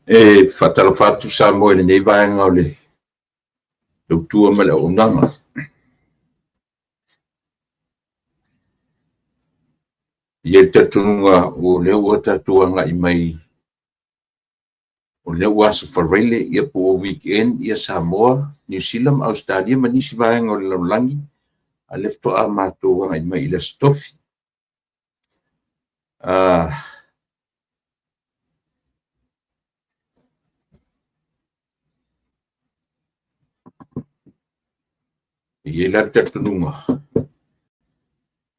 E faatalofa atu Samoa i lenei vaega o le tautua ma le auaunaga. E i ai le talitonuga o lea ua tatou agai mai, o lea ua Aso Faraile po ua weekend Samoa, Niu Sila ma Ausetalia ma nisi vaega o le lalolagi, a o lea faatoa matou agai mai i le Aso Tofi. E i ai la le talitonuga, e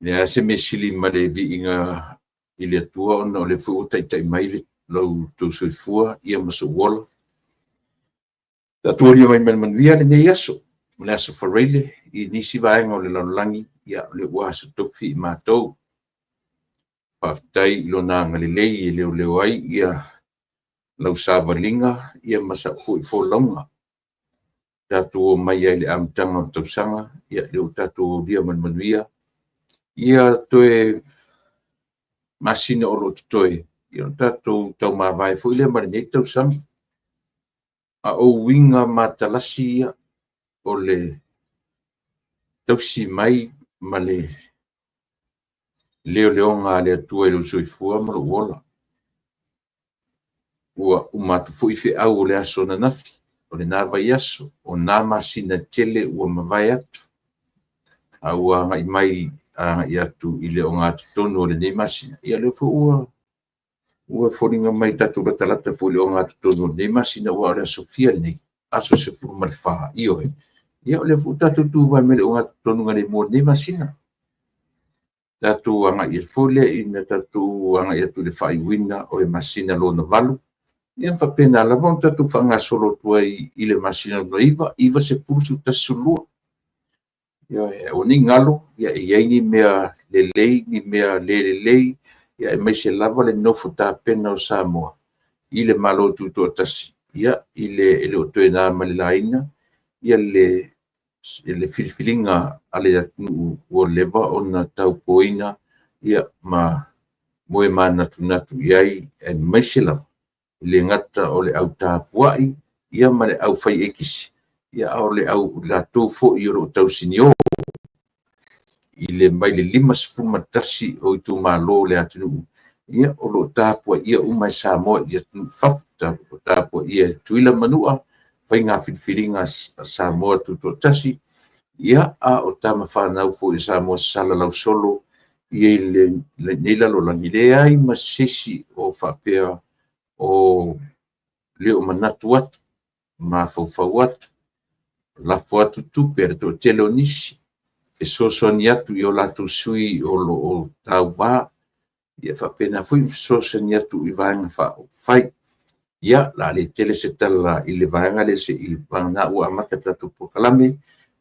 leai lava se mea e sili ma le viiga i le Atua ona o lea foi ua taitai mai lo outou soifua ma sou ola. Tatou aulia mai ma le manuia lenei aso, o le Aso Faraile i nisi vaega o le lalolagi, o lea ua Aso Tofi matou. Faafetai i Lona agalelei e leoleo ai lau savaliga ma sau foi folauga. Tatou omai ai i le amataga o le tausaga, o lea ua tatou aulia ma le manuia toe masina o lo o totoe, ona tatou taumavae foi lea ma lenei tausaga. A o uiga matalasi ia o le tausi mai ma le leoleoga a le Atua i lou soifua ma lou ola. Ua uma atu foi feau o le aso ananafi, o lena vaiaso, o na masina e tele ua mavae atu, a ua agai mai agai atu i le ogatotonu o lenei masina, ia o lea foi ua foliga mai tatou te latalata foi i le ogatotonu o lenei masina, aua o le aso fia lenei? Aso 14, ioe. Ia o lea foi ua tatou tuvae mai i le ogatotonu o lenei masina. Tatou agai atu foi lea ina tatou agai atu i le faaiuina o le masina lona 8, ia ona faapena lava ona tatou faagasolo atu ai i le masina lona 9, 9, 10, 11, 12. Ioe, aua ne i galo e i ai ni mea lelei, ni mea le lelei, aemaise lava le nofo tapena o Samoa i le Malo Tutoatasi, ia, e le o toe na ma le laina le filifiliga a le atunuu ua leva ona taupuaina ma moe manatunatu i ai, aemaise lava, e le gata o le au tapuai ma le aufai ekisi, a o latou foi o lo o tausinio mai le 51 o itumalo o le atunuu, o lo o tapuaia uma e Samoa i atunuu i fafo, tapuaia e Tutuila ma Manua faiga filifiliga a Samoa Tutoatasi, a o tama fanau foi a Samoa salalau solo i lenei lalolagi, e leai ma se isi o faapea o le o manatu atu, mafaufau atu, lafo atu tupe a le toatele o nisi, fesoasoani atu i o latou sui o lo o tauva, ia faapena foi ona fesoasoani atu i Vaega Faaupufai. Ia, o le a le tele se tala i le vaega lea seiavagana ua amata le tatou polokalame,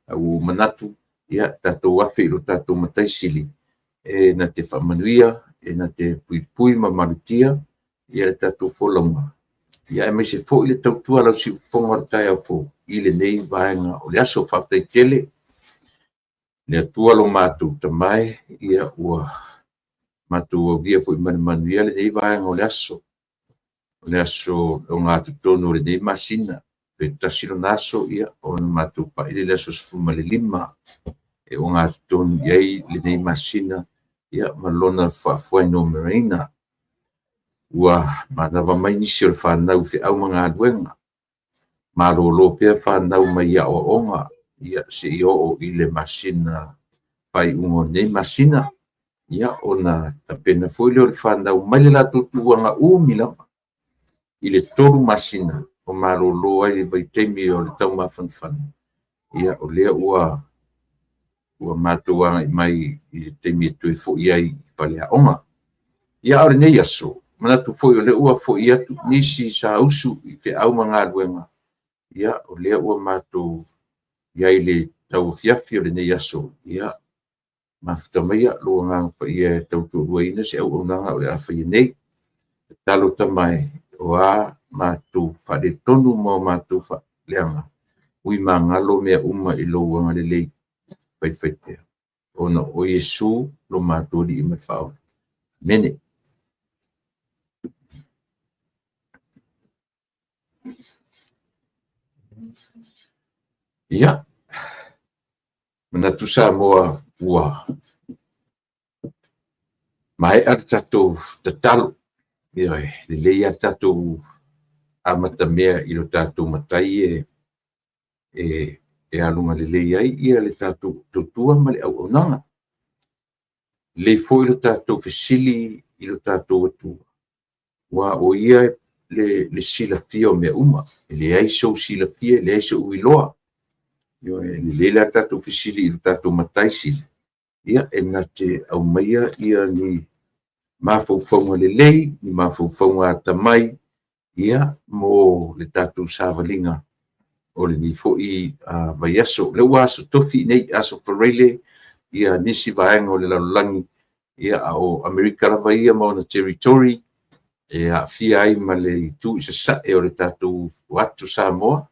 ae ua ou manatu, ia tatou afe i lo tatou Matai Sili e na te faamanuia, e na te puipui ma malutia le tatou folauga. Ia aemaise foi le tautua a lau siufofoga o le taeao fou i lenei vaega o le aso. Faafetai tele le Atua lo matou Tama e, ia ua matou aulia foi ma le manuia lenei vaega o le aso, o le aso ogatotonu o lenei masina, pe tasi lona aso ona matou pai lea i le aso 15 e ogatotonu i ai lenei masina ma lona faafuainumeraina. Ua manava mai nisi o le fanau i feau ma galuega, malolo pea fanau mai aoaoga seia oo i le masina faaiuga o lenei masina, ona tapena foi lea o le fanau mai le latou tuuaga umi lava i le 3 masina o malolo ai i le vaitaimi o le taumafanafana. O lea ua matou agai mai i le taimi e toe foi ai i faleaoga. A o lenei aso, e manatu foi o lea ua foi atu nisi sa usu i feau ma galuega, o lea ua matou i ai i le tauafiafi o lenei aso, ia mafuta maia lou Agaga Paia e tautoaluaina se auaunaga o le a faia nei. Tatalo Tama e, o a matou faaletonu ma o matou faaleaga, ui magalo mea uma i lou agalelei faifaipea, ona o Iesu lo matou Alii ma le Faaola. Amene. Ia, manatu Samoa ua maea le tatou tatalo. Ioe, lelei lava le tatou amatamea i lo tatou Matai e aluga lelei ai le tatou tautua ma le auaunaga. E lelei foi lo tatou fesili i lo tatou Atua, aua o Ia le silafia o mea uma, e leai sou silafia, leai sou iloa. E lelei la le tatou fesili i lo tatou Matai Sili, e na te aumaia ni mafaufauga lelei, ni mafaufauga atamai mo le tatou savaliga o lenei foi vaiaso. O lea ua Aso Tofi nei, Aso Faraile nisi vaega o le lalolagi, a o Amerika lava ia ma ona Territory e aafia ai ma le itu i sasae o le tatou atu Samoa,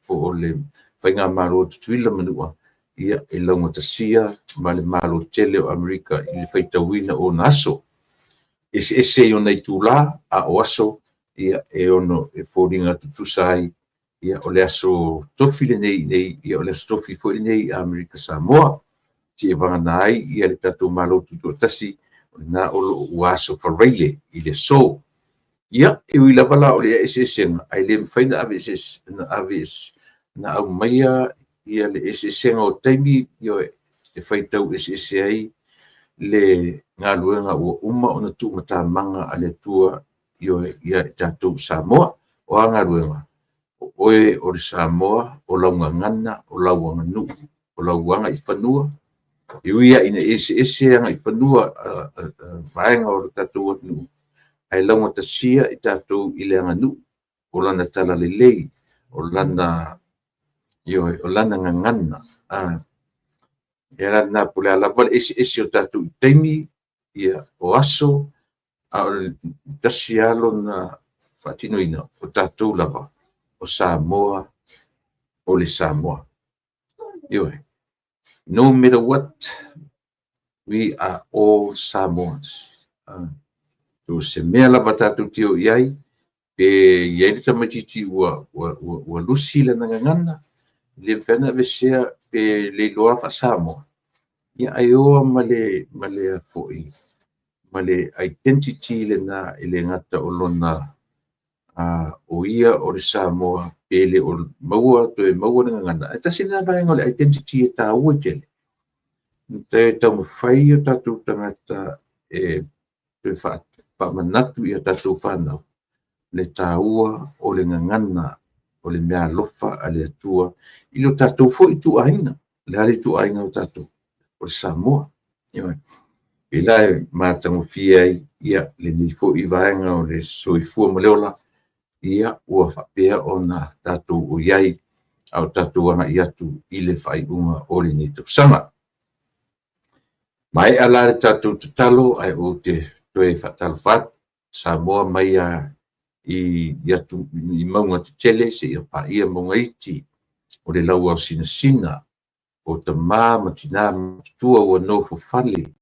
po o le Faigamalo a Tutuila ma Manua, e laugatasia ma le Malo tele o Amerika i le faitauina o ona aso. E eseese i ona itula, a o aso e foliga tutusa ai, o le aso Tofi lenei i inei, o le aso Tofi foi lenei i Amerika Samoa. Seia vagana ai le tatou Malo Tutoatasi, o lena ua Aso Faraile i le aso. Ia, e ui lava la o lea eseesega, ae le mafai ona aumaia le eseesega o taimi e faitau eseese ai le galuega ua uma ona tuumatamaga a le Atua ia i tatou o Samoa. O a galuega? O oe o le Samoa, o lau gagana, o lau aganuu, o lau agaifanua. E ui lava ina eseese agaifanua a vaega o le tatou atunuu, ae laugatasia i tatou i le aganuu, o lana talalelei, o lana gagana. O le ala lena po o le a lava le eseese o tatou i taimi, o aso, a o le tasi lava lona faatinoina, o tatou lava o Samoa o le Samoa. Ioe. No matter what, we are all Samoans. So se mea lava tatou te o i ai, pe i ai le tamaitiiti ua lusi lana gagana, e le mafai ona aveesea pe le iloa faa-Samoa, ia ae o lava ma le identity lena, e le gata o lona o ia o le Samoa, pe le o maua toe maua le gagana, ae tasi lena vaega o le identity e taua tele. E taumafai o tatou tagata e toe faamanatu i a tatou fanau le taua o le gagana, o le meaalofa a le Atua i lo tatou foi ituaiga. O le a le ituaiga o tatou? O le Samoa. Ioe. E la e matagofie ai lenei foi vaega o le soifua ma le ola, ua faapea ona tatou i ai a o tatou agai atu i le faaiuga o lenei tausaga. Maea la le tatou tatalo, ae ou te toe faatalofa atu, Samoa mai lava. i mauga tetele seia paia mauga iti, o le lauaosinasina o tama ma tina matutua ua nofo fale,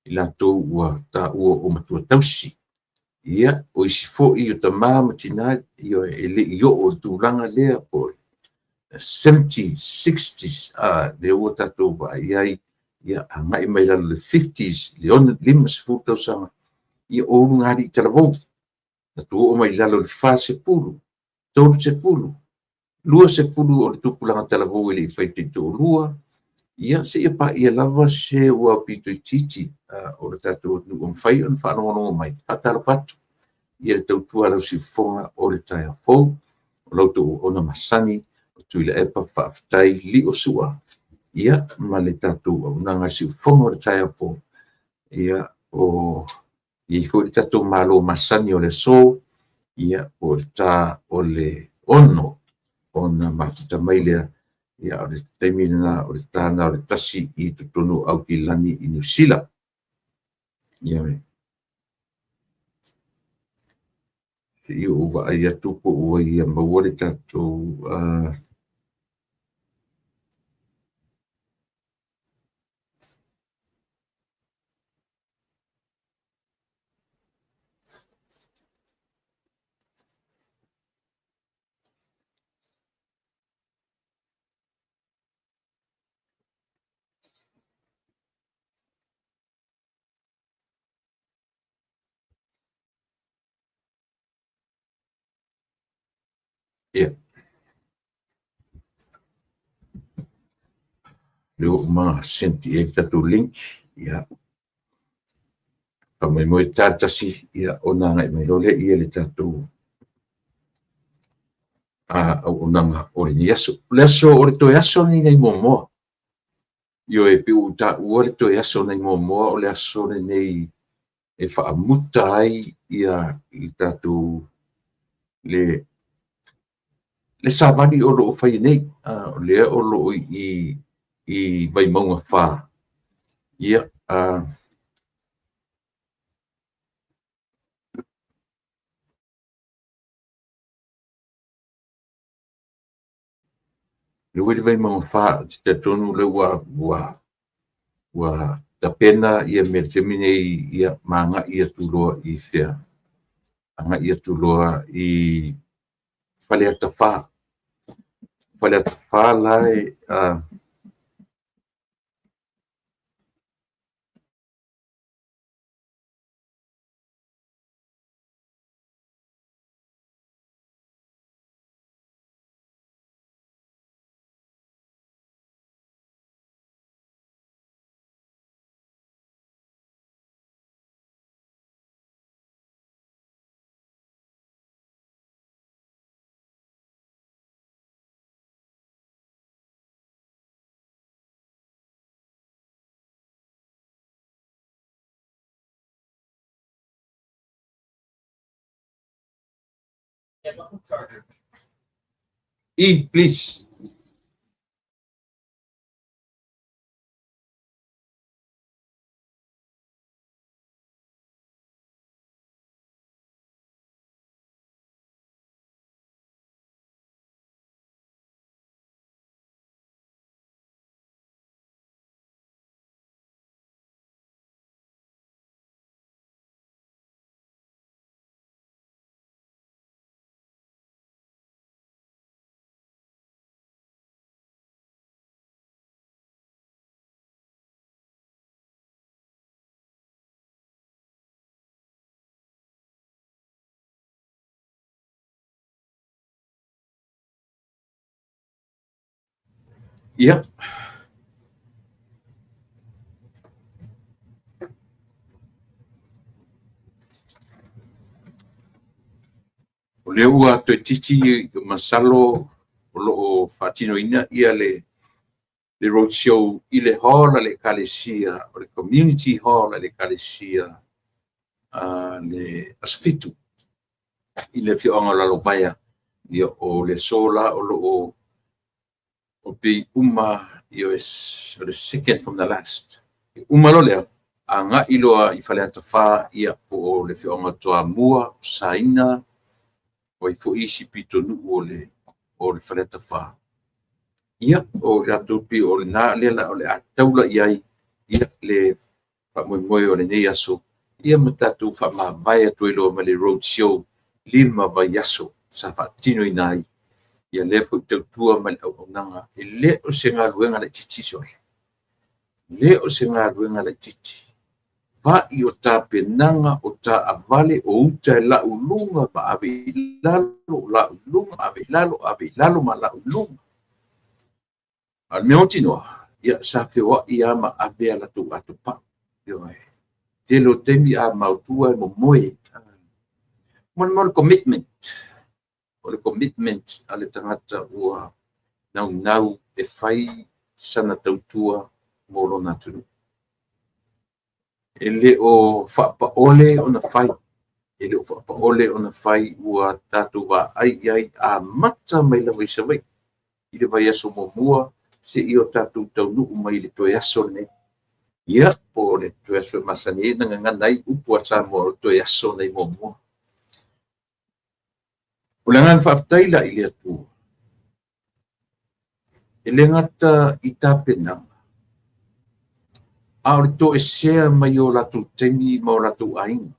i latou ua taua o matua tausi. Ia, o isi foi o tama ma tina, e le i oo i le tulaga lea po o 70s, 60s, lea ua tatou vaai i ai, ia, agai mai lalo i le 50s, le 50 tausaga, ia o ulugalii talavou. Tatou oo mai i lalo i le 40, 30, 20 o le tupulaga talavou e le i faia taitoalua, ia seia paia lava se ua aupito itiiti o le tatou atunuu ua mafai ona faalogologo mai. E faatalofa atu i le tautua a lau siufofoga o le taeao fou. O la outou auauna masani o Tuilaepa Faafetai Liosua, ia ma le tatou auaunaga siufofoga o le taeao fou. Ia, o i ai foi le tatou malo masani o le aso, ia, po o le ta o le 6 ona mafuta mai lea, ia o le taimi lena o le ta lena o le 1 i totonu o Aukilani i Niu Sila. Ioe. Se i ou vaai atu po ua ia maua le tatou Ia. Lea ua uma send i ai le tatou link. Ia. Faamoemoe ta le tasi, ia, ona agai mai loa lea i le tatou auaunaga o lenei aso. O le aso, o le toe aso lenei nai Moamoa. Ioe, pei ua ou taua le toe aso nai Moamoa, o le aso lenei e faamuta ai ia le tatou le savali o lo o faia nei, o lea o lo o i Vaimauga 4. Ia, lea ua i le Vaimauga 4, ou te talitonu o lea ua tapena ia mea i le taimi nei, ia, ma agai atu loa i fea? Agai atu loa i Faleata 4. Faleata 4 la e E, please. Ia. O lea ua toeitiiti masalo o lo o faatinoina ia le road show i le hall a le Ekalesia, o le community hall a le Ekalesia le aso 7 i le afioaga o Lalovaea. Ia, o le aso la o lo o o pei uma, ia, o le second from the last. Uma loa lea, agai loa i Faleata 4, ia, po o le afioaga o Toamua, Saina. O ai foi isi pitonuu o le Faleata 4. Ia, o latou pei o lena lea o le a taula i ai ia le faamoemoe o lenei aso, ia ma tatou faamavae atu ai loa ma le road show 5 vaiaso sa faatinoina ai ia lea foi tautua ma le auaunaga. E le o se galuega laitiiti sole, le o se galuega laitiiti. Vai o tapenaga, o taavale, o uta e lau luga ma ave i lalo, lau luga, ave i lalo, ave i lalo ma lau luga. A o le mea mautinoa, ia sa feoai lava ma ave a latou atopau. Tele o taimi a maotua e momoe. Mo le commitment, o le commitment a le tagata ua naunau e fai sana tautua mo lona atunuu. E le o faapaole ona fai, e le o faapaole ona fai, ua tatou vaai i ai, amata mai lava i Savaii i le vaiaso muamua seia o tatou taunuu mai i le toe aso lenei. Ia, po o le toe aso e masani ai ona gagana ai upu a Samoa, o le toe aso nei muamua. O le agaga faafetai la i le Atua, e le gata i tapenaga, a o le toesea mai o latou taimi ma o latou aiga.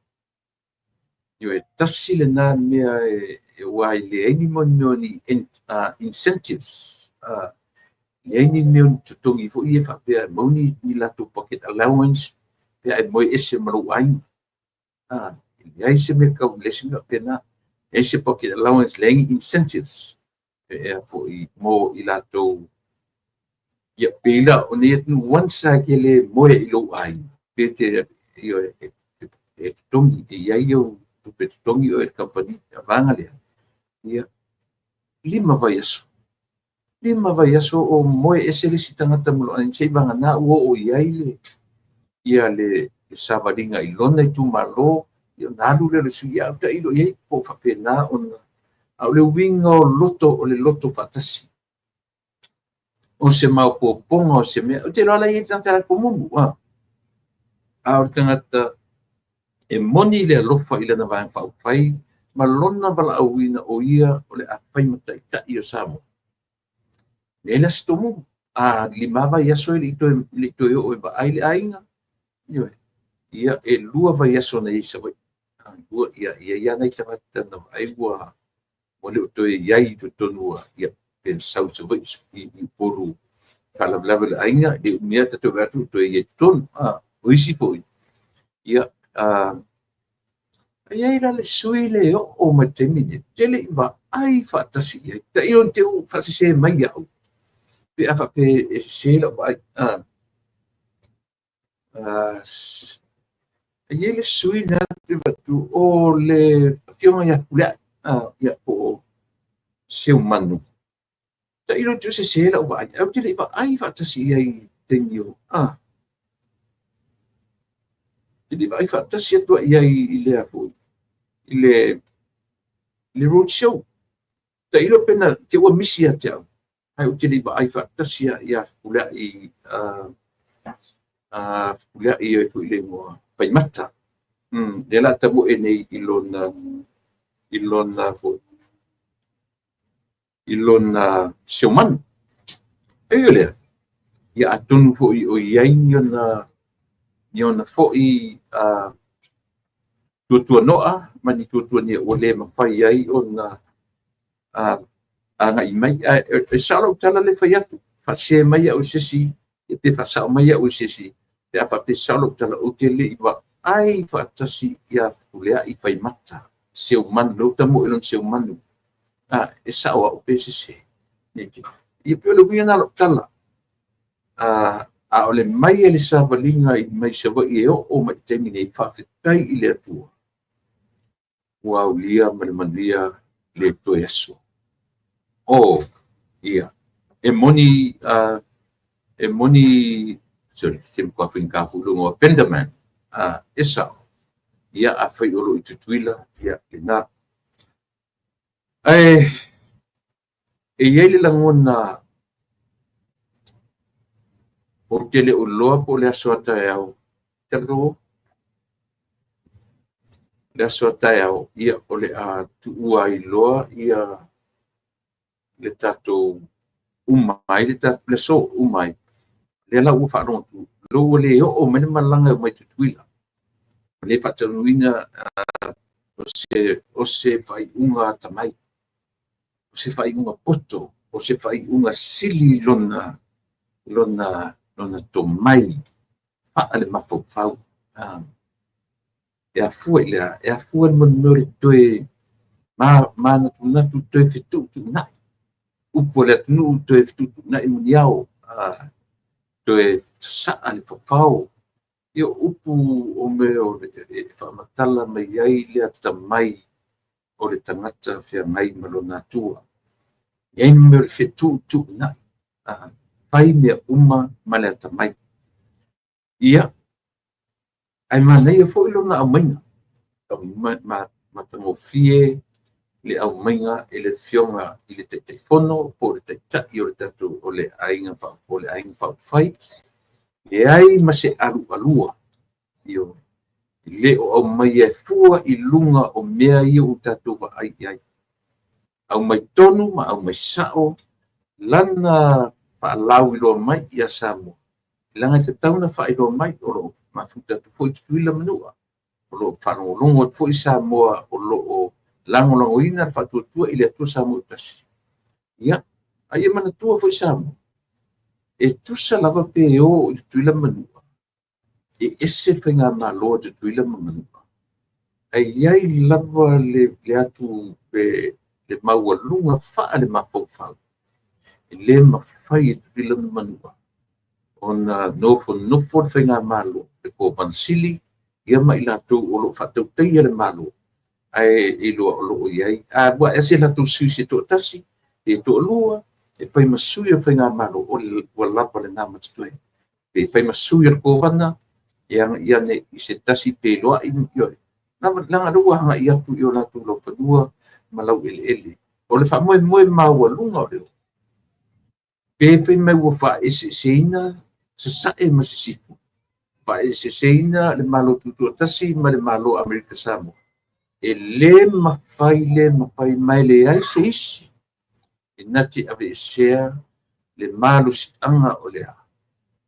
E tasi lena mea aua e leai ni mea o ni incentives, leai ni mea o ni totogi foi ia faapea e maua ni latou pocket allowance pe a e moe ese ma lou aiga. Leai se mea tau, leai se mea faapena. Leai se pocket allowance, leai ni incentives e foi mo i latou. Ia, pei la o nei atunuu, once lava e te le moe i lou aiga, pe te e totogi, e i ai au tupe totogi oe e le kamupani. A vaega lea, ia, 5 vaiaso. 5 vaiaso o moe ese le isi tagata ma lou aiga, seivagana ua oo i ai le ia le savaliga i lona itumalo, ia ona alu lea o le sui, ia tailo i ai po o faapena ona. A o le uiga o loto, o le loto faatasi, o se maopoopoga o se mea. Ou te iloa la e i ai tagata la tomumu, a o le tagata e moni le alofa i lana Vaega Faaupufai ma lona valaauina o ia o le a fai ma taitai o Samoa. Leai la se tomumu. A 5 vaiaso e le i toe oo e vaai le aiga, ia e 2 vaiaso na i ai i Savaii. Ia, e i ai lava nai tagata na vaai ua le o toe i ai i totonu, ia, pe na sau i Savaii i Upolu faalavelave o le aiga, le umi lava tatou vaai atu toe i ai i totonu. O isi foi, ia, e i ai la le sui le oo mai le taimi lenei, ou te le i vaai faatasi i ai. Tailo ne i te i ua faasese mai au, pe a faapea e sese lau vaai. E i ai le sui na te avatu o le afioga ia Fepuleai, ia, po o Seumanu. Tailo ne i te i ua sese lau vaai, ae ou te le i vaai faatasi i ai i taimi o, te le i vaai faatasi atu i ai i le foi, i le road show. Tailo pe na te ua misi ia te au, ae ou te le i vaai faatasi ia Fepuleai, Fepuleai e foi le igoa, Faimata. Lea la tamoe nei i lona foi, i lona Seumanu. E ui o lea, ia atonu foi o i ai ni ona foi tuatuanoa ma ni tuatuania ua le mafai ai ona agai mai. Ae sao lau tala le fai atu, faasese mai au e se isi, pe faasao mai au e se isi, pe a faapea sao lau tala, ou te le i vaai faatasi ia Fepuleai Faimata, Seumanu, lea ua tamoe i lona Seumanu. E sao au pe sese. Ia pei o le uiga lena o lau tala. A o le mai e le savaliga i mai Savaii e oo mai i le taimi nei, faafetai i le Atua, ua aulia ma le manuia le toe aso. O, ia, e moni, sorry, se matua faigata foi lou igoa, Benderman, e sao. Ia, afai o lo o i Tutuila, ia, lena. Ae e i ai le lagona, ou te le o iloa po o le aso a taeao. le aso a taeao, ia o le a tuua ai loa ia le tatou uma ai le tatou le aso uma ai. Lea la ua faalogo atu, ua le oo mai le malaga e omai Tutuila. Ua le faataunuuina o se faaiuga atamai, o se faaiuga poto, o se faaiuga sili lona tomai faale-mafaufau. E afua i le a? E afua i le mea o le toe manatunatu, toe fetuutuunai. Upu a le atunuu, toe fetuutuunai muniao, toe sasaa le fafao. Ia, o upu o mea e faamatala mai ai le atamai o le tagata feagai ma lona Atua. E i ai le mea o le fetuutuunai, fai mea uma ma le atamai. Ia, ae manaia foi lona aumaiga, matagofie le aumaiga e le Afioga i le Taitaifono po o le Taitai o le tatou o le Aiga Faaupufai, leai ma se alualua, ioe, e le o aumaia e fua i luga o mea ia ua tatou vaai i ai. Aumai tonu ma aumai sao lana faalauiloa mai ia Samoa, leaga e tatau ona faailoa mai, o lo o mafuta atu foi Tutuila ma Manua, o lo o faalogologo atu foi Samoa o lo o lagolagoina le Faatuatua i le Atua Samoa ua Tasi. Ia, a ia manatua foi Samoa, e tusa lava pe o i Tutuila ma Manua, e ese le faigamalo a Tutuila ma Manua, ae i ai lava le atu pe le maualuga faale-mafaufau e le mafai e Tutuila ma Manua ona nofonofo le faigamalo, le Kovana Sili, ia ma i latou o lo o faatautaia le Malo, ae iloa o lo o i ai. A alu ae se latou sui se toatasi, pe toalua, e fai ma sui o le faigamalo, ua lava lena ma totoe. Pe fai ma sui o le Kovana, e agai ane i se tasi pe iloai, ioe, leaga o lea ua agai atu i o latou laufanua ma laueleele. O le faamoemoe maualuga o le pe fai mai ua faaeseeseina Sasae ma Sisifo, faaeseeseina le Malo Tutoatasi ma le Malo Amerika Samoa, e le mafai, le mafai, ma e leai se isi e na te aveesea le malosiaga o le a?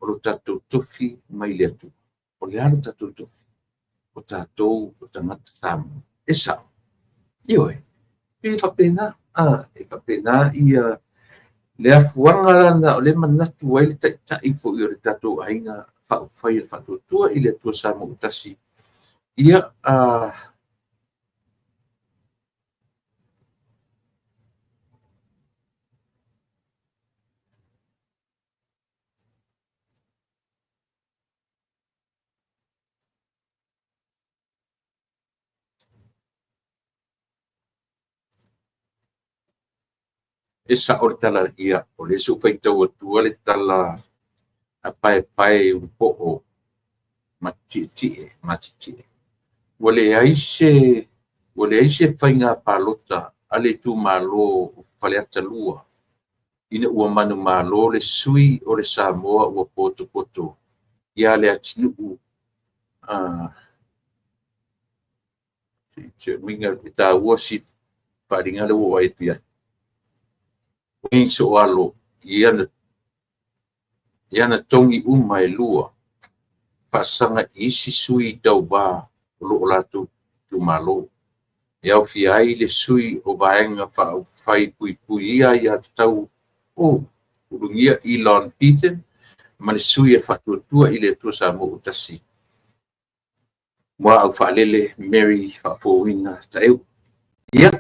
O lo tatou tofi mai le Atua. O le a lo tatou tofi? O tatou o tagata Samoa. E sao? Ioe. E faapena, e faapena ia le afuaga lana o le manatu ai le taitai foi o le tatou aiga faaupufai a le Faatuatua i le Atua Samoa ua Tasi. Ia, e sao le tala, ia, o lea se i ou faitau atua le tala a Paepae Ulupoo ma Tietie, ma Tietie. Ua leai se faiga palota a le itumalo o Faleata 2 ina ua manumalo le sui o le Samoa ua potopoto ia Leatinuu. E taua si faaaliga lea ua ou vaai atu i ai. Wayne Sooalo i ana togi uma e lua faasaga i isi sui tauva o lo o latou itumalo, e aofia ai le sui o Vaega Faaupufai Puipuia Aiatatau o Ulugia Elon Beaton ma le sui a Faatuatua i le Atua Samoa ua Tasi, Muaau Faalele Mary Faafouina Taeu. Ia,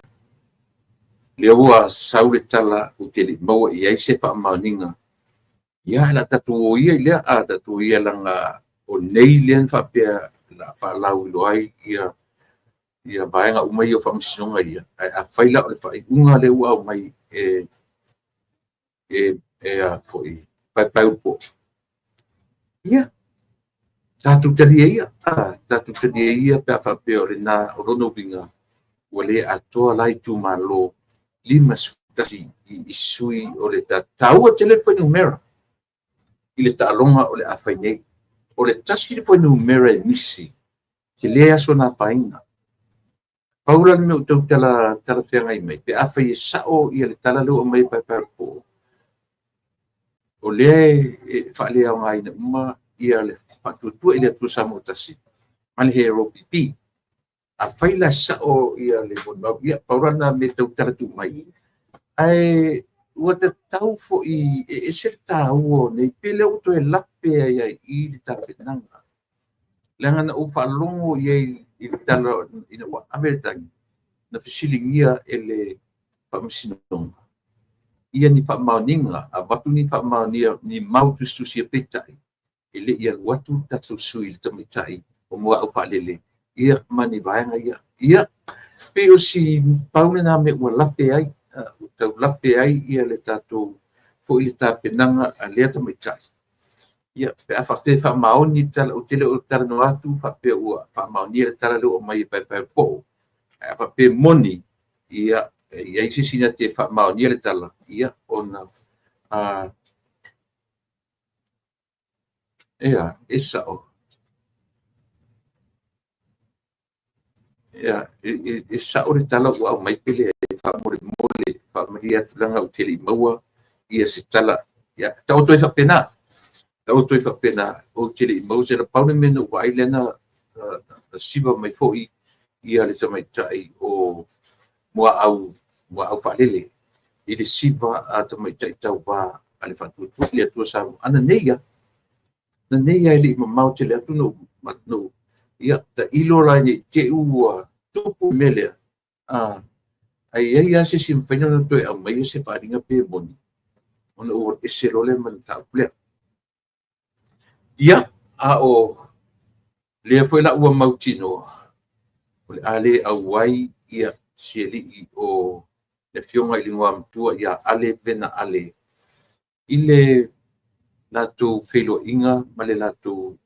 lea ua sau le tala ou te le i maua i ai se faamaoniga. Ia, o le a tatou o ia i lea, a tatou o ia leaga o nei lea na faapea o le a faalauiloa ai ia vaega uma ia o faamasinoga ia. Ae afai la o le faaiuga lea ua aumai e Paepaeulupopo, ia, tatou talia ia, tatou talia ia pe a faapea o lena, o lona uiga, ua le atoa la itumalo 51 i sui o le taua tele le fuainumera i le taaloga o le a fai nei. O le tasi le fuainumera e misi, tele aso na afaina. Pau la le mea ua tau talafeagai mai, pe afai e sao le tala lea ua aumai e Paepaeulupo, o lea e faaleaogaina uma le Faatuatua i le Atua Samoa Tasi ma le HRPP. Afai la e sao le molimau, ia pau la lena mea e tau tala tuu mai. Ae ua tatau foi e ese le taua o nei, pe le ua toe lape ai lava i i le tapenaga. Leaga na ou faalogo i ai i le tala ina ua ave le tagi, na fesiligia e le Faamasinoga ia ni faamaoniga, avatu ni faamaoniga, ni mau tusitusia, peitai e le i alu atu le tatou sui le tamaitai o Muaau Faalele ia ma ni vaega ia. Ia, pei o si pau lena mea ua lape ai, ua tau lape ai le tatou foi le tapenaga a lea tamaitai. Ia, pe a faapea e faamaoni le tala, ou te le o talanoa atu faapea ua faamaonia le tala lea ua aumai e Paepaeulupo. Ae a faapea e moni, ia, e i ai se isi na te faamaonia le tala, ia, ona ia, e sao. Ia, e sao le tala ua aumai pe leai, faamolemole, faamalie atu leaga ou te le i maua se tala. Ia, taoto ai faapena. Taoto ai faapena, ou te le i maua se tala. Pau le mea na ou vaai lea na siva mai foi le tamaitai o Muaau Faalele i le siva a tamaitai tauva a le Faatuatua i le Atua Samoa ananei lava. Ananei lava e le i mamao tele atu na ou, ia, tailo la ne i te i ua tupu le mea lea, ae i ai lava se isi e mafai ona toe aumaia se faaaliga pe moni, ona ou alu ese loa lea ma le mataupu lea. Ia, a o lea foi la ua mautinoa, o le a le auai si alii o le Afioga i le Igoamatua ia Ale Vena Ale i le latou feiloaiga ma le latou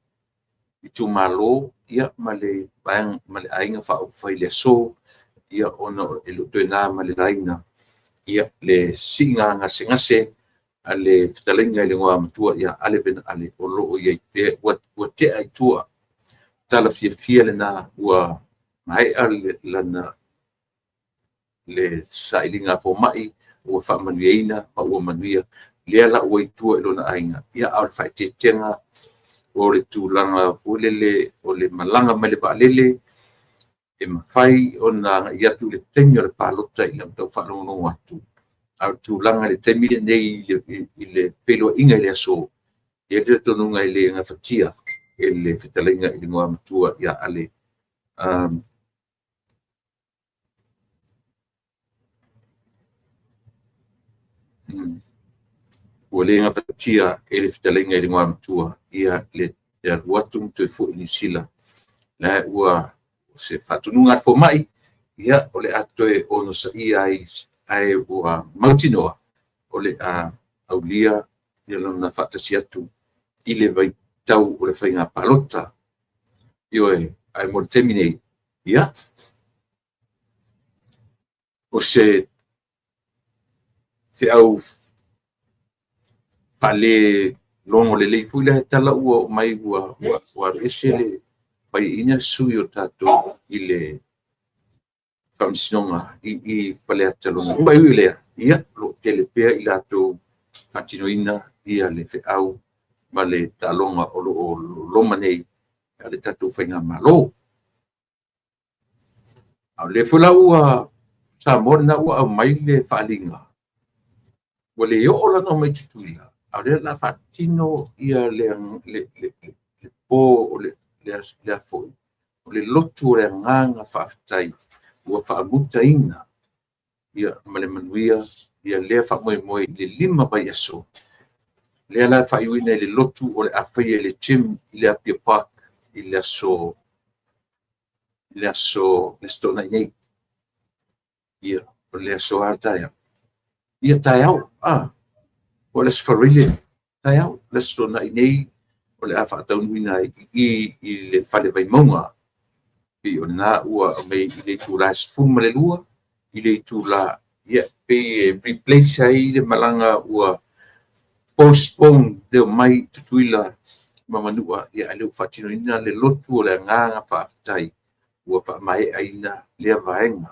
itumalo ma le Aiga Faaupufai i le aso, ona e le o toe na ma le laina le siiga gasegase a le fetalaiga i le Igoamatua ia Ale Vena Ale, o lo o i ai pea, ua tea i tua. Tala fiafia lena ua maea lana le sailiga a fomai ua faamanuiaina ma ua manuia. Lea la ua i tua i lona aiga, a o le faaeteetega o le tulaga foi lele o le malaga mai le vaalele, e mafai ona agai atu i le taimi o le palota i lau tau faalogologo atu, a o le tulaga i le taimi lenei i le feiloaiga i le aso, e i ai le talitonuga e le gafatia e le fetalaiga i le Igoamatua ia Ale. Ua le gafatia e le fetalaiga i le Igoamatua le alu atu ma toe foi i Niu Sila. O se faatonuga a le fomai, ia, o le a toe onosaia ai, ae ua mautinoa o le a aulia lona faatasi atu i le vaitau o le faiga palota. Ioe. Ae mo le taimi nei, ia, o se feau faale logo lelei foi lea tala ua oo mai ua alu ese le paiaiga le sui o tatou i le Faamasinoga i Faleata 2. E ui i lea, ia, o lo o tele pea i latou e faatinoina le feau ma le taaloga o lo o loma nei a le tatou faigamalo. A o lea foi la ua Samoa lena ua aumai le faaaliga, ua le oo la ona omai i Tutuila, a o lea o le a faatino le po o le o le lotu o le agaga faafetai ua faamutaina ma le manuia lea faamoemoe i le 5 vaiaso. Lea la e faaiuina i le lotu o le a faia i le gym i le Apia Park i le Aso Toonai nei. Ia, o le aso a taeao? Ia, taeao, po o le Aso Faraile taeao, le Aso Toonai nei o le a faataunuuina ai i i i le Fale Vaimauga. Pei o lena ua aumai i le itula e 12 i le itula, ia, pei e replace ai le malaga ua postpone le omai i Tutuila ma Manua, a o lea ua faatinoina le lotu o le agaga faafetai. ua faamaeaina lea vaega.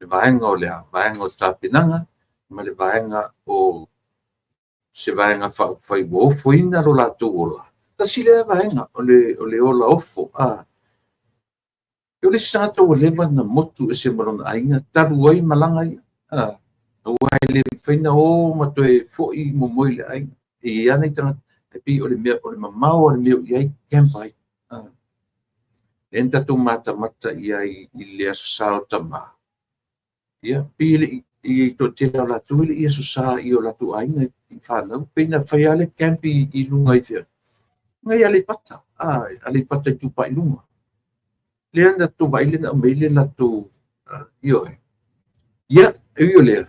Le vaega o le a? Vaega o tapenaga ma le vaega o se Vaega Faaupufai ua ofoina lo latou ola. Tasi lea vaega o le ola ofo. O le isi tagata ua leva ona motu ese ma lona aiga talu ai malaga ia, aua e le mafai ona o ma toe foi momoe i le aiga. E i ai lava nai tagata, e pei o le mea o le mamao lava o le mea o i ai camp ai. Lea na tatou matamata i ai i le Aso Sa o Tama, ia, pei e le i toatele o latou e le i Aso Sa i o latou aiga i fanau, pei na fai lava le camp i luga i fea? Luga i Aleipata, Aleipata Itupa i Luga. Lea na tou vaai lea na aumai ai le latou, ioe. Ia, e ui o lea,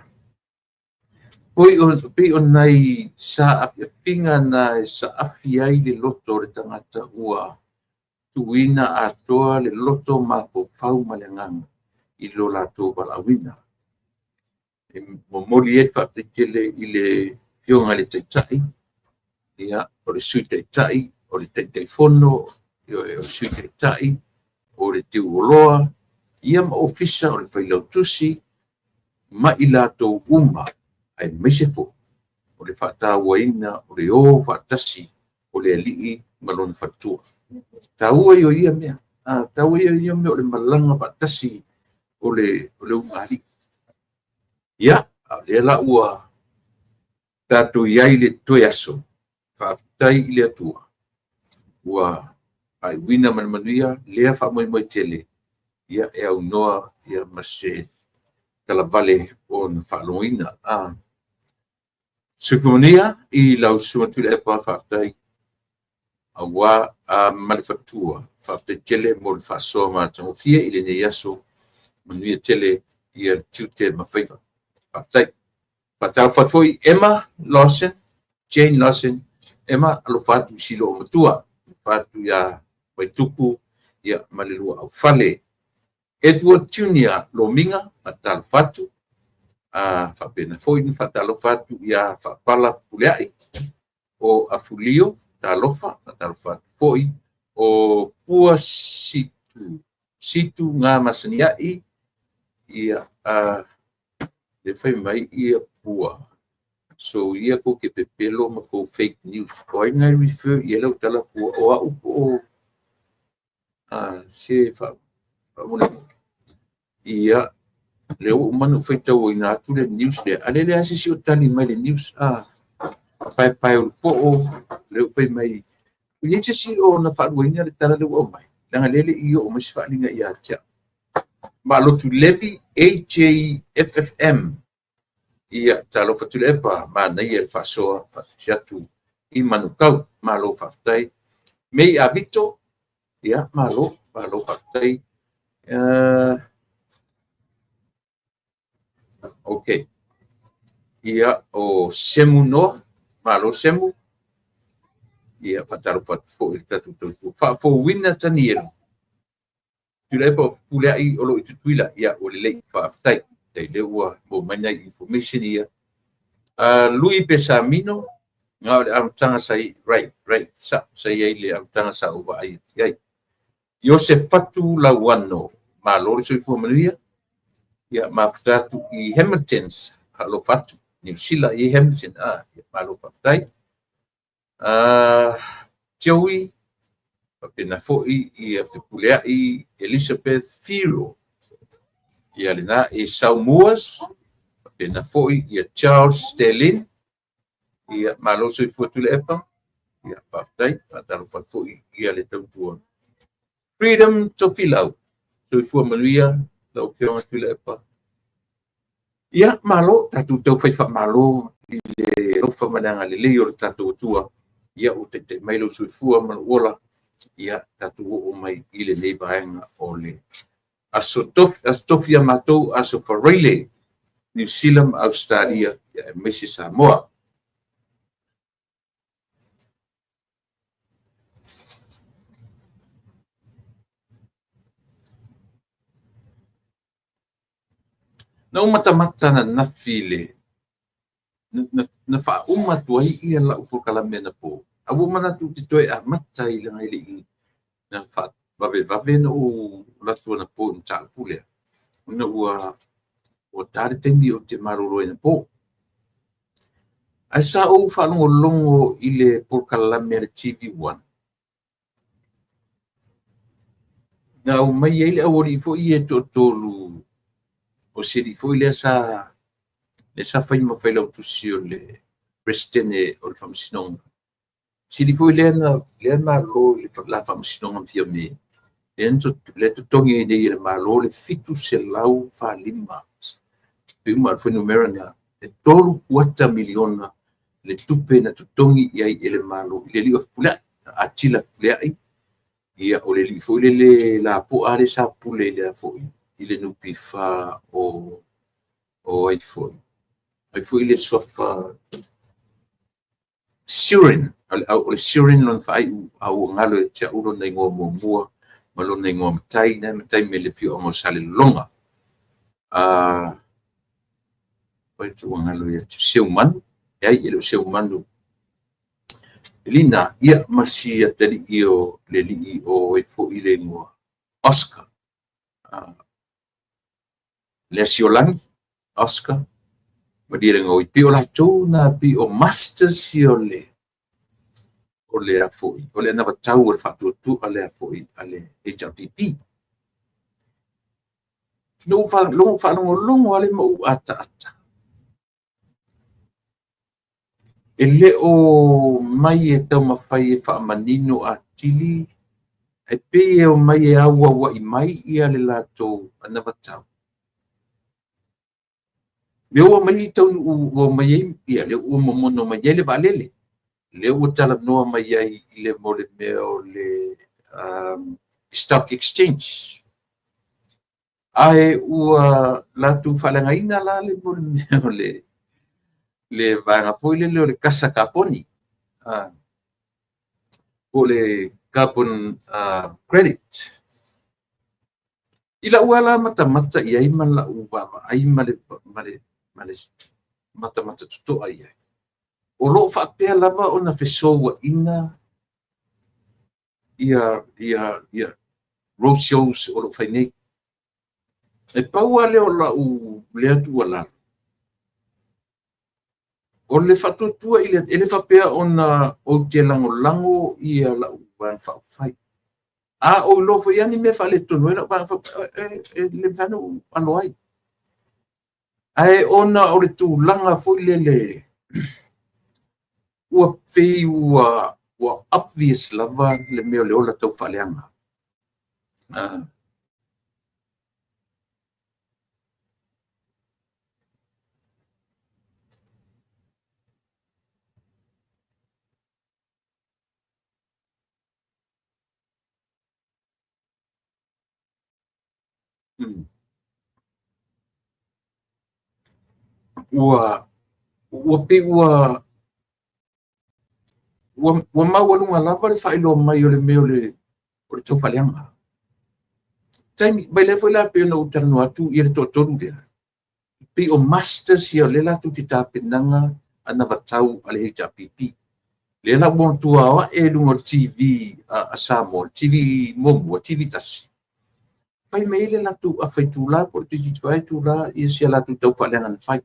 pei o nai saafiafiga na e saafi ai le loto o le tagata ua tuuina atoa le loto mafaufau ma le agaga i lo latou valaauina. E momoli ai le faafetai tele i le Afioga i le Taitai, ia, o le Sui Taitai, o le Taitaifono, ioe, o le Sui Taitai, o le Teuoloa, ia ma Ofisa o le Failautusi ma i latou uma, aemaise foi o le faatauaina o le o faatasi o le alii ma lona faletua. Taua ia o ia mea, taua ia o ia mea o le malaga faatasi o le ulugalii. Ia, a o lea la ua tatou i ai i le toe aso, faafetai i le Atua ua faaiuina ma le manuia lea faamoemoe tele, ia e aunoa ma se talavale o faalogoina. Soifua manuia i lau Susuga Tuilaepa, faafetai aua ma le faletua, faafetai tele mo le faasoa matagofie i lenei aso. Manuia tele ia tiute ma faiva. Faafetai. Faatalofa atu foi Emma Lawson, Jane Lawson, Emma, alofa atu i si loomatua, alofa atu ia Vaitupu ia ma le lua aufale. Edward Junior Lomiga, faatalofa atu. Faapena foi ona faatalofa atu ia Faapala Fepuleai o Afulio, talofa, faatalofa atu foi o Pua Situ, Situ Ga Masaniai, ia, le fai mai ia Pua, so ia kou te pepelo ma kou fake news. O ai na refer i ai lau tala Pua, o au po o se faamolemole. Ia, lea ua uma ona ou faitauina atu le news lea, a lea e leai se isi o tali mai i le news. Paepaeulupopo, lea ua fai mai, e leai se isi o na faaluaina le tala lea ua aumai, leaga lea e le i oo mai se faaaliga ia te au. Maalotu Levi AJFFM, ia, talofa Tuilaepa, manaia le faasoa faatasi atu i Manukau. Malo faafetai. Mei Avito, ia, malo, malo faafetai. Ok. Ia, o Semu Noa, malo Semu. Ia, faatalofa atu foi i le tatou tautua. Faafouina Tanielu, Tuilaepa o Fepuleai o lo o i Tutuila. Ia, ua lelei, faafetai. Faafetai lea ua maua mai nai information ia. Lui Pesamino, na o le amataga sa i, right, right, sa, sa i ai le amataga sa ou vaai atu i ai. Iosefatu Lauano, malo le soifua manuia. Ia, mafuta atu i Hamiltons, alofa atu, Niu Sila i Hamilton, ia, malo faafetai. Joey, faapena foi ia Fepuleai Elizabeth Firo, ia lena Esau Moores, faapena foi ia Charles Stelin, ia malo soifua Tuilaepa, ia faafetai, faatalofa atu foi ia le tautua Freedom Tofilau, soifua manuia lau Afioga Tuilaepa. Ia, malo, tatou tau fai faamalo i le alofa ma le agalelei o le tatou Atua. Ia, ua taitai mai lou soifua ma lou ola. Ia, tatou oo mai i lenei vaega o le Aso Tofi, Aso Tofi a matou, Aso Faraile, Niu Sila ma Ausetalia, ia, aemaise Samoa. Na ou matamata ananafi i le na faauma atu ai ia lau polokalame anapo, ae ua ou manatu ou te toe amata ai leaga e le i na vavevave ona ou alu atu anapo i le mataupu lea, ona ua ta le taimi ou te malolo ai anapo. Ae sa ou faalogologo i le polokalame a le TV1, na aumai ai le aualii foi ia e toatolu, o si alii foi lea sa fai ma failautusi o le Peresetene o le Faamasinoga. Si alii foi lea na malolo i le la Faamasinoga na Fiame, lea e totogi ai nei e le Malo le $745, pei uma lava o le fuainumera lena, e $3.25 miliona le tupe na totogi i ai e le Malo i le alii o Fepuleai, Atila Fepuleai, ia o le alii foi lele lapoa lea sa pule i le foi i le NPF o ai foi, ai foi le suafa Siren, o le Siren lona faaiu, a ua galo ia te au lona igoa muamua ma lona igoa matai, na e matai mai le afioaga o Salelologa. Ua galo ia te Seumanu, leai e le o Seumanu. Lina, ia ma si atalii o le alii o ai foi le igoa, Oscar. Leasiolagi, Oscar, Malielegaoi, pei o latou na pei o masters ia o le foi, o le anavatau o le faatuatua lea foi a le HRPP. Na ou faalogologo lava lea ma ou ataata, e le o omai e taumafai e faamanino atili, ae pei e omai e auauai mai ia le latou anavatau. Lea ua aumai ai taunuu ua aumai ai, ia lea ua momono mai ai le vaalele, lea ua talanoa mai ai i le mo le mea o le stock exchange. Ae ua latou faaleagaina la le mo le mea o le vaega foi lele o le kasa kaponi, po o le carbon credit. I lau lava la matamata i ai ma lau vaavaai ma le matamata totoa i ai, o lo o faapea lava ona fesouaina ia road shows o lo o fai nei. E pau lava lea o lau lea tuualalo, o le faatuatua i le, e le faapea ona ou te lagolago ia lau Vaega Faaupufai. A ou iloa foi lava ni mea e faaletonu ai lau Vaega Faaupufai, e le mafai lava ona ou alo ai. Ae ona o le tulaga foi lele ua pei ua obvious lava le mea o le ola taufaaleaga. Ua pei ua maualuga lava le faailoa mai o le mea o le taufaaleaga. Taimi, mai lea foi la pei ona ou talanoa atu ia le toatolu lea, pei o masters ia o lea latou te tapenaga anavatau a le HRPP. Lea la ua matua ae i luga o le TV a Samoa, le TV muamua, TV tasi, fai mai ai le latou afa itula po o le 75 itula ia si a latou taufaaleaga na fai.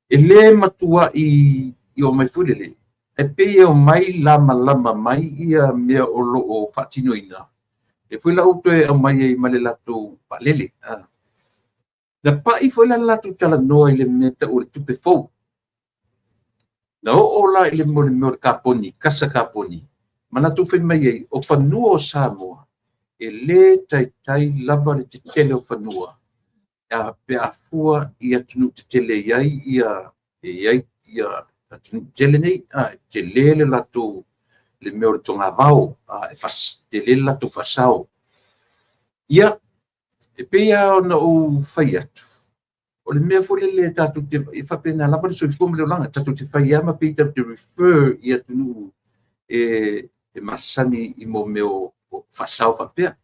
E le matuai i omai foi lele, e pei e omai lamalama mai ia mea o lo o faatinoina, e foi la ua toe aumai ai ma le latou vaalele. Na pai foi la le latou talanoa i le mea tau o le tupe fou. Na oo la i le mea o le kaponi, kasa kaponi, ma latou fai mai ai, o fanua o Samoa, e le taitai lava le tetele o fanua pe a fua i atunuu tetele e i ai ia atunuu tetele nei, e tele le latou le mea o le togavao, e tele le latou faasao. Ia, e pei lava ona ou fai atu, o le mea foi lele tatou te, e faapena lava le soifua ma le olaga, tatou te fai lava ma pei tatou te refer i atunuu e masani i mea o faasao faapea.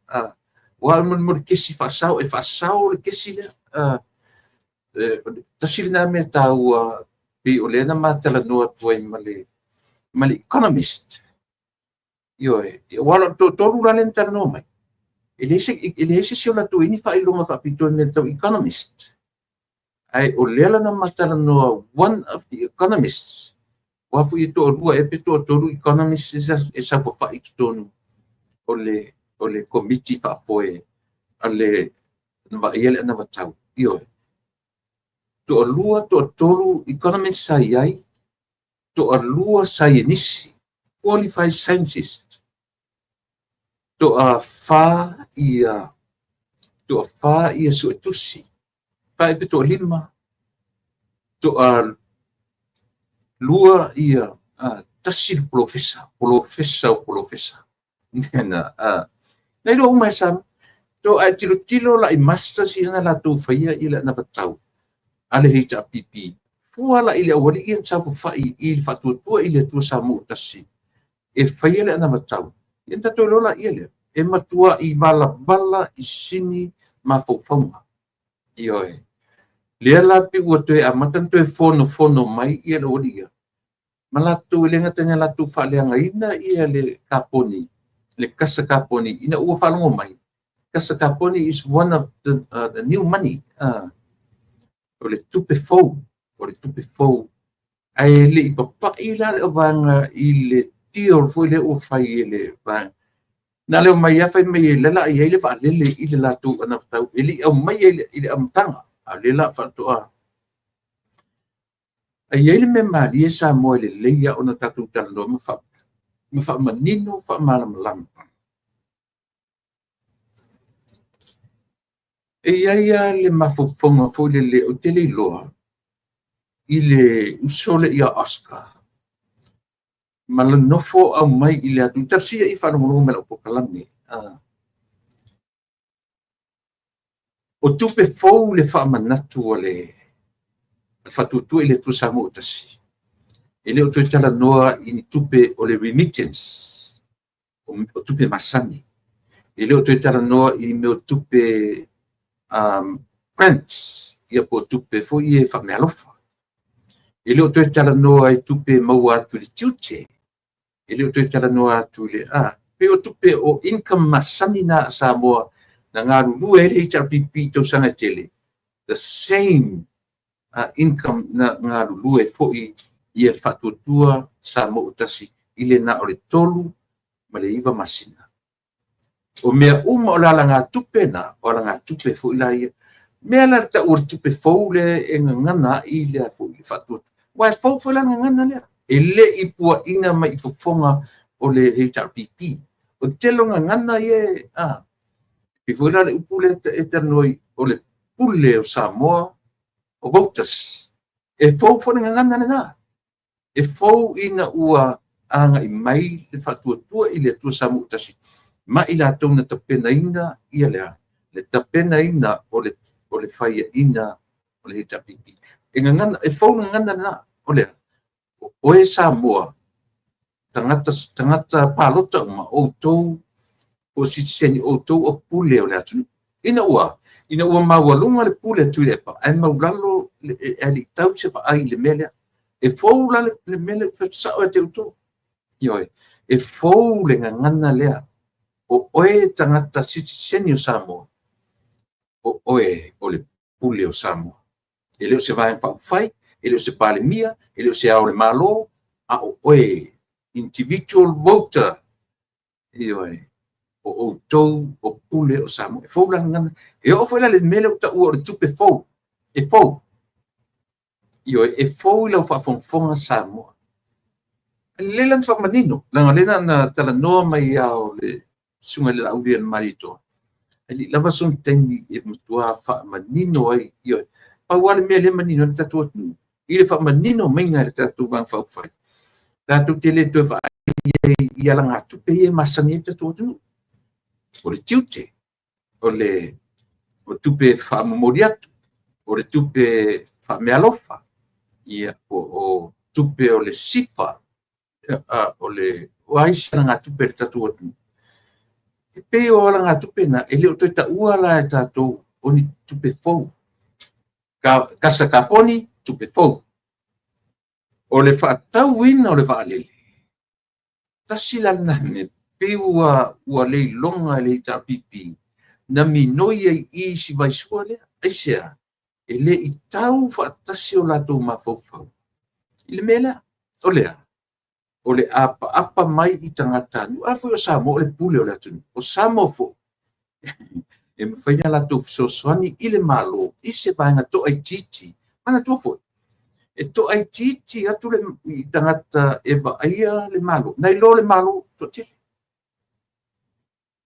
Aua mo le kesi faasao, e faasao le kesi lea. Tasi lena mea taua, pei o lea na ma talanoa atu ai ma le economist. Ioe, aua o le toatolu la lea na talanoa mai, e leai se isi o latou e i ai ni faailoga faapitoa i mea tau economist. Ae o lea la na ma talanoa, one of the economists, aua foi e toalua ea pe toatolu economists e saofafai i totonu o le komiti faafoe a le na vaaia le anavatau. Ioe, toalua, toatolu economists sa i ai, toalua saienisi, qualified scientist, toafa ia suetusi, fa pe toalima, toalua ia tasi le polofesa, polofesa o polofesa. Na iloa uma e Samoa. To ae tilotilo la i masters ia na latou faia i le anavatau a le HRPP, fua la i le aualii ia na saofafai i le Faatuatua i le Atua Samoa ua Tasi e faia le anavatau, ia na tatou iloa laia lea, e matuai valavala i sini mafaufauga. Ioe. Lea la pei ua toe amata ona toe fonofono mai ia le aualii ia, ma latou e le gata ina latou faaleagaina ia le kaponi, le kasa kaponi, ina ua faalogo mai, kasa kaponi is one of the new money. O le tupe fou, o le tupe fou. Ae le i papai la le vaega i le deal foi lea ua fai e le vaega. Na leo mai ia fai mai e lala i ai le vaalele i le latou anavatau, e le i aumai i le amataga, a o lea la faatoa. Ae i ai le mea malie Samoa e lelei lava ona tatou talanoa ma faamanino, faamalamalama. E i ai lava le mafaufauga foi lele ou te le iloa i le uso lea ia Oscar, ma le nofo aumai i le atunuu. Talosia ia faalogologo mai i lau polokalame. O tupe fou le faamanatu a le Faatuatua i le Atua Samoa ua Tasi. E le o toe talanoa i ni tupe o le remittance, o tupe masani. E le o toe talanoa i mea o tupe grants, ia po o tupe foi e faameaalofa. E le o toe talanoa i tupe maua atu i le tiute. E le o toe talanoa atu i le pei o tupe o income masani na a Samoa na galulue ai le HRPP i tausaga e tele, the same income na galulue foi ia le Faatuatua Samoa ua Tasi i le na o le 3 ma le 9 masina. O mea uma o le alagatupe na, o alagatupe foi la ia. Mea la le tau o le tupe fou le e gagana ai le foi le Faatuatua. Aua e fou foi la le gagana lea. E le i puaina mai i fofoga o le HRPP. O le tele o gagana ia e pei foi la le upu lea e talanoa o le pule o Samoa, o voters. E fou foi le gagana lena. E fou ina ua agai mai le Faatuatua i le Atua Samoa ua Tasi, ma i latou na tapenaina ia lea, le tapenaina o le faiaina o le HRPP. E gagana, e fou le gagana lena, o lea, o oe Samoa, tagata palota uma, outou o sitiseni, outou o pule o le atunuu. Ina ua maualuga le pule a Tuilaepa, ae maulalo e alitau se vaai i le mea lea. E fou la le mea lea, sao ia te outou. Ioe, e fou le gagana lea. O oe tagata sitiseni o Samoa, o oe o le pule o Samoa. E le o se Vaega Faaupufai, e le o se Palemia, e le o se Ao o le Malo, a o oe, individual voter. Ioe, o outou o pule o Samoa. E fou la le gagana. E oo foi la le mea lea ua taua o le tupe fou. E fou. Ioe, e fou i lau faafogafoga Samoa. Le la na faamanino, leaga lea na talanoa mai ao le susuga i le Laauli a le Malietoa. E le i lava sona taimi e matua faamanino ai. Ioe, pau lava le mea lea e manino ai le tatou atunuu, i le faamanino maiga e le tatou Vaega Faaupufai, tatou te le toe vaai ai i alagatupe ia e masani ai le tatou atunuu. O le tiute, o le tupe faamomoli atu, o le tupe faameaalofa, ia, o tupe o le SIFA, o le o ai se alagatupe a le tatou atunuu. E pei o alagatupe na, e le o toe taua la e tatou o ni tupe fou. Kasa kaponi, tupe fou. O le faatauina o le vaalele, tasi la lena mea, Pei ua le iloga e le HRPP na minoi ai i si vaisua lea. Aisea? E le i tau faatasi o latou mafaufau i le mea lea. O le a? O le apaapa mai i tagatanuu. A foi o Samoa o le pule o le atunuu. O Samoa foi e mafai ona latou fesoasoani i le Malo i se vaega toaitiiti. Manatua foi, e toaitiiti atu le tagata e vaaia le Malo, nai lo le Malo toatele.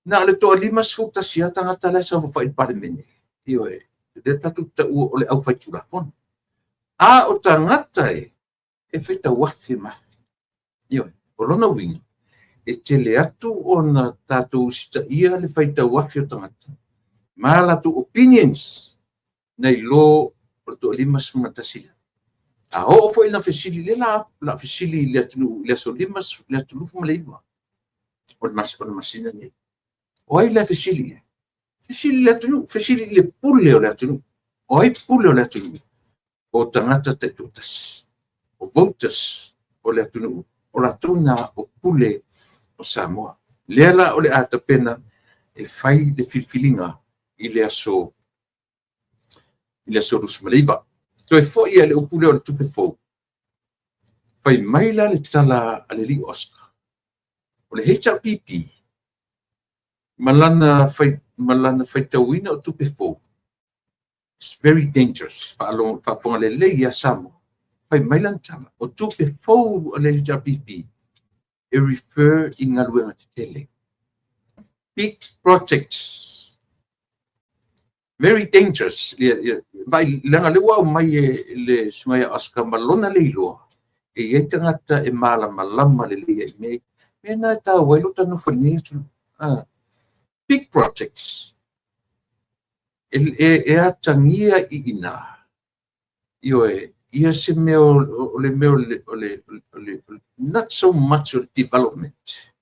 Na o le toa 51 lava tagata la e saofafai i le Palemene. Ioe, lea tatou te taua o le aufaitulafono. A o tagata e faitau afe ma afe. Ioe, o lona uiga, e tele atu ona tatou usitaia le faitau afe o tagata ma latou opinions nai lo o le toa 51 lea. A oo foi ina fesili, lea la a fesili i le atunuu i le aso 5, le aso 29 o le masina lenei. O ai la e fesili i ai? Fesili i le atunuu, fesili i le pule o le atunuu. O ai pule o le atunuu? O tagata taitoatasi, o voters o le atunuu, o latou na o pule o Samoa. Lea la o le a tapena e fai le filifiliga i le aso 29. Toe foi i le upu lea o le tupe fou. Fai mai la le tala a le alii Oscar, o le HRPP ma lana faitauina o tupe fou, it's very dangerous. Faafofoga lelei ia Samoa. Fai mai lana tala, o tupe fou a le HRPP e refer i galuega tetele. Big projects. Very dangerous. Vai, leaga lea ua aumai e le susuga ia Oscar ma lona le iloa, e i ai tagata e malamalama lelei ai i mea ia. Mea na e taua ai lo ta nofo i lenei atunuu. Big projects. E atagia i ina. Ioe, ia se mea o le mea o le not so much o le development,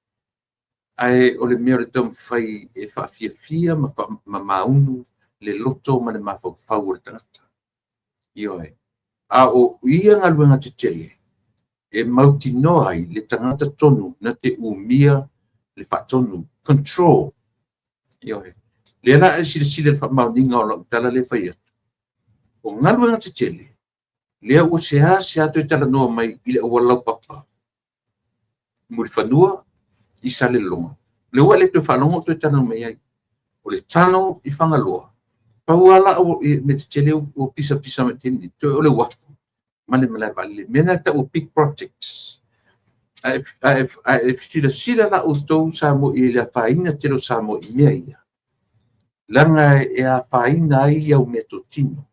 ae o le mea o le taumafai e faafiafia ma maunu le loto ma le mafaufau o le tagata. Ioe. A o ia galuega tetele, e mautinoa ai le tagata tonu na te umia le faatonu, control. Ioe. Lea la e silasila i le faamaoniga o lau tala lea e fai atu. O galuega tetele, lea ua seasea toe talanoa mai i le auala laupapa Mulifanua i Salelologa. Lea ua le toe faalogo o toe talanoa mai ai. O le tunnel i Fagaloa, pau lava la mea tetele ua pisapisa mai i toe o le uafu ma le malae vaalele. Mea na e tau o big projects. Ae silasila la outou Samoa i le afaina tele o Samoa i mea ia, leaga e afaina ai au meatotino.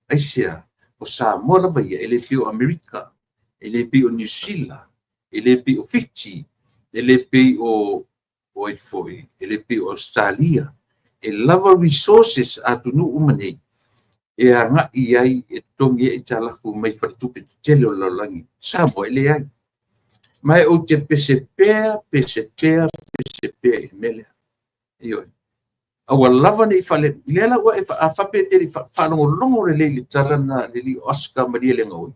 Aisea? O Samoa lava ia, e le pei o Amerika, e le pei o Niu Sila, e le pei o Fiti, e le pei o ai foi, e le pei o Australia. E lava resources a atunuu uma nei e agai ai e totogi ai aitalafu mai faletupe tetele o le lalolagi. Samoa e leai. Ma ou te pese pea, pese pea, pese pea i le mea lea. Ioe. Aua lava ne i fale, lea la ua e a faapea e te le i faalogologo lelei i le tala na le alii Oscar Malielegaoi.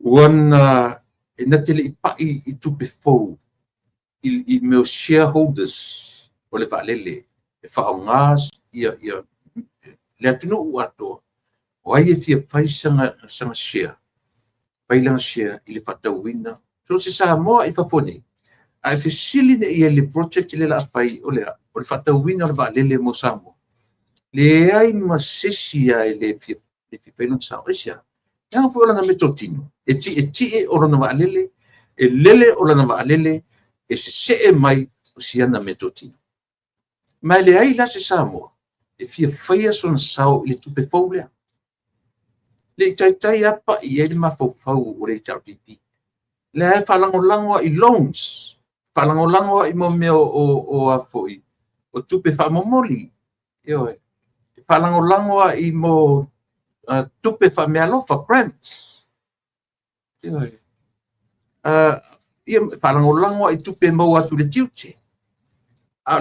Ua na e na te le i pai i tupe fou i mea o shareholders o le vaalele e faaaoga ia le atunuu atoa. O ai e fia fai sana share, fai lana share i le faatauina. So se Samoa i fafo nei, ae fesili nei i le project le la a fai o le a, o le faatauina o le vaalele mo Samoa. Leai ma se isi a e le fia fai lona sao. Aisea? Leaga foi o lana meatotino, e tietie o lona vaalele, e lele o lana vaalele, e sesee mai o siana meatotino. Ma e leai la se Samoa e fia faia sona sao i le tupe fou lea. Le i taitai a pai ai le mafaufau o le HRPP. Lea e faalagolago ai i loans, faalagolago ai mo mea o a foi, o tupe faamomoli. Ioe. Faalagolago ai mo tupe faameaalofa, grants. Ioe. Ia faalagolago ai tupe e maua atu i le tiute. A o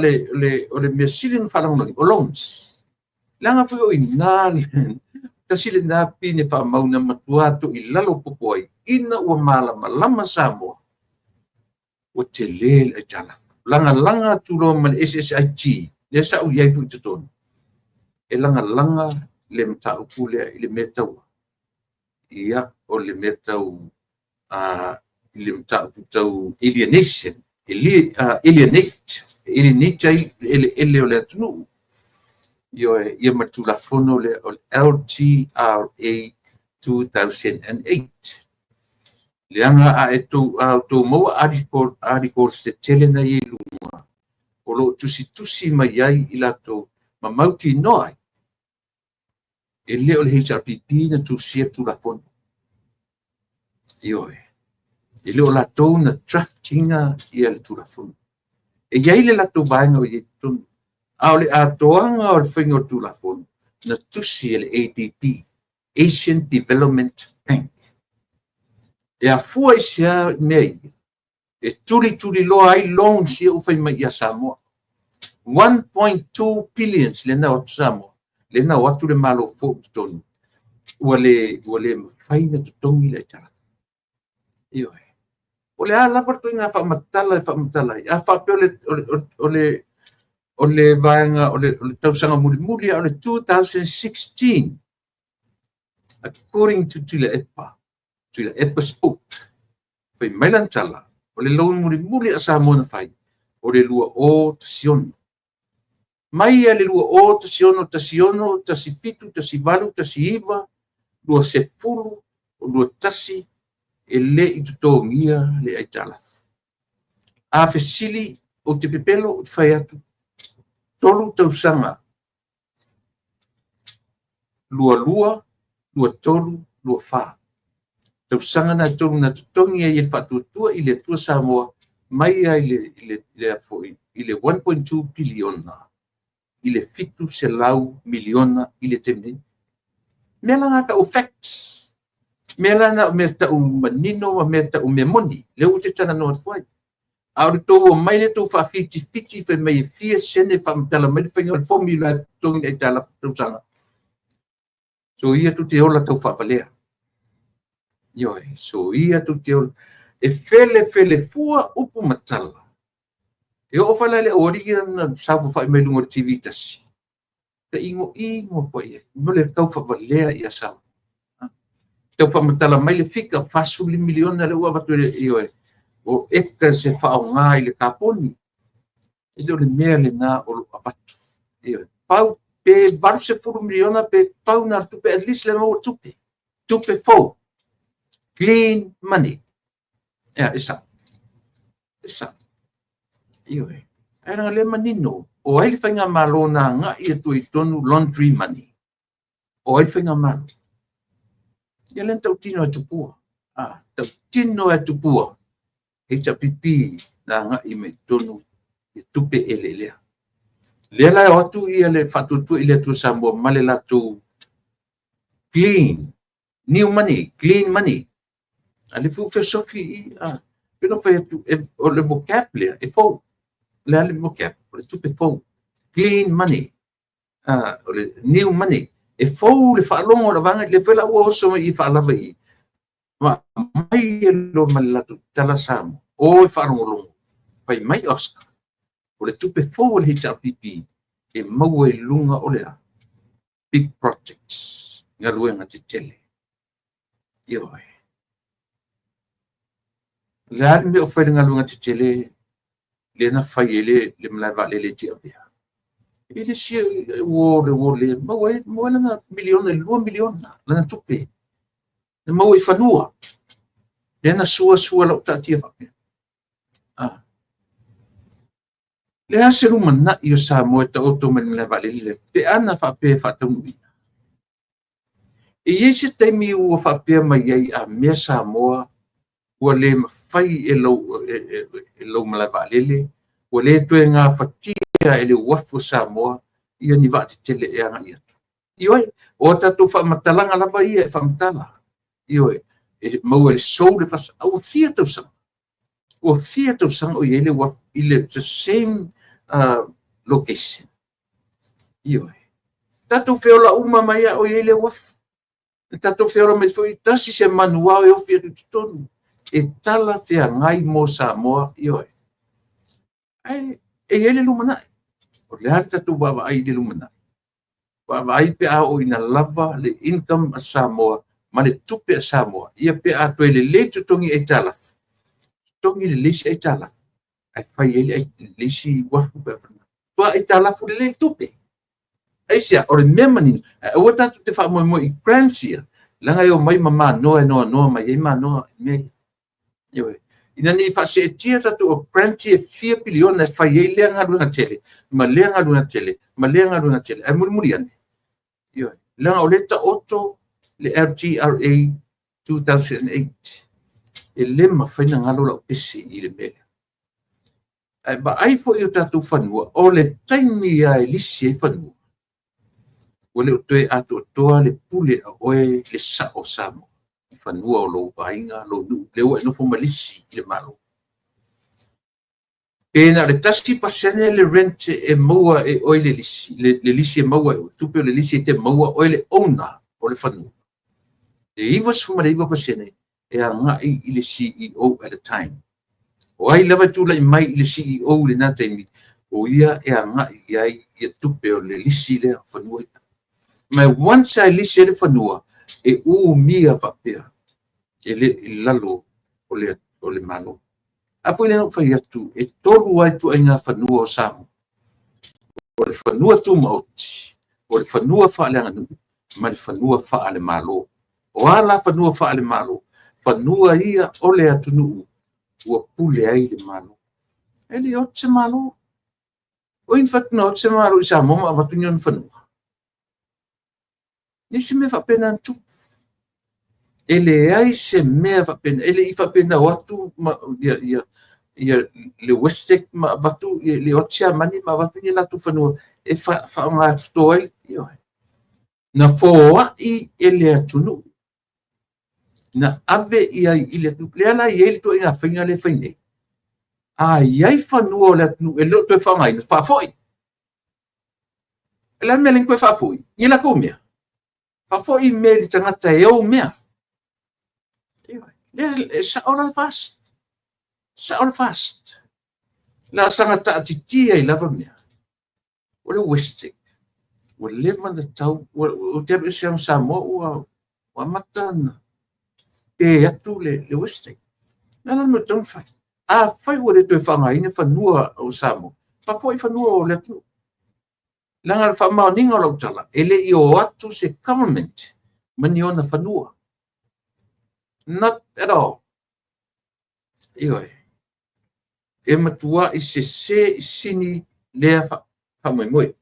le mea sili ona faalagolago, o loans. Leaga foi o i ina, tasi lena pine faamau na matua atu i lalo popo ai, ina ua malamalama Samoa. Ua tele le aitalafu. Lagalaga atu loa ma le SSIG, lea sa ou i ai foi i totonu, e lagalaga le mataupu lea i le mea tau, ia, o le mea tau i le mataupu tau alienation, alienate, alienate ai eleele o le atunuu. Ioe, ia ma le Tulafono lea o le LTRA 2008. Leaga a outou maua articles tetele na i luga, o lo o tusitusi mai ai i latou ma mautinoa ai, e le o le HRPP na tusia le Tulafono. Ioe. E le o latou na draft ina ia le Tulafono. E i ai le latou vaega o i ai i totonu, a o le atoaga o le faiga o le Tulafono, na tusi e le ADB, Asian Development Bank. E afua i se a mea ia? E tulituliloa ai loans ia ua fai mai ia Samoa. 1.2 billions lea na o atu Samoa, lea na o atu le Malo fou i totonu, ua le mafai ona totogi le aitalafu. Ioe. O le a lava le ituaiga faamatala e faamatala ai, a faapea o le vaega o le tausaga mulimuli o le 2016, according to Tuilaepa, Tuilaepa spoke, fai mai lana tala, o le loan mulimuli a Samoa na fai, o le 2016. Mai le 2016, 16, 17, 18, 19, 20, 21, e le i totogia le aitalafu. A fesili, ou te pepelo, ou te fai atu, 3 tausaga, 22, 23, 24. Tausaga na e 3 na totogi ai e le Faatuatua i le Atua Samoa mai ai i le 1.2 piliona i le 700 miliona i le taimi nei. Mea la na tau facts. Mea la na o mea tau manino ma mea tau mea moni. Lea ua te talanoa atu ai. A o le tou omai lea tou faafitifiti fai mai e fia sene faamatala mai le faiga o le formula e totogi ai aitalafu tausaga. So ia tou te ola taufaavalea. Ioe, so ia tou te ola. E felefele fua upu ma tala. E oo foi la i le aualii ia na saofafai mai luga o le TV tasi, ta igoigo pua i ai, mo le taufaavalea ia Samoa. Tau faamatala mai le fika 45 miliona lea ua avatu ioe, o acres e faaaoga i le kaponi. E le o le mea lena o lo o avatu. Ioe, pau pe 80 miliona pe pau na tupe, at least le maua tupe. Tupe fou. Clean money. Ea, e sao. E sao. Ioe. Ae leaga lea manino, o ai le faigamalo na agai atu i totonu laundry money? O ai le faigamalo? Ia lea na tautino e Tupua. Ah, tautino e Tupua. HRPP na agai mai totonu i tupe eleelea. Lea la e o atu ia le Faatuatua i le Atua Samoa ma le latou clean, new money, clean money. A le fu fesofi i, ah, pe no fai atu, o le vocab lea, e fou. Le a le vocab, o le tupe fou. Clean money. Ah, o le new money. E fou le faalogo o le vaga, le foi la ua oso mai i faalava i. Ma mai e lo ma le latou tala Samoa. O e faalogologo. Fai mai Oscar. O le tupe fou o le HRPP e maua i luga o le a? Big projects. Galuega tetele. Ioe. Le a le mea o fai le galuega tetele lea na fai ai le malae vaalele i Tiavea. I le isi ua le ua le maua ai maua lana miliona, 2 miliona lana tupe. Na maua i fanua. Lea na sua sua lau taatia faapea. Ah. Le a se lumanai o Samoa e taoto mai le malae vaalele lea, pe ana faapea e faataunuuina. E i ai se taimi ua faapea mai ai a mea Samoa ua le mafai e lau malae vaalele, ua le toe gafatia e le uafu o Samoa ia ni vaatetele e agai atu. Ioe, o a tatou faamatalaga lava ia e faamatala. Ioe, e maua e le sou le fasa. A ua fia tausaga. Ua fia tausaga o i ai le uafu i le the same location. Ioe. Tatou feola uma mai a o i ai le uafu. Tatou feola mai foi, tasi se manuao e ofi atu i totonu. e talafeagai mo Samoa, ioe. Ae e i ai le lumanai. O le a le tatou vaavaai i le lumanai? Vaavaai pe a oo ina lava le income a Samoa ma le tupe a Samoa, ia pe a toe lelei totogi aitalafu, totogi lelei se aitalafu, ae fai ai le isi uafu pe a aitalafu lelei le tupe. Aisea? O le mea manino, ae aua tatou te faamoemoe i grants ia, leaga e omai ma manoa e noanoa mai ai manoa i mea ia. Ioe. Ina ne i faaseetia tatou grants ia e fia piliona e fai ai lea galuega tele, ma lea galuega tele, ma lea galuega tele, ae mulimuli ane, ioe, leaga o lea e taoto le LTRA 2008. E le mafai ona galo lau pese i le mea lea. Ae vaai foi i o tatou fanua, o le taimi lava e lisi ai fanua, ua le o toe atoatoa le pule a oe le sao o Samoa i fanua o lou aiga, lou nuu, lea ua e nofo ma lisi i le Malo. Pe na o le 1% le rent e maua e oe le lisi, le lisi e maua e oe, tupe o le lisi e te maua oe le owner o le fanua. E 99% e agai i le CEO at a time. O ai lava e tulai mai i le CEO i lena taimi, o ia e agai i ai ia tupe o le lisi lea fanua ia. Ma once a lisi ai le fanua, e umia faapea, e le i lalo o le Malo. A foi lea na ou fai atu, e 3 lava ituaiga fanua o Samoa. O le fanua tumaoti, o le fanua faaleaganuu, ma le fanua faale-Malo. O a la fanua faale-Malo? Fanua ia o le atunuu ua pule ai le Malo. E le o atu se Malo. O ai na fai atu na o atu se Malo i Samoa ma avatu ni ona fanua? E leai se mea faapena na tupu. E leai se mea faapena. E le i faapena o atu ia le Westec ma avatu, le o atu Siamani ma avatu ni latou fanua e faaaoga toto ai. Na foai e le atunuu. Na ave i ai i le atunuu. Lea la e i ai le ituaiga faiga lea e fai nei. A i ai fanua o le atunuu e le o toe faaaogaina, faafoi. O le a le mea e le toe faafoi? Ni latou mea. Faafoi mea i le tagata e ou mea. Lea e sao la le FAST. Sao le FAST. La saga taatitia ai lava mea. O le Westec, ua leva ona tau, ua te alu ese ma Samoa ua amata ona pe atu le Westec. Le a la le mea ua tatau ona fai? Afai ua le toe faaaogaina fanua o Samoa, faafoi fanua o le atunuu. Leaga o le faamaoniga o lau tala, e le i o atu se government ma ni ona fanua. Not at all. Ioe. E matuai sese i sini lea faamoemoe.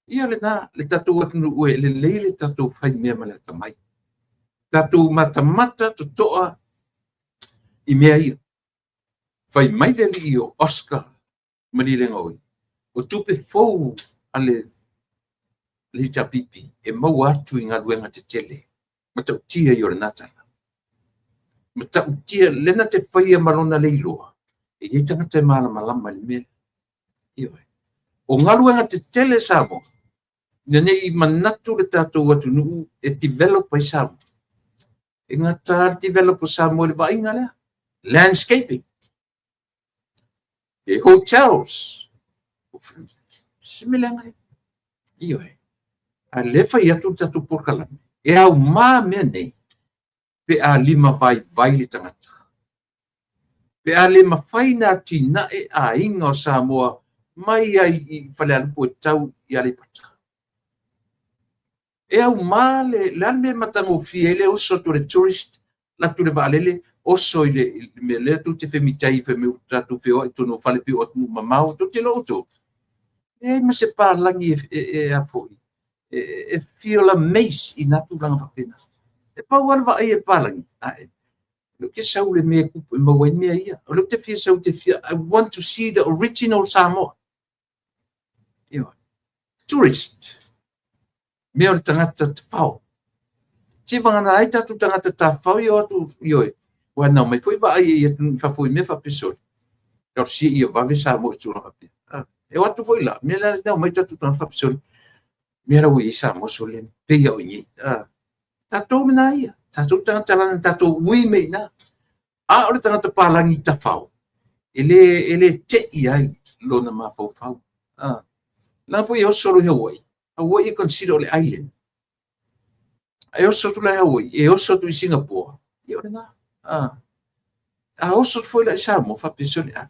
Ia lena, le tatou atunuu e lelei le tatou fai mea ma le atamai. Tatou matamata totoa i mea ia. Fai mai le alii o Oscar Malielegaoi, o tupe fou a le HRPP e maua atu i galuega tetele. Matautia ia o lena tala. Matautia, lea na te faia ma lona leiloa, e i ai tagata e malamalama i le mea. Ioe. O galuega tetele Samoa, ina ne i manatu le tatou atunuu e develop ai Samoa. E gata le develop o Samoa i le vaaiga lea. Landscaping. E hotels. Se mea leaga ia. Ioe. A lea fai atu le tatou polokalame, e aumā mea nei, pe a lima vaivai le tagata. Pe a le mafai na atinae aiga o Samoa mai ai i Falealupo e tau i Aleipata. E aumā le a le mea matagofie ai le oso atu o le tourist, latu le vaalele, oso i le mea lea tou te femitai fai mai ua tatou feoai i totonu o fale pei o atunuu mamao, tou te iloa outou. E leai ma se palagi e a foi, e feel amazed i nā tulaga faapena. E pau lava le vaai a le palagi, ae o lea ou te sau i le mea e maua ai mea ia. O lea ou te fia sau te fia, I want to see the original Samoa. Ioe. Tourist. Mea o le tagata tafao. Se vagana ai tatou tagata tafao ia o atu, ioe, ua nao mai foi vaai i atunuu i fafo i mea faapesoli. Talosia ia vave Samoa i tulaga faapea. E o atu foi la, mea la nao mai tatou tagata faapesoli. Mea la ua i ai Samoa sole, pei a o i nei. Tatou mena ia, tatou tagata lana, tatou ui mai i ina. A o le tagata palagi tafao, e le te'i ai lona mafaufau. Leaga foi e oso loa i Hawaii, Hawaii e consider o le island. E oso atu la i Hawaii, e oso atu i Singapore, ia o lena. A oso atu foi la i Samoa, faapea sole, a,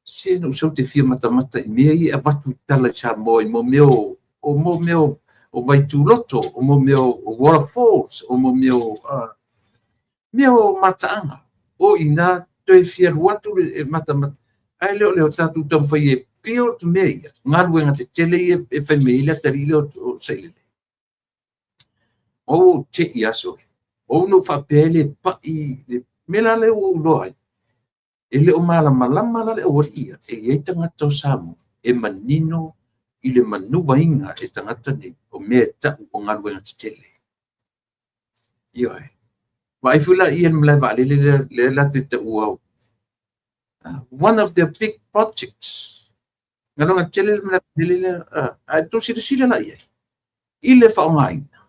se na ou sau te fia matamata i mea ia e avatu i tala i Samoa i mo mea o mo mea o vaituloto, o mo mea o waterfalls, o mo mea o mea o mataaga. O ina toe fia alu atu e matamata. Ae le o le o tatou taumafai e build mea ia, galuega tetele ia e fai mai ai le atalii lea o Sailele. O te i aso. O no faapea e le pai le mea la lea ua ou iloa ai. E le o malamalama la le aualii ia, e i ai tagata o Samoa e manino i le manuvaina e tagata nei o mea e tau o galuega tetele. Ioe. Vaai foi la ia le malae vaalele lea lea la te taua, one of their big projects. Galuega tetele le malae vaalele lea. Ae tou silasila la i ai i le faaaogaina.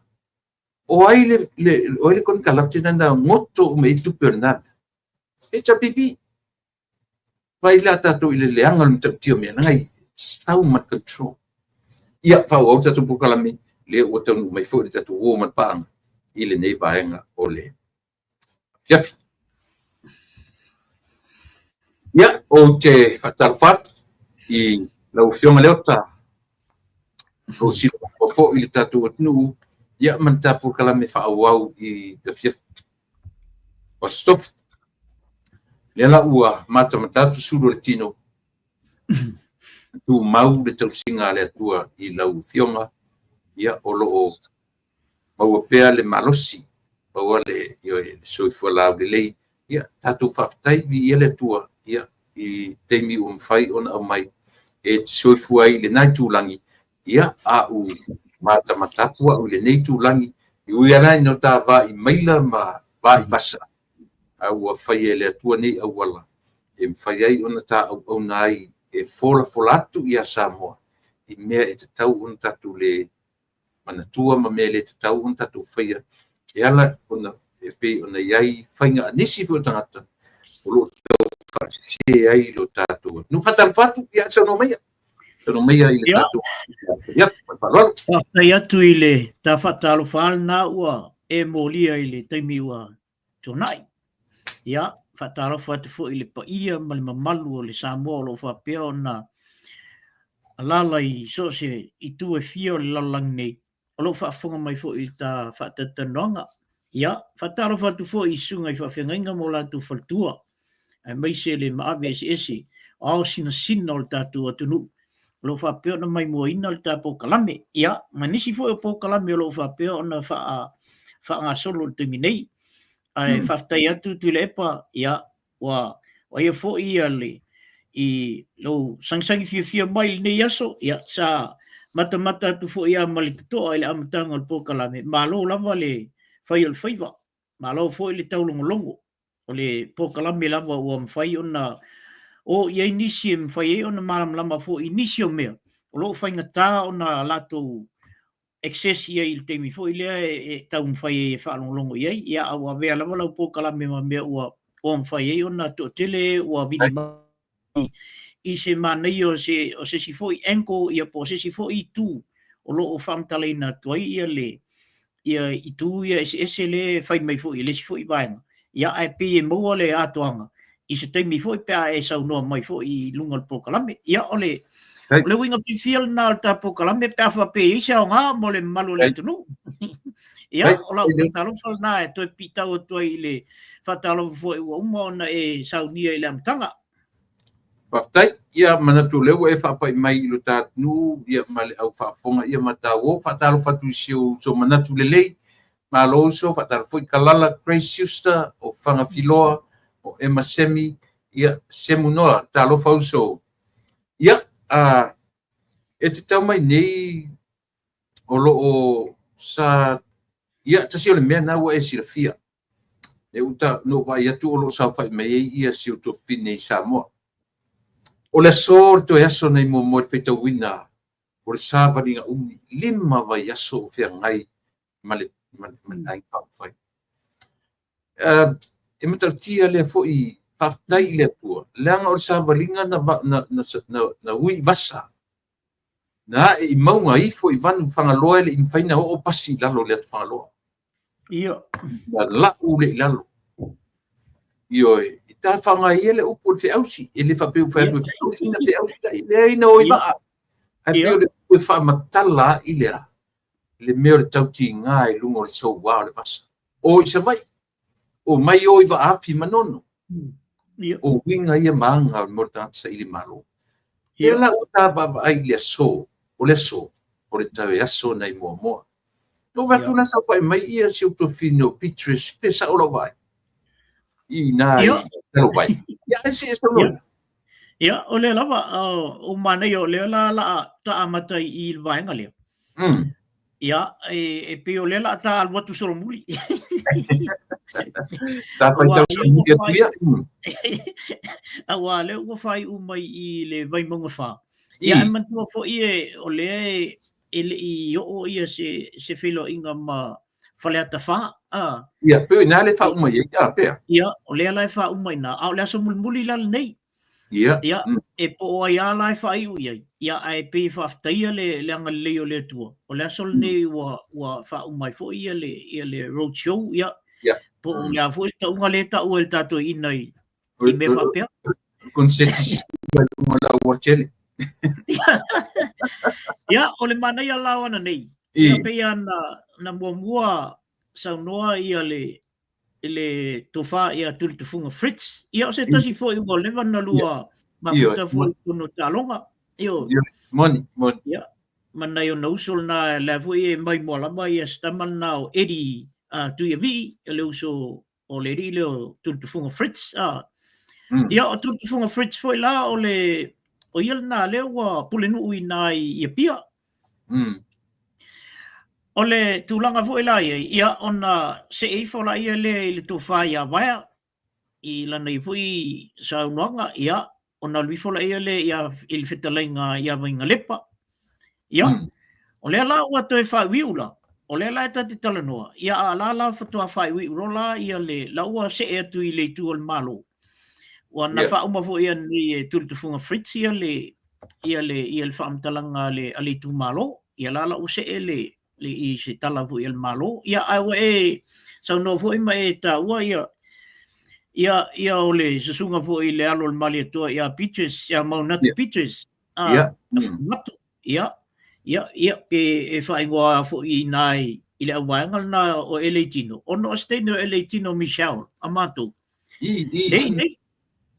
O ai o ai le konekarate na goto uma i tupe o lena mea? HRPP. Vai la tatou i le leaga o le matautia o mea, leaga e sau ma le control. Ia, faaauau le tatou polokalame, lea ua taunuu mai foi le tatou uo ma le paaga i lenei vaega o le afiafi. Ia, ou te faatalofa atu i lau Afioga Leota, o silafia foi i le tatou atunuu, ia ma le tatou polokalame faaauau i le afiafi o Aso Tofi. Lea la ua matamata atu sulu o le tino, tumau le tausiga a le Atua i lau Afioga, ia o lo o maua pea le malosi, maua le, ioe, le soifua laulelei. Ia tatou faafetai viia le Atua, ia i taimi ua mafai ona aumai e te soifua ai i lena itulagi, ia a u matamata atu au i lenei itulagi, e ui lava ina o ta vaai maila ma vaai vasa, a ua faia e le Atua nei auala e mafai ai ona ta auauna ai e folafola atu ia Samoa i mea e tatau ona tatou le manatua ma mea e le tatau ona tatou faia e ala ona e pei ona i ai faiga a nisi foi o tagata o lo o tau faasese ai lo tatou atunuu. Faatalofa atu, ia saunoa maia. Saunoa maia i le tatou ia, ma le faaaloalo. Faafetai atu i le ta faatalofa lena ua e molia i le taimi ua tuanai. Ia, faatalofa atu foi i le paia ma le mamalu o le Samoa o lo o faapea ona alala i so o se itu e fia o le lalolagi nei, o lo o faafofoga mai foi i le ta faatalatalanoaga. Ia, faatalofa atu foi i susuga i faafeagaiga ma o latou faletua, aemaise le maave eseese o ao sinasina o le tatou atunuu, o lo o faapea ona maimoaina le ta polokalame. Ia, ma nisi foi o polokalame o lo o faapea ona faagasolo i le taimi nei. Ae faafetai atu Tuilaepa, ia, ua ia foi ia le i lou sagisagi fiafia mai i lenei aso, ia, sa matamata atu foi ia ma le totoa i le amataga o le polokalame, malo lava le fai o le faiva, malo foi le taulogologo. O le polokalame lava ua mafai ona o i ai nisi e mafai ai ona malamalama foi i nisi o mea o lo o faigata ona latou access i ai i le taimi foi lea e taumafai ai e faalogologo i ai. Ia, a ua avea lava lau polokalame ma mea ua mafai ai ona toatele ua vili mai i se manaia o se isi foi angle, ia, po o se isi foi itu o lo o faamatalaina atu ai ia le ia itu ia eseese le fai mai foi i le isi foi vaega. Ia, ae pei e maua le atoaga i se taimi foi pe a e saunoa mai foi i luga o le polokalame. Ia, o le uiga fiafia lena o le ta polokalame pe a faapea e i ai se aoga mo le mamalu o le atunuu. Ia, o lau faatalofa lena e toe pitau atu ai i le faatalofa foi ua uma ona e saunia i le amataga. Faafetai. Ia manatu lea ua e faapai mai i lo ta atunuu ia ma le au faafofoga ia ma tāua. Faatalofa atu i si ou uso manatu lelei. Malo uso, faatalofa foi Kalala Grace Schuster o Fagafiloa, o Emma Semi, ia Semu Noa, talofa uso. Ia, e te tau mai nei o lo o sa ia tasi o le mea na ua e silafia. E uta no vaai atu o lo o saofai mai ai ia si ou tuafafine i Samoa. O le aso, le toe aso nei muamua i le faitauina. O le savaliga umi, 5 vaiaso o feagai ma le Aiga Faaupufai. E matautia lea foi, faafetai i le Atua, leaga o le savaliga na ui i vasa, na ae i mauga ifo i vanu Fagaloa e le i mafai ona oo pasi i lalo o le atu Fagaloa. Na lau lea i lalo. Ioe, e ta faaaoga ia le upu o le feausi, e le faapea ua fai atu e feausi na feausi la, leai na o i vaa. Ae pei o le upu e faamatala ai le a? Le mea o le tautiga i luga o le soua o le vasa. O i Savaii, o mai o i Vaafi Manono. O uiga ia ma aga mo le tagata saili malo. Ia la ua ta vaavaai i le aso, o le aso, o le toe aso nai Moamoa. Na ou vaai atu la saofai mai ia si ou tuafafine o Beatrice, pe sao lau vaai? I ina i Talovai. Ia, ai se e saunoa. Ia, o lea lava, o manaia o lea la la ta amata i le vaega lea. Ia, e pei o lea la ta alu atu solomuli. Ta faitau solomuli atu ia. Aua lea ua faaiu mai i le Vaimauga 4. Ia, e manatua foi e, o lea e le i oo ia se feiloaiga ma Faleata 4. Ia, pei o i ina le faauma i ai, a pea? Ia, o lea la e faauma i ina, a o le aso mulimuli la lenei. Ia, e po o ai lava la e faaiu i ai, ia, ae pei e faafetaia le agalelei o le Atua, o le aso lenei ua faauma ai foi ia le road show, ia, po o le a foi le tauga lea e taua e le tatou ina i mea faapea. Konseti sisina i luga o le aualatele. Ia, o le manaia la o ananei, ia pei lava na muamua saunoa ia le le tofa ia Tulitufunga Fritz. Ia o se tasi foi ua leva na lua mafuta foi i totonu o taaloga. Ioe. Moni, moni. Ia, ma nai ona uso lena, lea foi e maimoa lava ia si tama lena o Eddie Tuiavii, o le uso o le alii lea o Tulitufunga Fritz. Ia, o Tulitufunga Fritz foi la, o le, o ia lena lea ua pulenuu i ina i Apia. O le tulaga foi la i ai, ia ona see ifo laia lea i le tofa ia Vaea, i lana ia foi saunoaga, ia ona alu ifo laia lea ia, i le fetalaiga ia Vainalepa. Ia, o lea la ua toe faaiuiu la, o lea la e ta te talanoa, ia a la la faatoa faaiuiu loa la ia le, la ua see atu i le itu o le Malo. Ua na faauma foi ananei e Tulitufunga Fritz ia le, ia le, ia le faamatalaga a le, a le itumalo. Ia la la ua see le, le, i se tala foi a le Malo. Ia, ae ua e saunoa foi ma e taua ia, ia, ia o le susuga foi i le alo o le Malietoa ia Beatrice, ia Maunatu Beatrice, a, Matu, ia, ia, ia, pe e faaigoa foi i ina i, i le auvaega lena o Eleitino, ona o se taimi o Eleitino Michelle, a matou. Lea i inei,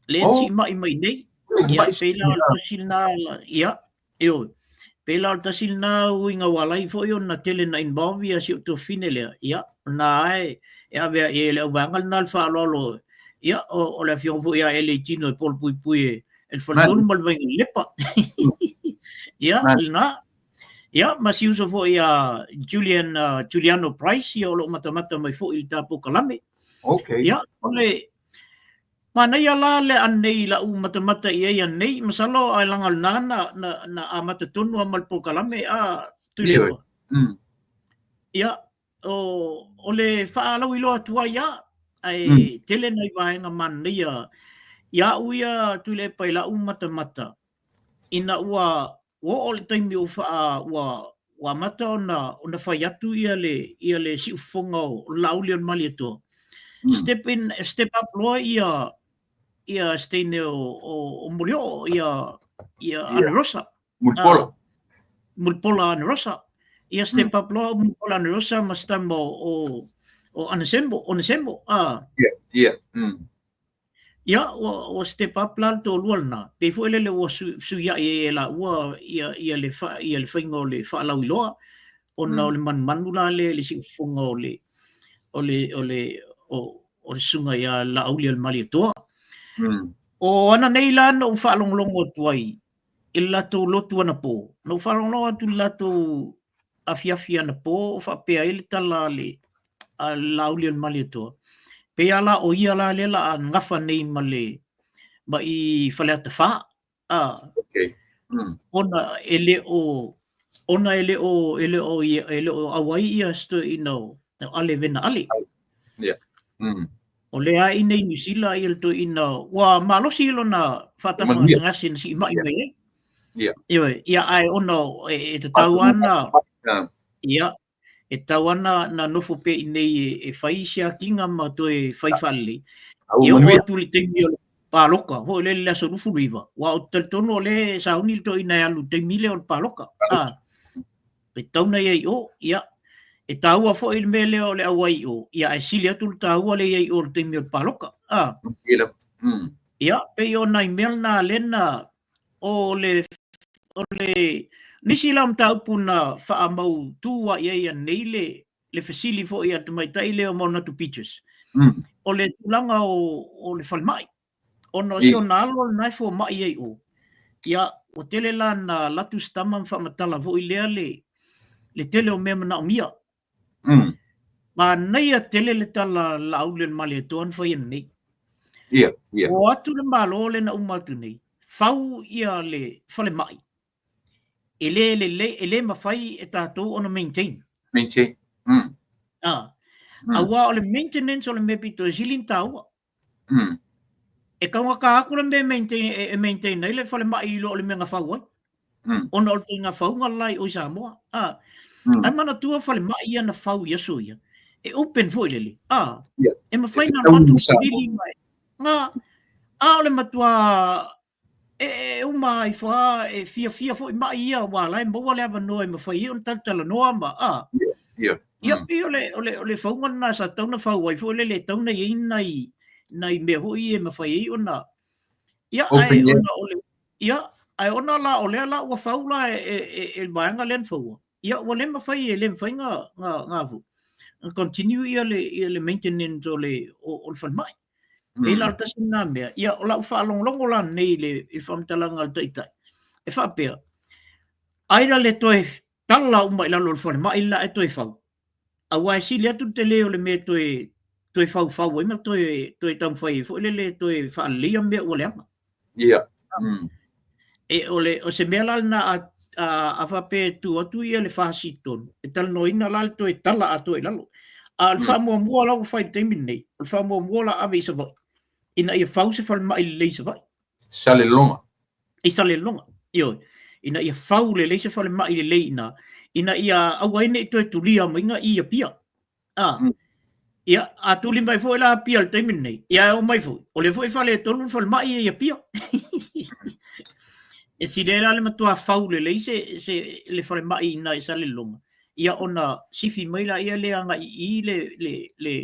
lea e siimai mai nei. Ia, pei la o le tasi lena, ia, ioe. Pei la o le tasi lena uiga ua ala ai foi ona tele na involve ia si ou tuafafine lea, ia, na e e ave ai e le auvaega lena le faaaloalo, ia, o le afioga foi ia Eleitino e polopuipui e le faletolu ma le Vainalepa. Ia, lena. Ia, ma si uso foi ia Julian, Juliano Price, ia o lo o matamata mai foi i le ta polokalame. Okay. Ia, o le manaia la le anei i lau matamata i ai anei, masalo ae leaga o lena na, na, na amata tonu lava ma le polokalame a Tuilaepa. Ia, o, o le faalauiloa atu ai lava, ae tele nai vaega manaia ia au ia Tuilaepa i lau matamata, ina ua oo le taimi ua faa, ua, ua amata ona, ona fai atu ia le, ia le siufofoga o le Laauli o le Malietoa. Step in, step up loa ia, ia se teine o, o, o Molioo, ia, ia Anarosa. Mulipola. Mulipola Anarosa. Ia step up loa Mulipola Anarosa ma se tama o, o Onesemo, Onesemo. Ia, ia. Ia, ua, ua step up la le toalua lena. Pei foi lele ua fesuiai ai e laua ia, ia le, fa, ia le faiga o le faalauiloa, ona o le manumanu la lea i le siufofoga o le, o le, o le, o, o le susuga ia Laauli o le Malietoa. O ananei la na ou faalogologo atu ai i le latou lotu anapo, na ou faalogologo atu i le latou afiafi anapo o faapea ai le tala a le, a le Laauli o le Malietoa, pei lava la o ia la lea o le a gafa nei ma le, ma i Faleata 4, a, Okay. Ona e le o, Ona e le o, e le o, e le o auai ia si toeaina o Ale Vena Ale. Yeah. O lea i nei Niu Sila ia le toeaina ua malosi lona faatafagasegase na siimai mai ai. Yeah. Ioe, ia ae ona e tatau ana ia e tatau ana na nofo pea i nei e fai siakiga ma toe fai faalelei. E oo atu i le taimi o le paloka, foi lele i le aso 29, aua ou te talitonu o lea e sauni le toeaina e alu i le taimi lea o le paloka. A, e tatau ona i ai i o, ia, e taua foi le mea lea o le auai i o, ia, ae sili atu le taua le i ai i o i le taimi o le paloka. A, ia, pei o nai mea na lea na o le o le nisi la o mataupu na faamautu lava i ai anei le le fesili foi a le tamaitai lea o Moanatu Beaches. O le tulaga o, o le falemai. Ona o si ona alo lena e fomai ai i o. Ia, ua tele la na alu atu si tama ma faamatala foi lea le, le tele o mea manaomia. Manaia tele le tala a Laauli o le Malietoa na fai ananei. Ia, ia. O atu le Malo lea na uma atu nei, fau ia le falemai, e le lelei, e le mafai e tatou ona maintain. Maintain. Ah. Aua o le maintenance o le mea pito e sili ona taua. E taugata atu le mea e maintain, e maintain ai le falemai i lo o le mea na fau ai. Ona o le ituaiga fauga la i o i Samoa. Ah. Ae manatua falemai ia na fau i aso ia, e open foi lele. Ah. E mafai ona alu atu savili mai. Nga, a o le matua e uma ifo lava, e fiafia foi mai ia, aua o la e maua le avanoa e mafai ai ona talatalanoa ma, a. Ia, pei o le, o le, o le fauga lena sa tatau ona fau ai foi lele, e tatau ona i ai nai, nai mea foi ia e mafai ai ona, ia, ae ona o le, ia, ae ona la o lea la ua fau la e, e, e, e le vaega lea na faua, ia, ua le mafai, e le mafai na, na, na, na continue ia le, ia le maintenance o le, o, o le falemai. Pei la o le tasi lena mea, ia o lau faalogologo la nei i le i faamatalaga a le Taitai, e faapea, ai la le toe tala uma i lalo o le falemai le la e toe fau, aua e sili atu le tele o le mea e toe toe faufau ai ma toe toe taumafai ai foi lele e toe faaleleia mea ua leaga. Ia. E o le o se mea la lena a a, a faapea e tuu atu ia le FAST i totonu, e talanoaina la le toe tala atoa i lalo. A o le faamuamua la ua fai i le taimi lenei, o le faamuamua la ave i Savaii, ina ia fau se falemai lelei i Savaii. Salelologa. I Salelologa, ioe. Ina ia fau lelei se falemai lelei i ina, ina ia aua ai ne i toe tulia maiga i Apia. A, ia, a tuli mai foi la Apia i le taimi lenei, ia e oo mai foi, o lea foi e faaletonu le falemai ia i Apia. E sili ai la le matua fau lelei se, se, le falemai i ina i Salelologa, ia ona sifi mai laia lea agai i i le, le, le,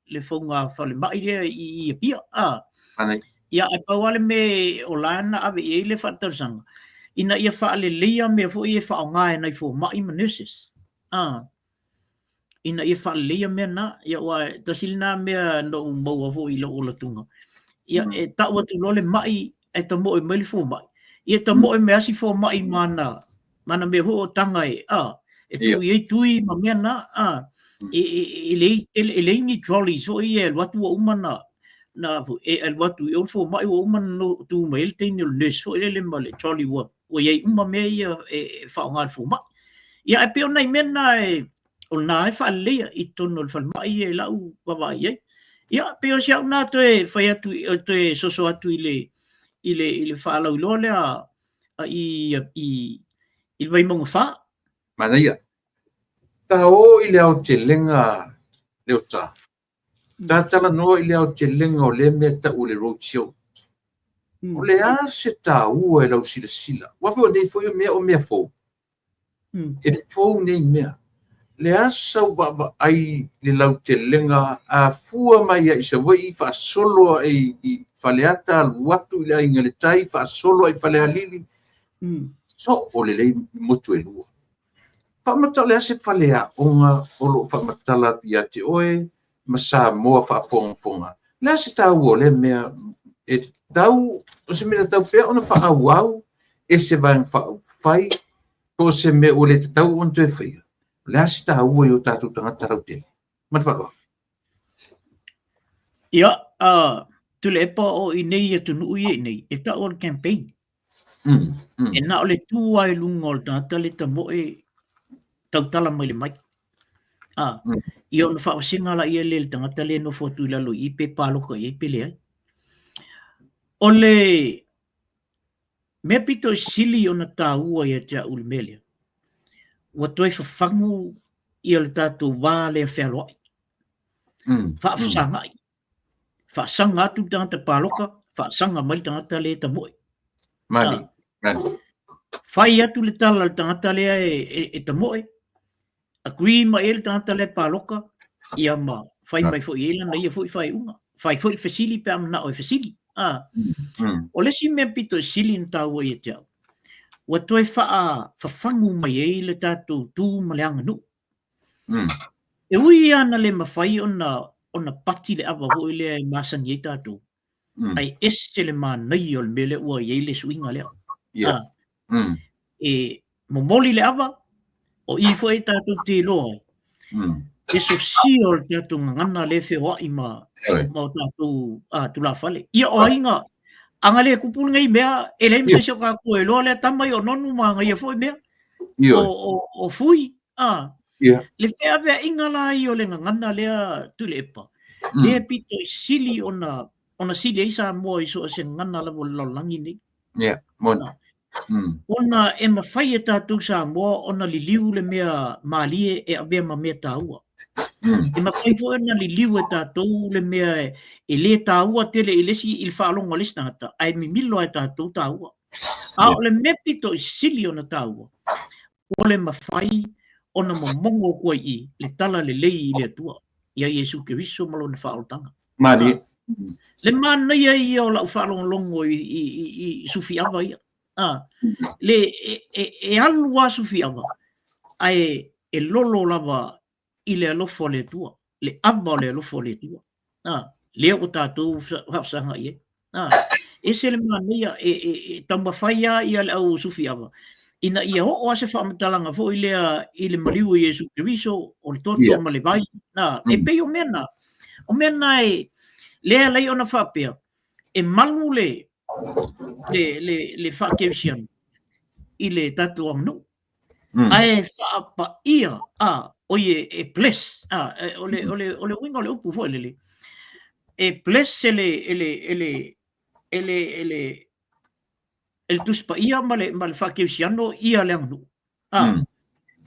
le fauga falemai lea i Apia. A, ia, ae pau lava le mea o la na ave i ai le faatalosaga, ina ia faaleleia mea foi ia e faaaoga e nai fomai ma nurses. A, ina ia faaleleia mea na, ia aua e tasi lena mea na ou maua foi i lou olatuga. Ia e tau atu loa le mai ae tamoe mai le fomai. Ia tamoe mai lava si fomai ma ana ma ana mea foi o taga e a e tuu i ai tui ma mea na a e e e leai tele e leai ni trolleys foi ia e alu atu ua uma na na e alu atu i o le fomai ua uma na tu mai ai le teine o le nurse foi lele ma le trolley ua ua i ai uma mea ia e faaaoga e le fomai. Ia ae pei o nai mea na e, o lena e faaleleia i totonu o le falemai ia i lau vaavaai i ai. Ia, pei o si au na toe fai atu, toe soso atu i le, i le, i le faalauiloa lea i, i, i le Vaimauga 4. Manaia. Ta o i le aotelega Leota. Ta talanoa i le aotelega o lea mea e tau o le road show. O le a se taua i lau silasila? Aua foi o nei foi mea o mea fou. E fou nei mea. Le a sau vaavaai i le lautelega a fua mai ia i Savaii faasolo ae i Faleata alu atu i le Aiga i le Tai faasolo ae i Falealili. Soo lelei motu e lua. Faamatala, o le a se faleaoga o lo o faamatala atu ia te oe ma Samoa faafogafoga? O le a se taua o lea mea e tatau, o se mea tatau pea ona faaauau e se Vaega Faaupufai po o se mea ua le tatau ona toe faia? O le a se taua i o tatou tagata lautele? Ma le faaaloalo. Ia, Tuilaepa o i nei atunuu ia i nei, e tau o le campaign. E na o le tu lava i luga o le tagata le tamoe tautala mai le mic. A, ia ona faavasega laia lea i le tagata lea e nofo atu i lalo i i pe paloka i ai pe leai. O le mea pito i sili ona taua ia te au i le mea lea, ua toe fafagu ia le tatou va lea fealoai, faafesagai, faasaga atu le tagata paloka, faasaga mai le tagata lea e tamoe. Mali, mali. Fai atu le tala a le tagata lea e tamoe, agree mai ai le tagata lea e paloka, ia ma fai mai foi i ai lana ia foi faaiuga. Fai foi le fesili pe a manao e fesili. O le isi mea pito i sili ona taua ia te au, ua toe faafafagu mai ai le tatou tu ma le aganuu. E ui lava na le mafai ona pati le ava foi lea e masani ai tatou, ae ese le manaia o le mea lea ua i ai le suiga lea. E momoli le ava, o i foi tatou te iloa ai, le sosia o le tatou gagana lea e feoai ma o tatou tulafale. Ia o aiga, a na le tupu lenei mea, e leai ma se isi o tatou e iloa lea tama i o nonu ma ana ia foi mea, o Fui. Le feaveaiga la ia o le gagana lea Tuilaepa, lea pito i sili ona sili ai Samoa i so o se gagana lava o le lalolagi nei. Ia, moni. Ona e mafai e tatou Samoa ona liliu le mea malie e avea ma mea taua. E mafai foi ona liliu e tatou le mea e le taua tele i le isi, i le faalogo a le isi tagata, ae mimilo lava e tatou taua. A o le mea pito i sili ona taua, o le mafai ona momogo atu ai i le tala lelei i le Atua, ia Iesu Keriso ma lona faaolataga. Malie. Le manaia ia o lau faalogologo i sufi ava ia. Le, e alu lava sufi ava, ae e lolo lava i le alofa o le Atua, le ava o le alofa o le Atua. Lea ua tatou faafesagai ai. Ese le manaia, e taumafai lava ia le au sufi ava, ina ia oo lava se faamatalaga foi lea i le maliu o Iesu Keriso, o le toto ma le vai. E pei o mea na, o mea na e, lea e ala ai ona faapea, e malu le faakerisiano i le tatou aganuu. Ae faapaia, oi e bless, o le uiga o le upu foi lele, e bless e le Tusi Paia ma le faakerisiano ia le aganuu.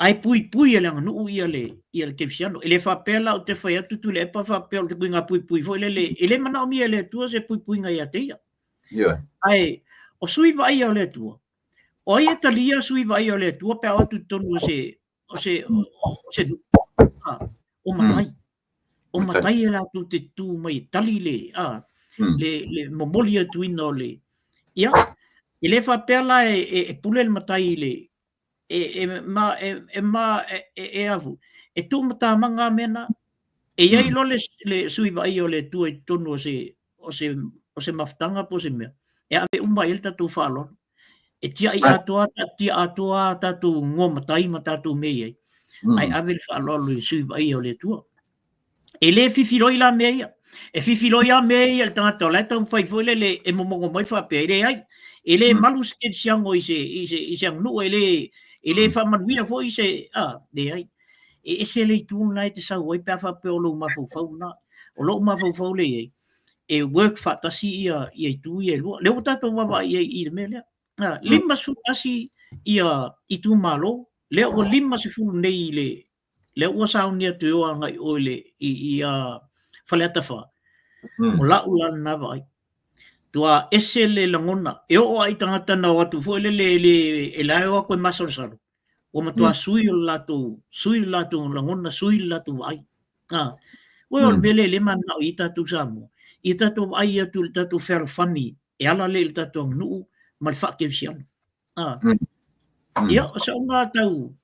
Ae puipui e le aganuu ia le kerisiano. E le faapea la ou te fai atu Tuilaepa faapea o le ituaiga puipui foi lele, e le manaomia e le Atua se puipuiga ia te ia. Ae o sui vaaia o le Atua, O ai e talia sui vaaia o le Atua pe a o atu i totonu o se o se o se nuu? O matai. O matai e latou te tū mai e tali le a le momoli atuina o le ia e le faapea la e pule le matai i le e ma e ma e afu e tuumatamaga mea na. E i ai loa le sui vaaia o le Atua i totonu o se o se mafutaga po o se mea, e ave uma i ai le tatou faaaloalo. E tiai atoa, taatia atoa a tatou igoa matai ma tatou mea i ai, ae ave le faaaloalo i le sui vaaia o le Atua. E le fifiloi la mea ia. E fifiloi lava mea ia i le tagata o la e taumafai foi lele e momono mai faapea, e leai. E le malu se kerisiano i se aganuu, e le faamanuia foi se, a, leai. E ese le itu lena e te sau ai pe a faapea o lou mafaufau lena. O lou mafaufau lea e i ai, e work faatasi ia itu ia e lua. Lea ua tatou vaavaai i ai i le mea lea. 51 ia itumalo, lea ua 50 nei i le, lea ua sauni atu e o agai i o i le, i Faleata 4. O lau la lena vaai. Tua ese le lagona, e oo lava i tagata na o atu foi lele e le, e la e o atu e masalosalo. Ua matua sui o le latou, sui le latou lagona, sui le latou vaai. Ua o le mea lea e le mananao i ai tatou Samoa, ia tatou vaai atu i le tatou fealofani e ala lea i le tatou aganuu ma le faakerisiano. Ia, o se uga tau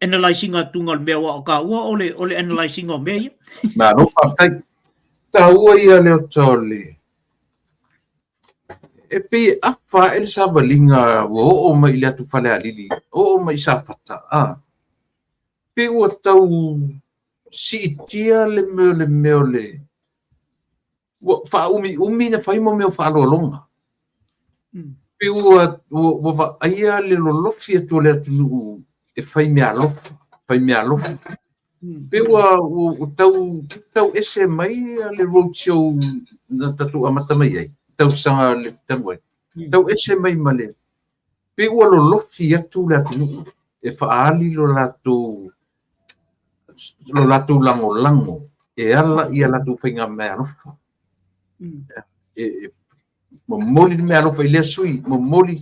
analyse ina atuga o le mea aua o taua o le analyse ina o mea ia. Malo faafetai. Taua ia le ota o le E pei e afa ae le savaliga ua oo mai i le atu Falealili, oo mai i Safata, a, pei ua tau siitia le mea le mea o le ua faaumiumi na fai mo mea o faaaloaloga. Pei ua vaaia le lolofi atu o le atunuu e fai meaalofa. fai meaalofa. Pe ua, ua, ua tau, tau ese mai le road show na tatou amata mai ai, tausaga le talu ai. Tau ese mai ma le, pe ua lolofi atu le atunuu e faaali lo latou lo latou lagolago e ala i a latou faiga meaalofa. E, e momoli le meaalofa i lea sui, momoli.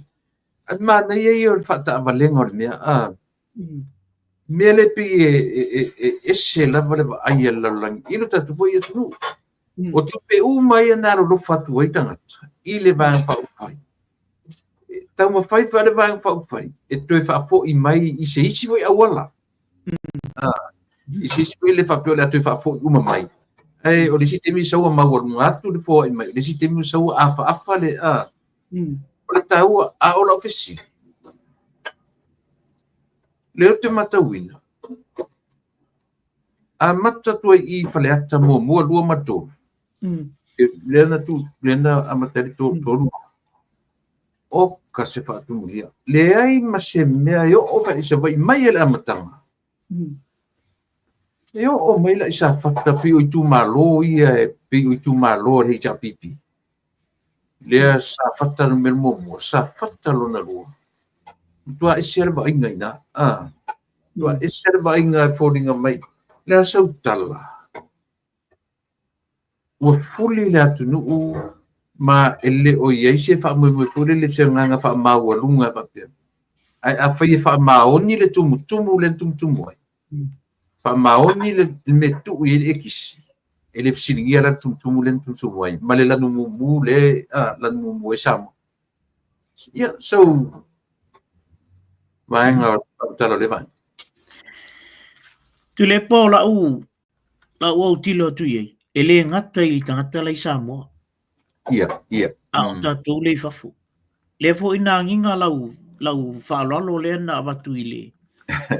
A manaia ia o le faataavalega o le mea. A, mea lea pei e, e, e, e ese lava le vaai a le lalolagi i lo tatou foi atunuu. O tupe uma ia na alolofa atu ai tagata i le Vaega Faaupufai. E taumafai foi le Vaega Faaupufai e toe faafoi mai i se isi foi auala. I se isi foi le faapea o le a toe faafoi uma mai. Ae o le isi taimi sau ua maualuga atu le foai mai, o le isi taimi sau ua afaafa le a. O le taua, a o lau fesili, lea ou te matauina, amata atu ai i Faleata muamua, lua ma tolu. Lea na tu, lea na amata ai le tolu. Oka se faatumulia. Leai ma se mea e oo mai i Savaii mai i le amataga. E oo mai la i Safata pei o itumalo ia e pei o itumalo a le HRPP. Lea Safata numera muamua, Safata lona lua. Matua ese le vaaiga i ina. Ah. Matua ese le vaaiga e foliga mai. Le a sau tala. Ua fuli le atunuu ma e le o i ai se faamoemoe foi lele se agaga faamaualuga e faapea. Ae afai e faamaoni le tumutumu lea na tumutumu ai, faamaoni le mea e tuu i ai le ekisi, e le fesiligia la le tumutumu lea na tumutumu ai, ma le lanu mumu lea lanu mumu ai Samoa. Ia, so, vaega o le faamatala o lea vaega. Tuilaepa o lau lau autilo atu i ai, e le gata i tagata la i Samoa. Ia, ia. A o tatou lea i fafo. Lea foi na agiga lau, lau faaaloalo lea na avatu i le,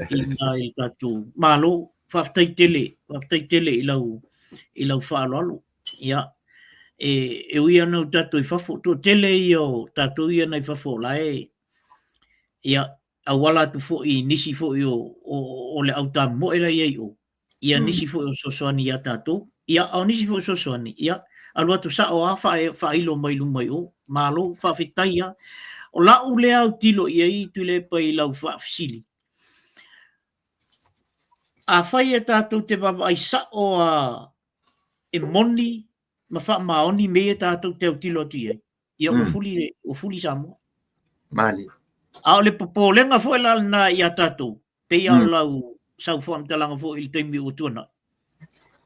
i na i le tatou Malo. Faafetai tele, faafetai tele i lau, i lau faaaloalo. Ia, e, e ui ana o tatou i fafo, toatele ia o tatou ia na i fafo o la e, ia, auala atu foi i nisi foi o, o, o le au tamomoe la i ai o, ia nisi foi o fesoasoani ia tatou, ia a o nisi foi o fesoasoani, ia alu atu sao lava faailo mai luma i o. Malo, faafetai lava. O lau lea autilo i ai Tuilaepa i lau faafesili, afai e tatou te vaavaai sao lava e moni ma faamaoni mea ia tatou te autilo atu i ai, ia ua fuli, ua fuli Samoa. Malie. A o le popolega foi la lena ia tatou, pei lava o lau sau faamatalaga foi i le taimi ua tuanai,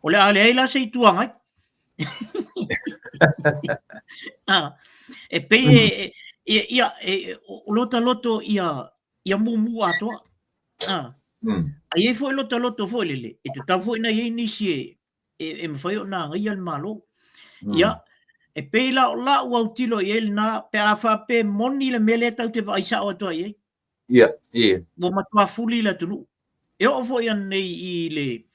o le a leai la se Itu Agai. Ah, e pei e, e, ia, e, o lota loto ia, ia mumu atoa. Ah. A i ai foi lota loto foi lele, e tatau foi ona i ai nisi e, e, e mafai ona agaia le Malo. Ia, e pei la o lau autilo i ai lena, pe a faapea e moni le mea lea tatou te vaai sao atu ai i ai. Ia, ia. Ua matua fuli le atunuu. E oo foi ananei i le...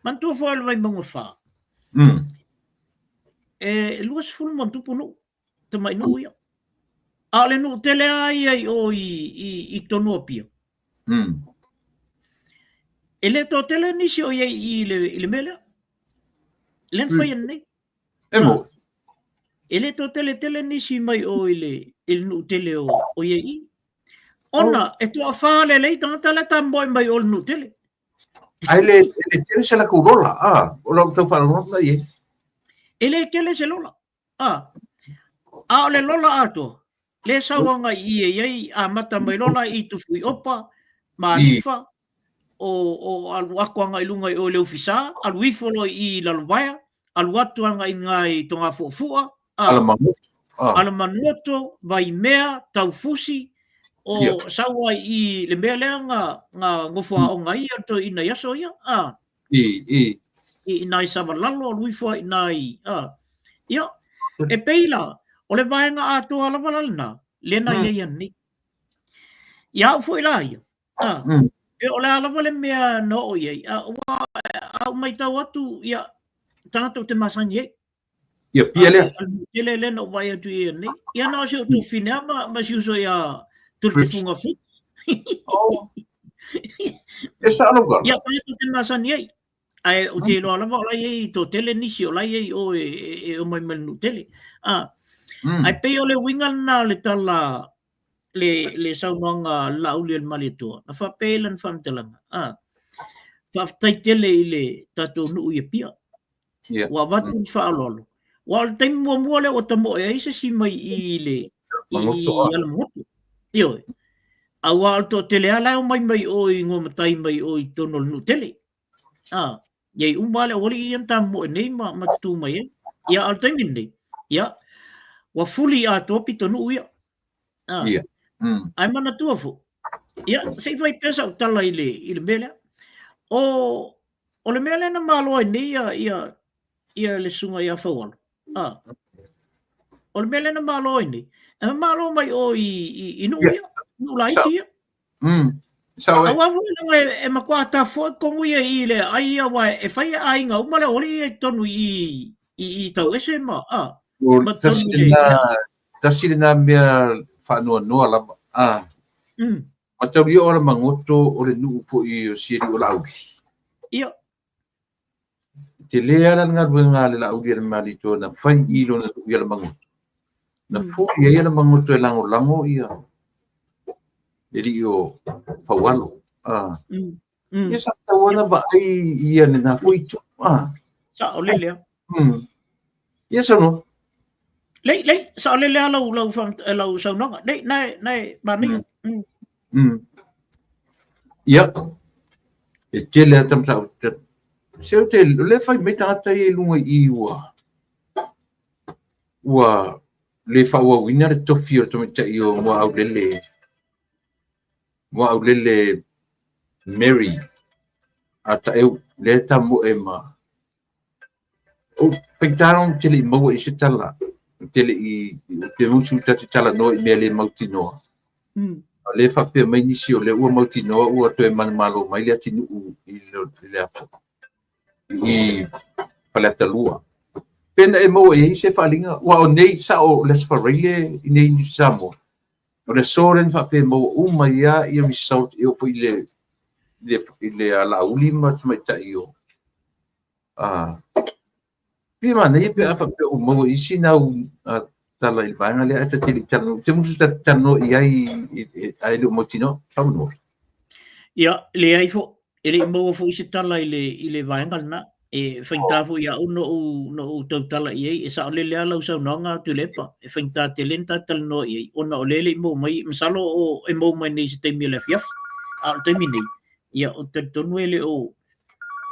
Manatua foi o le Vaimauga 4. E 20 ma ona tupu nuu, tamai nuu ia. A o le nuu tele lava ia i o i, i, i totonu o Apia. E le toatele nisi o i ai i le, i le mea lea. Lea na fai ananei. E mo. E le toatele tele nisi mai o i le, i le nuu tele o, o i ai i. Ona, e toafa lelei tagata la e tamomoe mai o le nuu tele. Ae le, e le tele se latou lola, a, o lau tau faalogologo mai i ai. E le tele se lola, a. A o le lola atoa, le sau agai i e i ai amata mai lola i Tufuiopa, Malifa, o, o alu atu agai i luga i o i Leufisa, alu ifo loa i Lalovaea, alu atu agai i ina i Togafuafua, a, Alamagoto, a. Alamagoto, Vaimea, Taufusi, o Ia. sau ai i le mea lea na, na nofo aoga ai ia toeaiina i aso ia, a. I, i. I ina i Savalalo, alu ifo ai ina i, a. Ia, e pei la, o le vaega atoa lava la lena, lea na i ai ananei. Ia au foi la ia, a, pe o le a lava le mea na oo i ai, a, ua, a ou matau atu, ia, tagata ou te masani ai. Ia, pia lea. Tele lea na ou vaai atu i ai nei. Ia na o si ou tuafafine lava ma, ma si uso ia Tulitefuga Fritz. Oh. E sao lau tala. Ia, o lea tou te masani ai. Ae ou te iloa lava o la e i ai toatele nisi o la e i ai i o e omai mai le nuu tele. Ae pei o le uiga lena o le tala le saunoaga a le Laaulialemalietoa, na faapea ai lana faamatalaga, faafetai tele i le tatou nuu i Apia. Ua avatu le faaaloalo. Aua o le taimi muamua lea ua tamoe ai se isi mai i le i Alamagoto. Ioe. Aua o le toatele lava la e omai mai o i Igoamatai mai o i totonu o le nuu tele. Ia i uma lava le aualii ia na tamoe nei ma tutu mai ai. Ia, a o le taimi lenei, ia, ua fuli atoa pitonuu ia. Ae manatua foi, ia, se i fai pea sau tala i le mea lea. O le mea lea na malo ai nei ia le susuga ia Faualo, o le mea lea na malo ai nei, e malo mai o i nuu ia, nuu laiti ia. Sao e. Aua foi leaga e matua tafoe totonu ia i le ai ia, aua e fai e aiga uma le aualii ia i totonu i i Tauese ma O ma tasi totonu i le lena, tasi lena mea faanoanoa lava. Mataulia o Alamagoto o le nuu foi o si alii o Laauli. E tele lava le galuega a le Laaulialemalietoa na fai i lona nuu i Alamagoto. Na foi ai Alamagoto e lagolago ia le alii o Faualo. Ia sa tatau lava ona vaai ia lena foi itu. Saolele lava. Ia saunoa. Lei, lei, saolele lava lau saunoaga. Lei, nae manaia. Ia, e tele lava tama se o te, o lea e fai mai tagata ia i luga i i ua le faaauauina le tofi o le tamaitai o Muaaulele, Muaaulele Mary a Taeu, lea e tamoe ma Faigata ou te le i maua i se tala, ou te le i, ou te musu ta te talanoa i mea le mautinoa. A o lea e faapea mai nisi o lea ua mautinoa ua toe manumalo mai le atinuu i le apo, i Faleata 2. Pe na e maua i ai se faaaliga, aua o nei, sao o le Aso Faraile i nei News Samoa, o le aso lea na faapea e maua uma ai lava ia result e oo foi i le Laauli ma tamaitai o Pei e manaia pe a faapea ua maua i isi nau tala i le vaega lea ae ta te le i talanoa. Ou te musu ta te talanoa i ai ae le o mautinoa. Faamolemole. Ia, leai foi, e le i maua foi se tala i le vaega lena. E faigata foi ia au na ou tautala i ai. E saolele lava lau saunoaga Tuilaepa. E faigata tele na ta talanoa i ai, ona o lea e le i maua mai. Masalo o e maua mai nei i se taimi o le afiafi. A o le taimi nei, ia, ou te talitonu e le o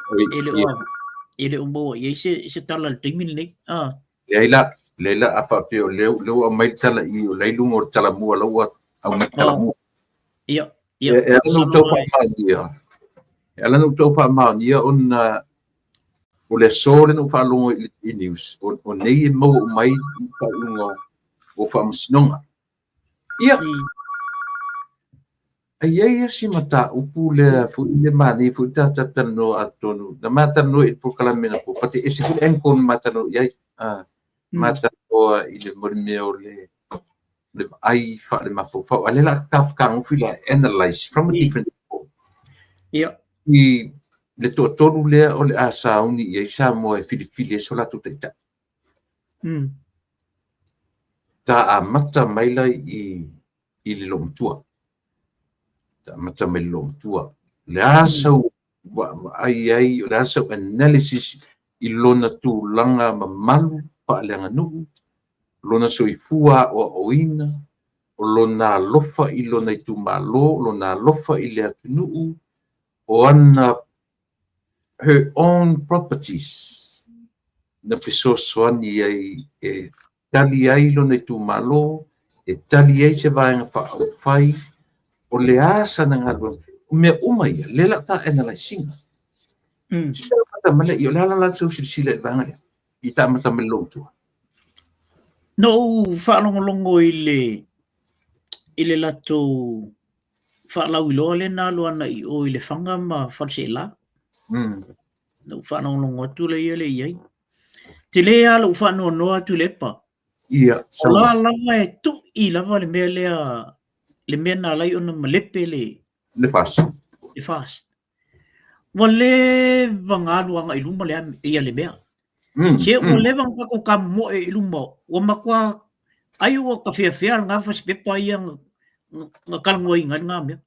E le o e le o maua i ai se tala i le taimi lenei. Leai la, leai la, a faapea o lea ua aumai le tala i o la e i luga o le talamua, la ua aumai le talamua. Ia, ia. E ala ona ou tau faamaonia, e ala ona ou tau faamaonia ona o le aso lea na ou faalogo i news, o nei e maua uma ai faaiuga o faamasinoga. Ia, a i ai si mataupu lea foi le manaia foi ta talanoa atonu, na ma talanoa i le polokalame na po, but e ese foi le angle na ma talanoa i ai. Ma talanoa i le mo le mea o le vaai faale-mafaufau, a o lea o le a fetagofi la analyze from a different angle. I le toatolu lea o le a sauni i ai Samoa e filifili ai so latou taitai. Ta amata mai la i le loomatua. Ta amata mai le loomatua. O le a sau vaai ai, o le a sau analysis i lona tulaga mamalu faaleaganuu, lona soifua aoaoina, o lona alofa i lona itumalo, o lona alofa i le atunuu, o ana her own properties na fesoasoani ai e tali ai lona itumalo, e tali ai se vaega faaupufai, o le a sana galuega. O mea uma ia, lea la ta analyse ina. Sila amata mai lea, o le a la la sau silasila i le vaega lea, i ta amata mai le loomatua. Na ou faalogologo i le latou faalauiloa lea na alu ana i o i Lefaga ma Faleaseela. Na ou faalogologo atu lea ia lea i ai. Tele lava lou faanoanoa atu i Lepa. Ia, O la lava e tui lava le mea lea, le mea na alai ona malepe le Le fasi. Le FAST. Ua leva na alu agai i luma le ia le mea. Se ua leva na tatou tamomoe i luma, ua matua ai ua tafeafea lena fasipepa ia na talanoaina ai lena mea.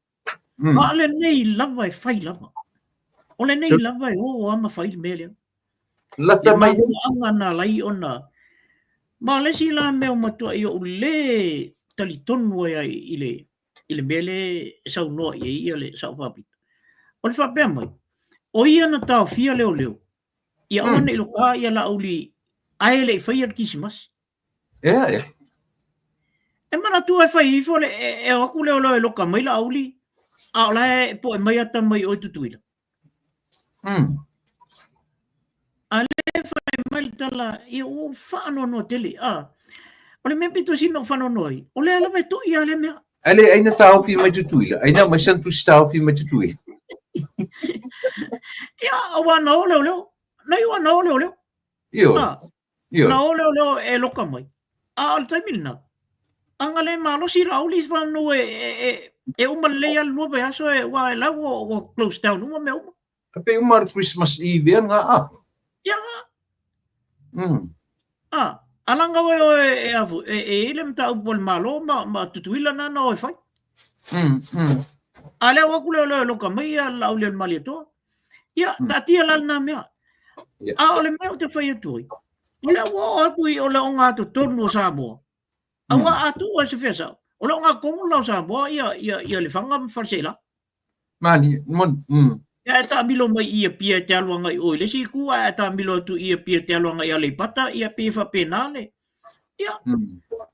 A o lenei lava e fai lava. O lenei lava e o lava ma fai le mea lea. Lata mai. Le mafuaaga na ala ai ona ma o le isi la mea ua matuai ou le talitonu ai i le i le mea lea e saunoa i ai le Sao Faapito. O le faapea mai, o ia na taofia leoleo, ia aua ne i loka ia Laauli ae le i faia le Kirisimasi. Ea, ea. E manatua e fai ifo le, e o atu leoleo e loka mai Laauli, a o la e poe mai ata mai o i Tutuila. A lea fai mai le tala, ia ua ou faanoanoa tele. A, o le mea pito sili ona ou faanoanoa ai, o lea lava e to'i lava lea mea. Ai le ai na taofi mai Tutuila, ai na aumai sana tusi taofi mai Tutuila. Ia, aua na o leoleo, na iu lava na o leoleo. Ioe. A, Ioe. na o leoleo e loka mai. A o le taimi lena, a na le malosi Laauli seivagana e, e, e, e uma lelei lava le lua vaiaso e, aua e la ua, ua close down uma mea uma. A pe uma le Christmas Eve ea nga a. Ia nga. A, a langa oe oe e afu, e, e i le mataupu a le Malo ma, ma Tutuila na na oe fai. A lea ua aku lea lea loka mai ia Laauli o le Malietoa. Ia, taatia la lena mea. A o le mea ou te fai atu ai, o lea ua oo atu i o le ogatotonu o Samoa. Aua a tuu ai se fea sao, o le ogatotonu la o Samoa ia, ia, ia Lefaga ma Faleaseela. Mani, moni. Ia e taamilo mai i Apia e te alu agai i o i le isi itu, ae a taamilo atu i Apia e te alu agai i Aleipata, ia pei e faapena le. Ia,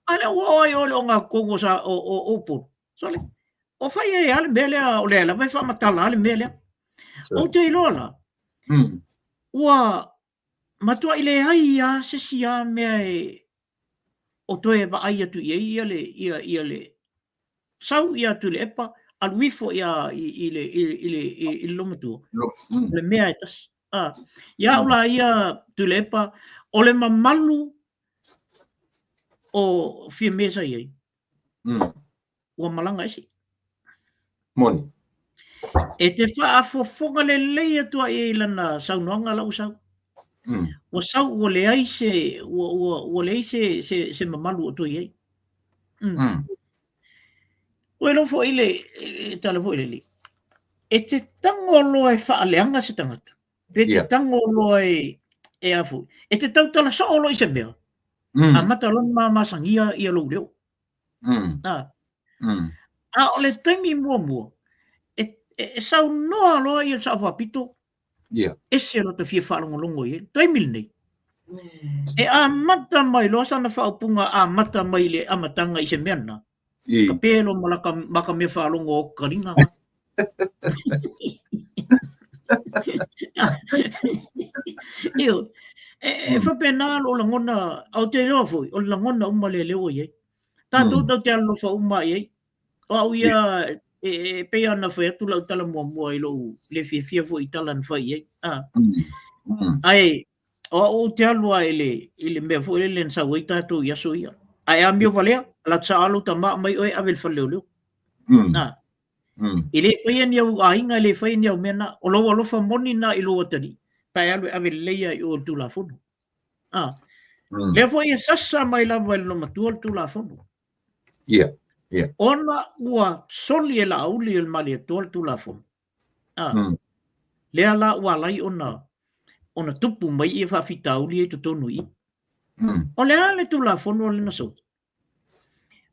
a lea ua oo ai o le ogatotonu o sa o o o Upolu. Sole, o fai ai lava le mea lea, o lea lava e faamatala lava le mea lea. Ou te iloa la, ua matuai leai lava se isi lava mea e o toe vaai atu i ai ia le, ia, ia le sau ia Tuilaepa, alu ifo ia i, i le, i, i le, i, i le Loomatua. O le mea e tasi. Ah, ia au la ia Tuilaepa, o le mamalu o Fiame sa i ai, ua malaga ese. Moni. E te faafofoga lelei atu ai i lana saunoaga la ua sau. Ua sau ua leai se ua ua ua leai se se se mamalu o toe i ai. Ua iloa foi le tala foi lele. E te tago loa e faaleaga se tagata. Pe te tago loa e e a foi. E te tautala soo loa i se mea. Amata loa ona mamasagia ia lou leo. A. A o le taimi muamua, e, e, e saunoa loa ia le Sao Faapito, ese lo ta fia faalogologo i ai. Taimi lenei, e amata mai loa sana faaupuga amata mai i le amataga i se mea lena. Ka pē loa ma laka, ma ka mea faalogo o kaliga. Ioe. E, e faapena lou lagona, a ou te iloa foi, o le lagona uma lea lea ua i ai. Tatou tatou te alolofa uma i ai. O au ia, e, e pei ona fai atu lau tala muamua i lou le fiafia foi i tala na fai i ai. A. Ae, o au ou te alu lava i le, i le mea foi lele na sau ai tatou i aso ia. A e amio valea, alu atu sao lava lou tama aumai oe ave i le fale leoleo. A. E le faia ni au aiga, e le faia ni au mea na. O lou alofa moni na i lou atalii, pe a e alu e ave lelei lava i o i le Tulafono. A. Lea foi e sasa mai lava e le loomatua le Tulafono. Ona ua soli e Laauli o le Malietoa le Tulafono. A. Lea la ua ala ai ona ona tupu mai ia faafitauli ia i totonu i i. O le a le Tulafono lea na soli?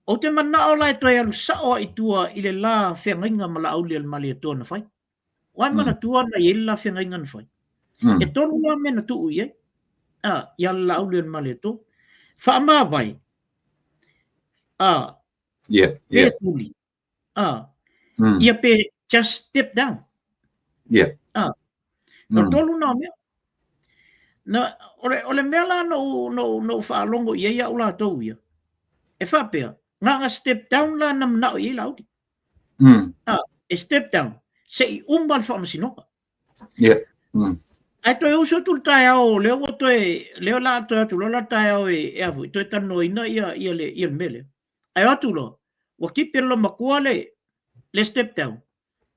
Ou te manao la e toe alu sao lava i tua i le la feagaiga ma Laauli o le Malietoa na fai. Ua e manatua na i ai le la feagaiga na fai? E tolu lava mea na tuu i ai, a, ia Laauli o le Malietoa. Faamavae, a, pe tuli, a, ia pe just step down. A, o tolu na o mea. Na, o le, o le mea la na ou, na ou, na ou faalogo i ai au latou ia, e faapea, na ona step down la na manao i ai Laauli. A, e step down, se i uma le faamasinoga. Ae toe usu atu le taeao, lea ua toe, lea la toe atu loa la le taeao e, e a foi, toe talanoaina ia, ia le, ia le mea lea. Ae o atu loa, ua tipi e le loomatua le, le step down.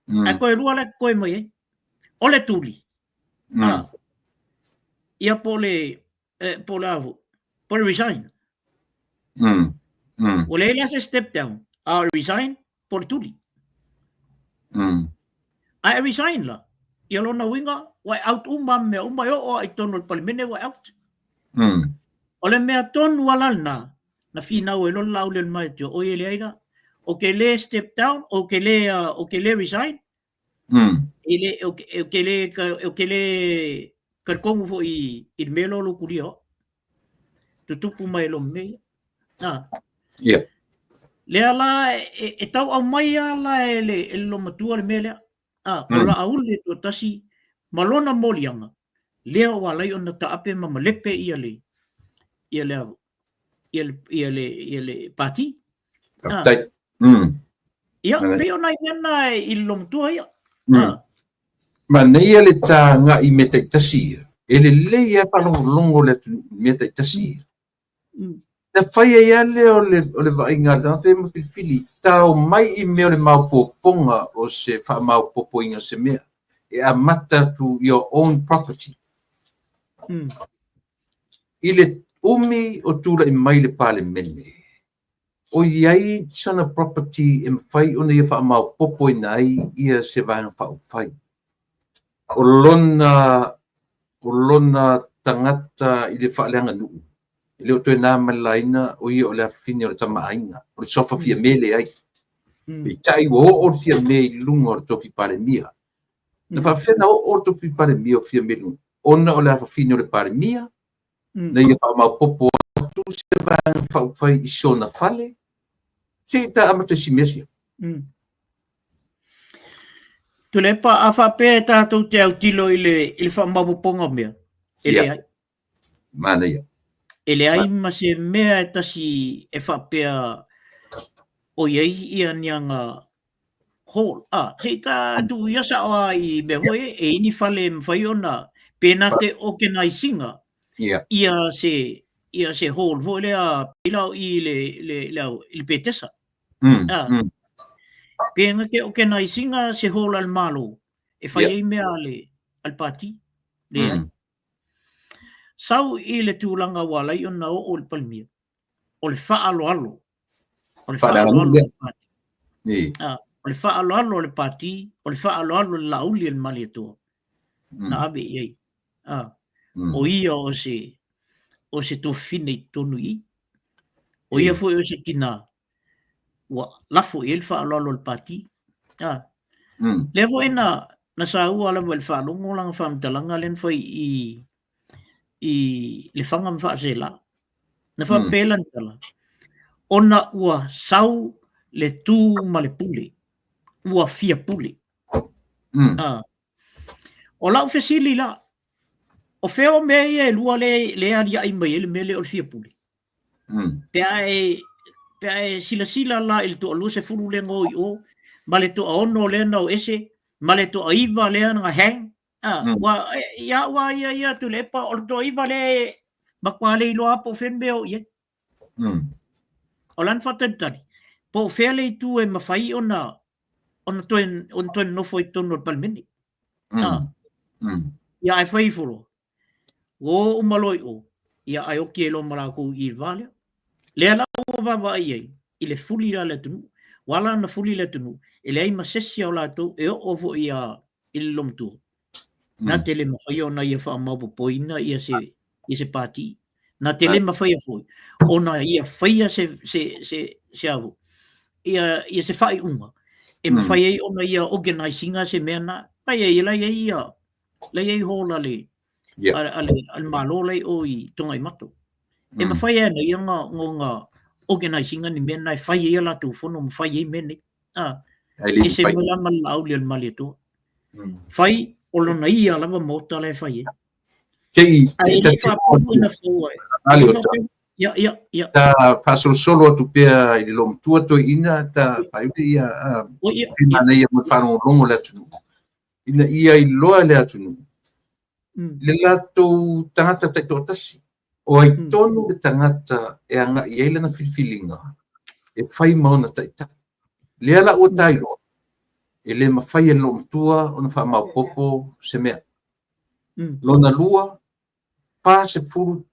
Ae toe lua la e totoe mai ai. O le tuli. Ah. Ia po o le po o le a foi? Po o le resign. Ua leai la se step down, a o le resign po o le tuli. A e resign la, ia lona uiga ua e out uma ma mea uma e oo lava i totonu o le Palemene ua e out. O le mea tonu lava la lena na finau ai loa le Laaulialemalietoa, oi e leai la, ou te le step down, ou te le, ou te le resign, e le, ou te le, ou te le talitonu foi i le mea lea o lou tulia o au. Tutupu mai loa ma mea ia. Ah. Yeah. Lea la e tau aumai lava la e le, e le loomatua le mea lea. Ah, o Laauli-le-Toatasi ma lona moliaga, lea ua alai ona taape ma malepe ia le ia le ia le ia le ia le pati. Ah. Ia, pei o nai mea na i le loomatua ia. Ah. Manaia le ta agai i mea taitasi ia. E lelei lava faalogologo le atunuu i mea taitasi ia. Na fai ai lava lea o le, o le vaaiga a le tagata ia ma filifili, tao mai i mea o le maopoopoga o se faamaopoopoina o se mea, e amata atu your own property. I le umi o tulai mai le Palemene, o i ai sana property e mafai ona ia faamaopoopoina ai ia se Vaega Faaupufai. O lona, o lona tagata i le faaleaganuu, e le o toe na ma le laina, o ia o le afafine o le Tama a Aiga, o le suafa Fiame leai. Peitai ua oo le Fiame i luga o le tofi Palemia. Na faapefea ona oo le tofi Palemia o Fiame i luga? Ona o le afafine o le Palemia, na ia faamaopoopo atu se Vaega Faaupufai i sona fale, se i ta amata i si mea sia. Tuilaepa, a faapea e tatou te autilo i le, i le faamaopoopoga o mea, e leai. Manaia. E leai ma se mea e tasi e faapea o i ai ia ni aga hall. Ah, se i ta tuu ia sao a i mea foi e, e i ni fale e mafai ona pe na te organize ina ia se ia se hall foi lea pei la o i le le le au i le Petesa. Ah. Pe na te organize ina se hall a le Malo e fai ai mea a le a le pati. Leai. Sau i le tulaga ua ala ai ona oo i le Palemia, o le faaaloalo, o le faaaloalo o le pati. Ah, o le faaaloalo o le pati, o le faaaloalo o le Laauli a le Malietoa na ave i ai. Ah, o ia o se o se tuafafine i totonu i i. O ia foi o se tinā ua lafo i ai le faaaloalo o le pati. Ah. Lea foi na na saua lava i le faalogo lana faamatalaga lea na fai i i Lefaga ma Faasaleleaga. Na faapea lana tala, ona ua sau le tu ma le pule, ua fia pule. Ah. O lau fesili la, o fea o mea ia e lua lea, lea aliae mai ai le mea lea o le fia pule? Pe a e, pe a e silasila la i le toa-20 lea na o i o, ma le toa-6 lea na o ese, ma le toa-9 lea na hang, ah, ua, ia ua ia ia Tuilaepa, o le toa-9 lea e matua le iloa po o fea le mea o i ai. O lana faatalitali, po o fea le itu e mafai ona ona toe ona toe nofo i totonu o le Palemene. Ah. Ia ae fai ifo loa, Ua o uma loa i o, ia ae oki ai loa ma latou i le va lea. Lea la ua vaavaai i ai, i le fuli la le atunuu. Ua ala ona fuli le atunuu, e leai ma se isi o latou e oo foi ia i le loomatua. Na te le mafaia ona ia faamaopoopoina ia se, ia se pati. Na te le mafaia foi ona ia faia se, se, se, se a foi, ia, ia se faaiuga e mafai ai ona ia organize ina se mea na. Ai ai la i ai ia la i ai hall a le, a, a le, a le Malo la i o i Togaimato. E mafai ai ona ia nga, nga organize ina ni mea na e fai ai a latou fono ma fai ai mea nei. Ah, ese mai la ma le Laauli o le Malietoa. Fai o lona ia lava maota la e fai ai. Sei, Ae le faapea foi na fau ai. Ale o ta. Ia, ia, ia. Ta faasolosolo atu pea i le loomatua toeaina ta faaiule ia, O, ia, ia. Manaia mo le faalogologo le atunuu. Ina ia iloa e le atunuu le latou tagata taitoatasi. O ai tonu le tagata e agai i ai lana filifiliga e fai ma ona taitai. Lea la ua ta iloa. E le mafai e le loomatua ona faamaopoopo se mea. Lona lua, 40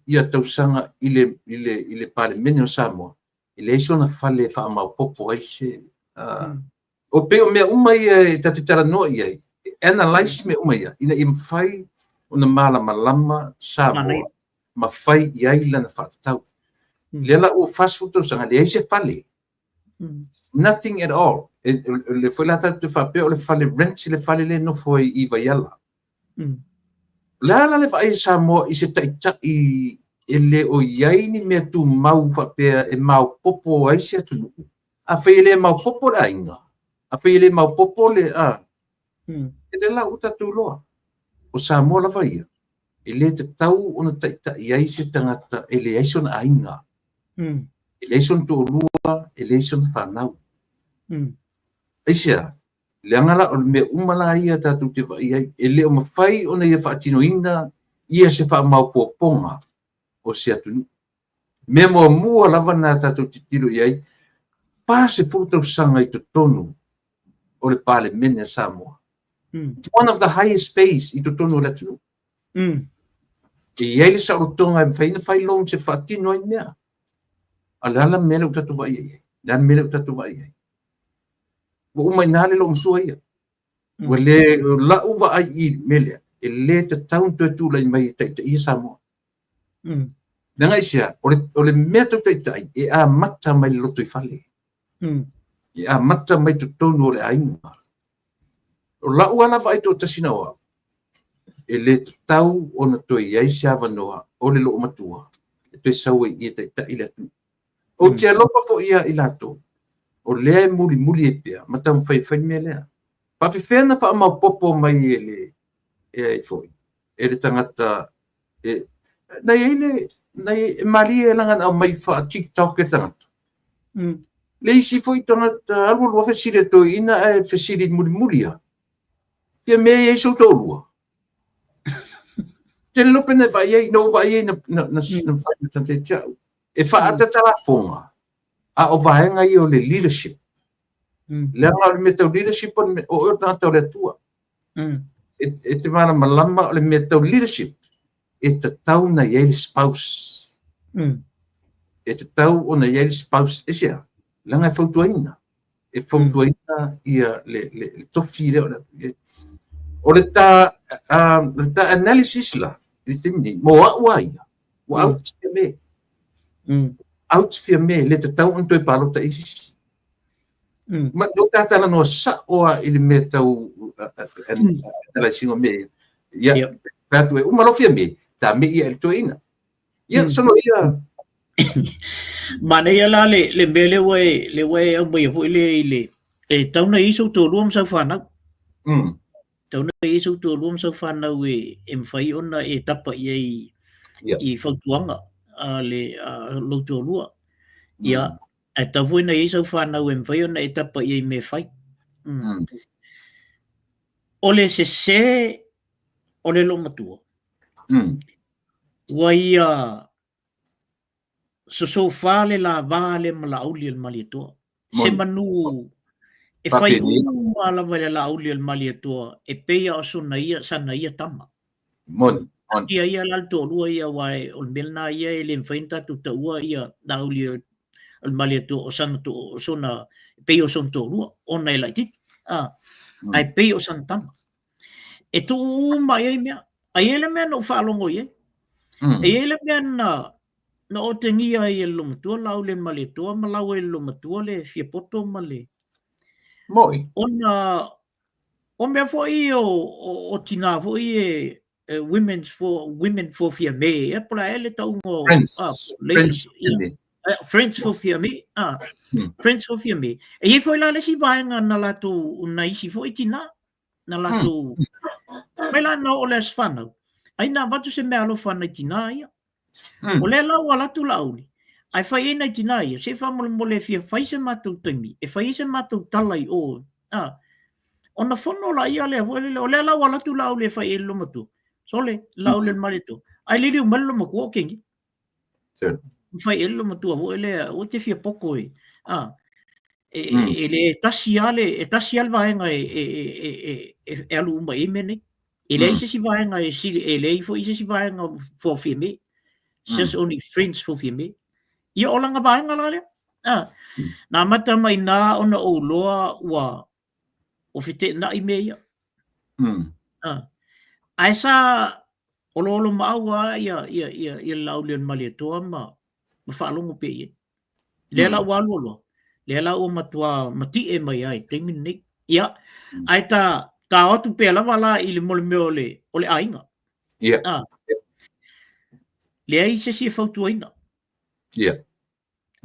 ia tausaga i le, i le, i le Palemene o Samoa, e leai sona fale e faamaopoopo ai se... O pei o mea uma ia e ta te talanoa i ai, e analyse mea uma ia, ina ia mafai ona malamalama Samoa ma fai i ai lana faatatau. Lea la ua 40 tausaga, leai se fale. Nothing at all. E, le foi la tatou te faapea o le fale rent le fale le nofo ai i Vaiala. O le a la le vaai a Samoa i se taitai e le o i ai ni mea tumau faapea e maopoopo ai se atunuu? Afai e le maopoopo le aiga, afai e le maopoopo le a, e le la ua tatou iloa. O Samoa lava ia, e le tatau ona taitai ai se tagata e leai sona aiga. E leai sona toalua, e leai sona fanau. Aisea? Leaga la o le mea uma la ia tatou te vaai ai, e le o mafai ona ia faatinoina ia se faamaopoopoga o se atunuu. Mea muamua lava na tatou tilotilo i ai, 40 tausaga i totonu o le Palemene a Samoa. One of the highest pays i totonu o le atunuu. E i ai le saolotoga e mafai ona fai loans e faatino ai mea. A le a la mea lea ua tatou vaai i ai? Le a le mea lea ua tatou vaai i ai? Ua uma i ina le loomatua ia. Ua le, o lau vaai i le mea lea, e le tatau ona toe tulai mai e taitaia Samoa. Leaga aisea, o le mea tau taitai e amata mai le lotoifale. E amata mai totonu o le aiga. O lau lava la vaai toatasi na o au, e le tatau ona toe i ai se avanoa o le loomatua e toe sau ai e taitai le atunuu. Ou te alofa foi ia i latou, o lea e mulimuli ai pea ma taumafai e fai le mea lea. Faafefea na faamaopoopo mai e le, e ai foi, e le tagata, e, na i ai le, na i ai, e malie leaga na aumai faa-TikTok e le tagata. Le isi foi tagata alu alu lava fesili i le toeaina ae fesili mulimuli lava, Fia mea e i ai sou toalua? Te le iloa pe na e vaai ai, na ou vaai ai na, na, na, na fai na tagata ia te au. E faaataata lafoga, a o vaega ia o le leadership. Leaga o le mea tau leadership, o le o oe o le tagata o le Atua. E te malamalama o le mea tau leadership, e tatau ona i ai le spouse. E tatau ona i ai le spouse. Aisea? Leaga e fautuaina. E fautuaina ia le, le, le tofi lea o le O le ta, le ta analysis la, i le taimi nei, mo au lava ia, ua out Fiame. Out Fiame, le tatau ona toe palota i se isi. Ma o ta talanoa sao lava i le mea tau analyse-ina o mea ia. Ia, fai atu e uma loa Fiame, ta me ia i le toeaina. Ia, solo ia. Manaia la le, le mea lea ua e, le ua e aumaia foi lea i le, e tatau ona i ai sou toalua ma sau fanau. Tatau ona i ai sou toalua ma sau fanau e, e mafai ona e tapa i ai i fautuaga a le a lou toalua. Ia, ae tatau foi ona i ai sau fanau e mafai ona e tapa i ai i mea e fai. O le sese o le loomatua, ua ia sosofa le lava lea ma Laauli o le Malietoa. Se manu e fai uma lava i le Laauli o le Malietoa e pei lava o sona ia, sana ia tama. Moni. Ia ia la le toalua ia aua o le mea lena ia e le mafai ona tatou taua ia Laauli o le Malietoa o sana to, o sona e pei o sona toalua ona e laitiiti. Ah, ae pei o sana tama. E tuu uma i ai mea. A i ai le mea na ou faalogo i ai. E i ai le mea na na otegia ai e le loomatua Laauli o le Malietoa ma lau ai e le loomatua le fiapoto ma le Moi. Ona o mea foi ia o, o, o tinā foi e, e women's for women for Fiame, e po o le a ea le tauga o Friends. ah, Friends ladies, ia. Fiame. Friends for Fiame, ah, Friends for Fiame. E i ai foi la le isi vaega na latou, na isi foi tinā, na latou, mai la na oo le aso fanau, ai na avatu se meaalofa nai tinā ia. O lea la ua alu atu Laauli, ae fai ai nai tinā ia, se i faamolemole e fia fai se matou taimi, e fai ai se matou tala i o, a, ona fono laia lea foi lele, o lea la ua alu atu Laauli e fai ai le loomatua, sole, Laauli o le Malietoa, ae liliu mai le loomatua o Kengi. Sure. Fai ai le loomatua foi lea, ua te fia poko i, a. E, mm. e le tasi lava le, e tasi lava le vaega e, e, e, e, e, e alu uma i ai mea nei. E leai mm. se isi vaega e sili, e leai foi se isi vaega for Fiamē. Mm. Just only friends for Fiamē. Ia o lana vaega la lea. Ah. Mm. Na amata mai nā ona ou loa ua ua feteenai mea ia. Mm. Ah. Ae sa oloolomaau lava ia, ia, ia, ia le Laaulialemalietoa ma, ma faalogo pea i ai. Lea la ua alu aloa, lea la ua matua mati'e mai ai i le taimi lenei. Ia, ae ta, ta o atu pea lava la i le mo le mea o le, o le aiga. Ia. Ah. Leai se isi e fautuaina. Ia.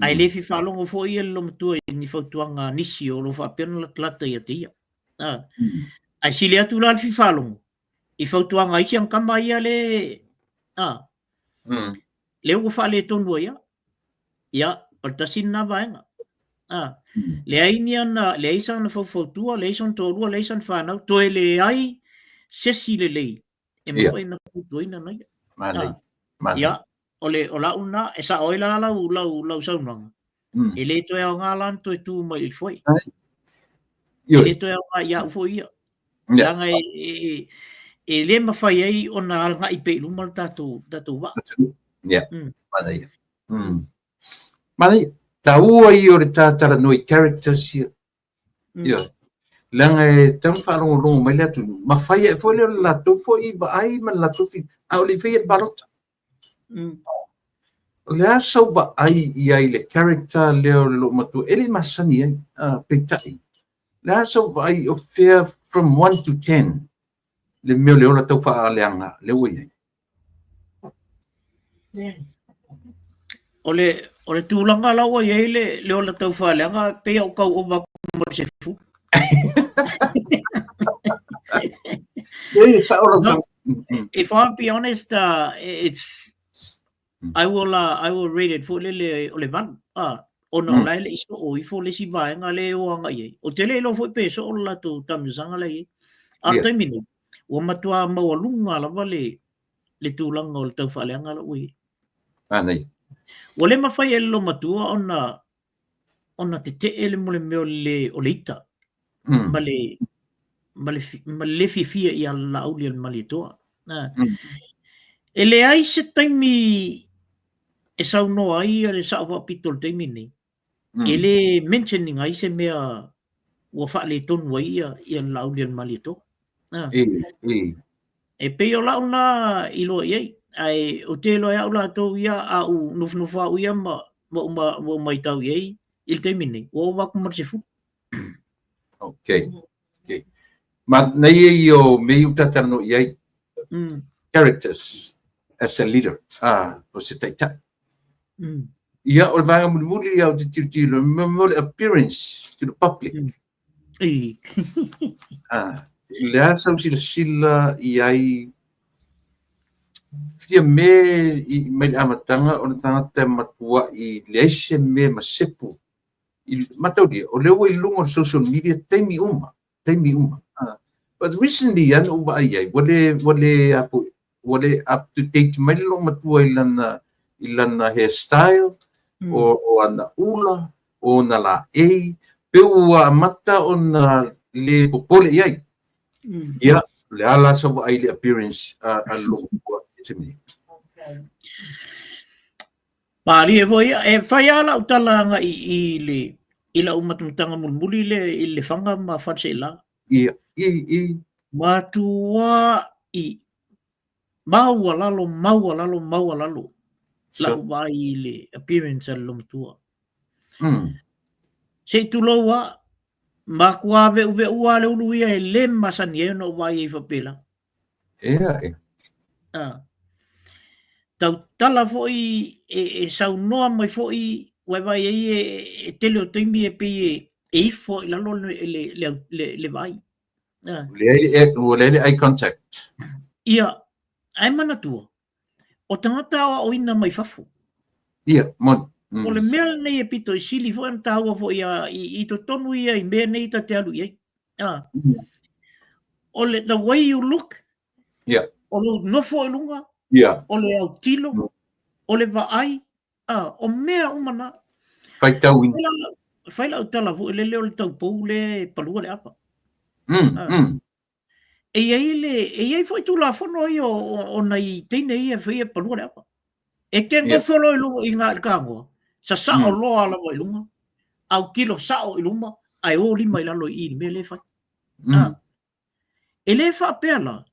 Ae le fia faalogo foi ia le loomatua i ni fautuaga a nisi o lo o faapea ona latalata ia te ia. Ah. Ae sili atu la le fia faalogo i fautuaga a isi ana tama ia le, ah, lea ua faaletonu ai lava. Ia, o le tasi lena vaega. Ah, leai ni ana, leai sana faufautua, leai sona toalua, leai sana fanau, toe leai se isi lelei e mafai ona fautuaina na ia. Manaia. Ah, ia, o le, o lau lena, e sao ai la lau, lau, lau saunoaga. E le toe aoga la ona toe tu mai i le foe. E le toe aoga ia au foi ia. Leaga e, e, e le mafai ai ona agai pea i luma le tatou, tatou vaa. Ia, manaia. Manaia. Taua ia o le ta talanoa i characters ia. Ia. Leaga e tatau ona faalogologo mai le atunuu, ma fai ae foi lea o le latou foi vaai ma le latou fi, a o le i faia le palota. O le a sau vaai i ai i le character lea o le loomatua, e le i masani ai, peitai. O le a sau vaai o fea from 1 to 10 le mea o le ola tau faaleaga lea ua i ai? O le, o le tulaga la ua i ai le, le ola tau faaleaga, pei a ua tau ova atu ma le 10. E sao lau No, if I'm be honest, it's I will uh, I will rate it foi lele o le 8. Ah, ona o la e le i soo ifo le isi vaega lea e o agai ai. Ou te le iloa foi pe soo le latou taamilosaga la e i ai. A o le taimi nei, ua matua maualuga lava le le tulaga o le taufaaleaga la ua i ai. Manaia. Ua le mafai e le loomatua ona ona tetee le mo le mea o le o le ita ma le ma le ma le le fiafia ia Laaulialemalietoa. E leai se taimi e saunoa ai le Sao Faapito i le taimi lenei, e le mention ina ai se mea ua faaletonu ai ia ia le Laaulialemalietoa. E pei o lau lena iloa i ai, ae ou te iloa e au latou ia, a ou nofonofo au ia ma ma ou ma ou matau i ai i le taimi lenei, ua ova atu ma le 10. Okay. Okay. Manaia ia o mea ia ua ta talanoa i ai. Characters as a leader. Ah, o se taitai. Ia, o le vaega mulimuli ia ou te tilotilo, mo le appearance to the public. I. Ah, le a sau silasila i ai fia me i mai le amataga o le tagata e matuai leai se mea ma sepu i mataulia o lea ua i luga o le social media taimi uma, taimi uma. But recently ia na ou vaai ai ua le ua le a foi ua le up to date mai le loomatua i lana i lana hair style o o ana ula o ona laei pe ua amata ona le popole i ai. Ia, o le a la sau vaai i le appearance a a le loomatua i le taimi nei? Malie foi ia, e fai lava lau tala agai i le i lau matamataga mulimuli lea i Lefaga ma Faleaseela. Ia, i, i. Matuai maualalo, maualalo, maualalo lau vaai i le appearance a le loomatua. Se i tulou lava, matua veuveu lava le ulu ia e le masani ai ona ou vaai ai faapela. Ea, e. Ah. Tautala foi e, e saunoa mai foi, ua e vaai ai e, e tele o taimi e pei e, e ifo i lalo le, le, le, le, le vaai. Ah. Ua ua leai le eye contact. Ia, ae manatua, o tagata aoaoina mai fafo. Ia, moni. O le mea lenei e pito i sili foi ona taua foi ia, i, i totonu ia i mea nei ta te alu i ai. Ah. O le, the way you look, o lou nofo i luga, o le autilo, o le vaai, ah, o mea uma na. Faitauina. fai lau tala foi lele o le taupou lea e palua le ava. E i ai le, e i ai foi tulafono ia o nai teine ia e faia e palua le ava. E te nofo loa i luga i gā i le kagoa, sasao loa lava i luga, autilo sao i luma, ae o lima i lalo i i le mea lea e fai. E le faapea la,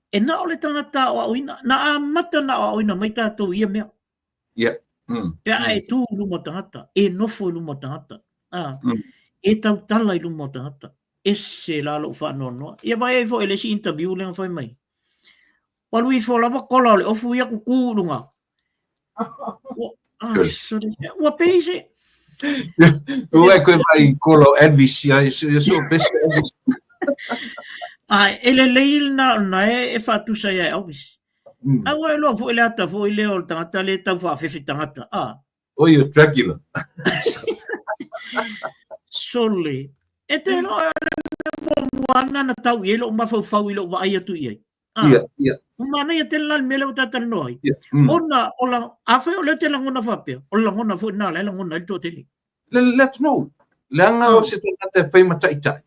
e na o le tagata aoaoina, na amata na aoaoina mai tatou i ia mea. Pe a e tu i luma o tagata, e nofo i luma o tagata, e tautala i luma o tagata. Ese la lou faanoanoa. Ia vaai ai foi i le isi interview lea na fai mai. Ua alu ifo lava kola o le ofu ia kuku i luga. Ua, ah, sorry. Ua pei se... Ua e koe mai kola o Elvis, ia, ia so pese Elvis. Ah, e lelei lena o lena e faatusa ia Elvis. A ua iloa foi le ata foi lea o le tagata le tau faafefe tagata. Ah. Oi, o Dracula. Sole. E te iloa le mea muamua lena na tau i ai lou mafaufau i lou vaai atu i ai. Ah. Ia, ia. Ua manaia tele la le mea lea ua ta talanoa ai. Ia. Ona, o la, afai o lea te lagona faapea, o le lagona foi lena o la e lagona ai le toatele. Le, le atunuu. Leaga o se tagata e fai ma taitai.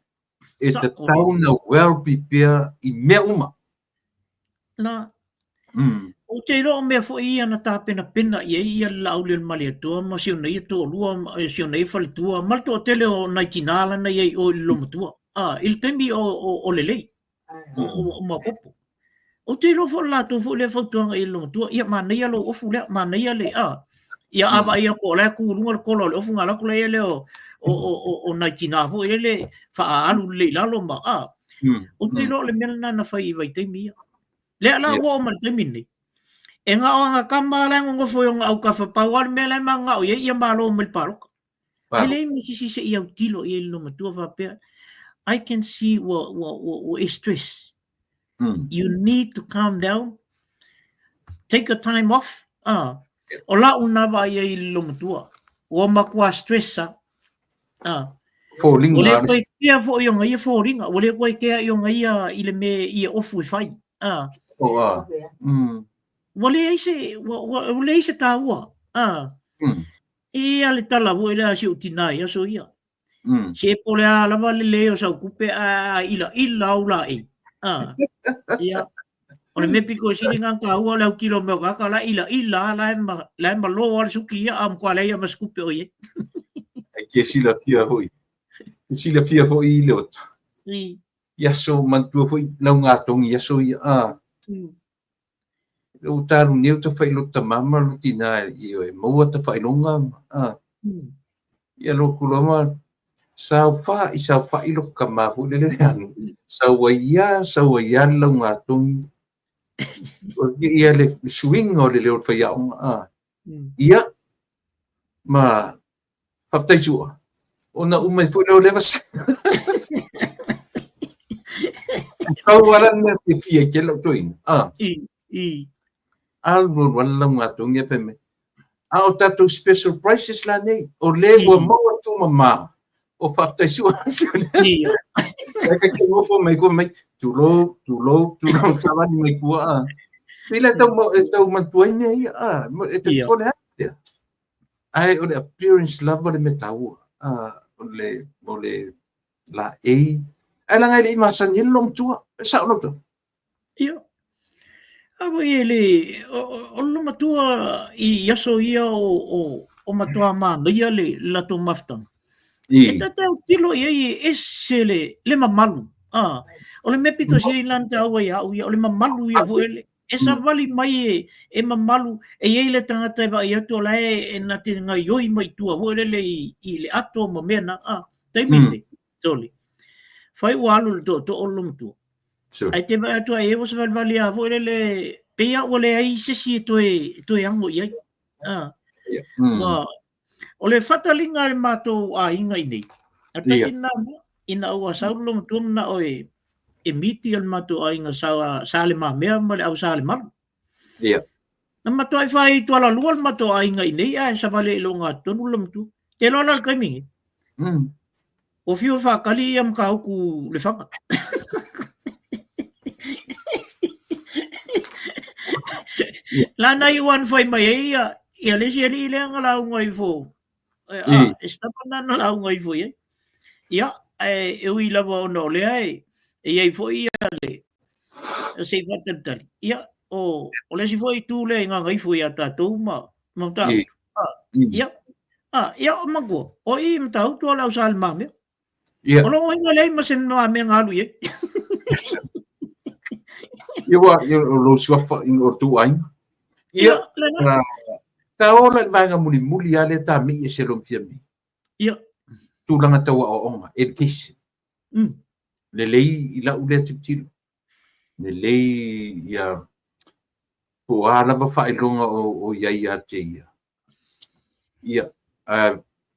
E tatau na well prepare i mea uma. Na, ou te iloa o mea foi ia na tapenapena i ai ia le Laaulialemalietoa ma si ona ia toalua, si ona ia faletua, ma le toatele o nai tinā la na i ai i o i le Loomatua, i le taimi o lelei, o maopoopo. Ou te iloa foi o le latou foi lea fautuaga i le loomatua, ia manaia lou ofu lea, manaia le, a, ia a vaai atu o la e tu i luga le kola o le ofu, ona alu atu lea lea o, o, o, o, o nai tinā foi lele faaalu lelei i lalo ma, a. Ou te iloa o le mea lena na fai i vaitaimi ia. Lea la ua oo mai i le taimi lenei, e na o ana tama la e nonofo i ona autafa, pau lava le mea la e mananao i ai, ia malo mai le palota. Ae leai ma se isi se i autilo i ai le loomatua faapea, I can see ua, ua, ua, ua e stress. You need to calm down. Take a time off. Ah, o lau na vaai ai i le loomatua. Ua matua stress ah. Ah. Foliga. Ua le toe kea foi ona ia foliga. Ua le toe kea i ona ia i le mea ia ofu e fai. Ah. Oh, ah. Ua leai se, ua, ua, ua leai se taua. Ah. Ia le tala foi lea a si ou tinā i aso ia. Se po o le a lava le lelei o sau tupe ae ilaila au laei. Ah. Ia. O le mea pito sili lena ona taua o le autilo mai o tagata la e ilaila lava, la e ma, la e malo lava le suki ia, a matua leai lava ma se tupe o i ai. E te silafia foi. E silafia foi i le ota. I aso manatua foi laugatogi i aso ia. Ah. Ua ta alu nei ua tafa'i lota tama ma lota tinā e maua tafailoga a. Ia lotu loa ma saofa'i saofa'i lota tama foi lele le alu, sau ai lava sau ai lava le laugatogi. Ia le suiga o le leo o le faiaoga a. Ia ma Faafetai Sua. Ona uma ai foi lea o lea vasega. Pau lava la le mea fiafia ai tele lou toeaina. Ah. I. Alu alu lava le laugatogi ae fai mai, a o tatou special prices la nei, o le ua maua tumama o faafetai Sua. Ae ka te nofo mai kua mai, tulou, tulou, tulou, savali mai kua. Ah. Pei la e tau, e tau manatua ai mea ia, ah, e te tole ai. Ae o le appearance lava le mea taua, o le, o le laei. Ae leaga e le i masani ai le loomatua, e sao lau tala. Ia. A foi e le, o le loomatua i aso ia o, o, o matua manaia le latou mafutaga. E ta te autilo i ai e ese le, le mamalu. Ah, o le mea pito sili lena na taua ia au ia, o le mamalu ia foi le, E savali mai e, e mamalu, e i ai le tagata e vaai atu o la e, e na te gaioi mai tua foi lele i, i le ato ma mea na, a, taimi mm. nei, sole. Fai ua alu le tootoo o le loomatua. Sure. Ae te vaai atu ai e ua savalivali a foi lele, pei a ua leai se isi e toe, e toe ago i ai. A, Yeah. Ua, o le faataliga a le matou aiga i nei, a tasi lena mea, ina ua sau le loomatua manao e, e miti a le matou aiga sa, sa le mamea ma le au sa le malu. Ia. Na matuai fai tualalua le matou aiga i nei ae savali ai i le ogatotonu le loomatua. Te iloa la le taimi nei. Ua fiu e faatali ia Matautu Lefaga. Lana i ua na fai mai ai ia, ia le isi alii lea na lauga ifo. A, e se tama lena na lauga ifo i ai. Ia, ae e ui lava ona o lea e i ai foi ia le se i faatalitali. Ia, o le isi foi itu lea i gagaifo ia tatou ma Matautu. Ia, ia, o matua, o i Matautu o le au sa le mamea. Ia. O lou aiga leai ma se mamea na alu i ai. Ia, ua, ia, o lou suafa i o tou aiga. Ia, Ia, ta ola i le vaega mulimuli lava lea ta mei ese lo Fiame. Ia. Tulaga tau aoaoga, education. Lelei i lau lea tilotilo. Lelei ia po o a lava faailoga o i ai ia te ia. Ia,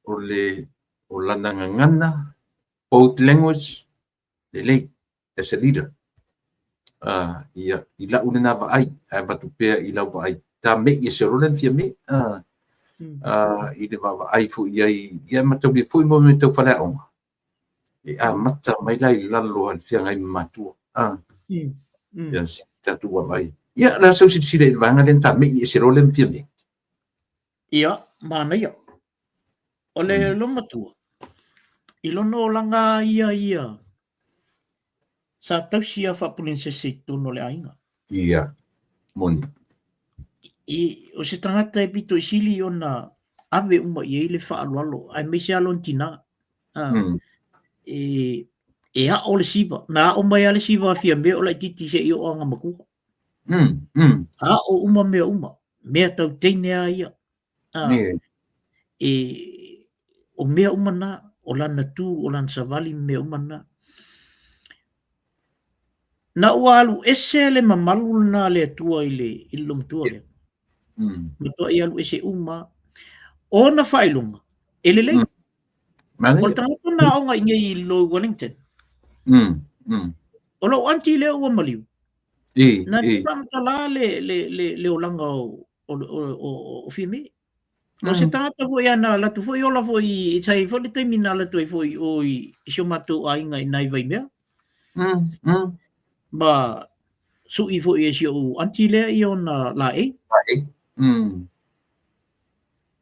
o le o lana gagana, both language, lelei as a leader. Ia, i lau lena vaai, ae avatu pea i lau vaai, ta mei ese loa lea na fia mei. I le vaavaai foi i ai, ia e mataulia foi mo mea tau faleaoga, e amata mai la i lalo a le feagai ma matua. Ia, se tatou vaavaai. Ia, o le a sau silasila i le vaega lea na ta mei ese loa lea ma fia mei. Ia, manaia. O le loomatua, i lona olaga ia ia, sa tausi a faapulenisese i totonu o le aiga. Ia, moni. I, o se tagata e pito i sili ona ave uma i ai le faaaloalo, aemaise lava lona tina. E, e ao le siva. Na ao mai lava le siva a Fiame o laitiiti seia oo ana matua. Ao uma mea uma. Mea tau teine lava ia. E, o mea uma na, o lana tu, o lana savali, mea uma na. Na ua alu ese le mamalu lena a le Atua i le, i le loomatua lea. Matuai alu ese uma. Ona faailoga, e lelei. O le tagata na aoga i nei i lo Wellington. O lou aunty lea ua maliu. Na te faamatala le, le, le, le olaga o, o Fiame. O se tagata foi a na alu atu foi ola foi, sa i ai foi le taimi na alu atu ai foi i o i si o matou aiga i nai Vaimea. Ma sui foi e si ou aunty lea ia ona laei. Laei.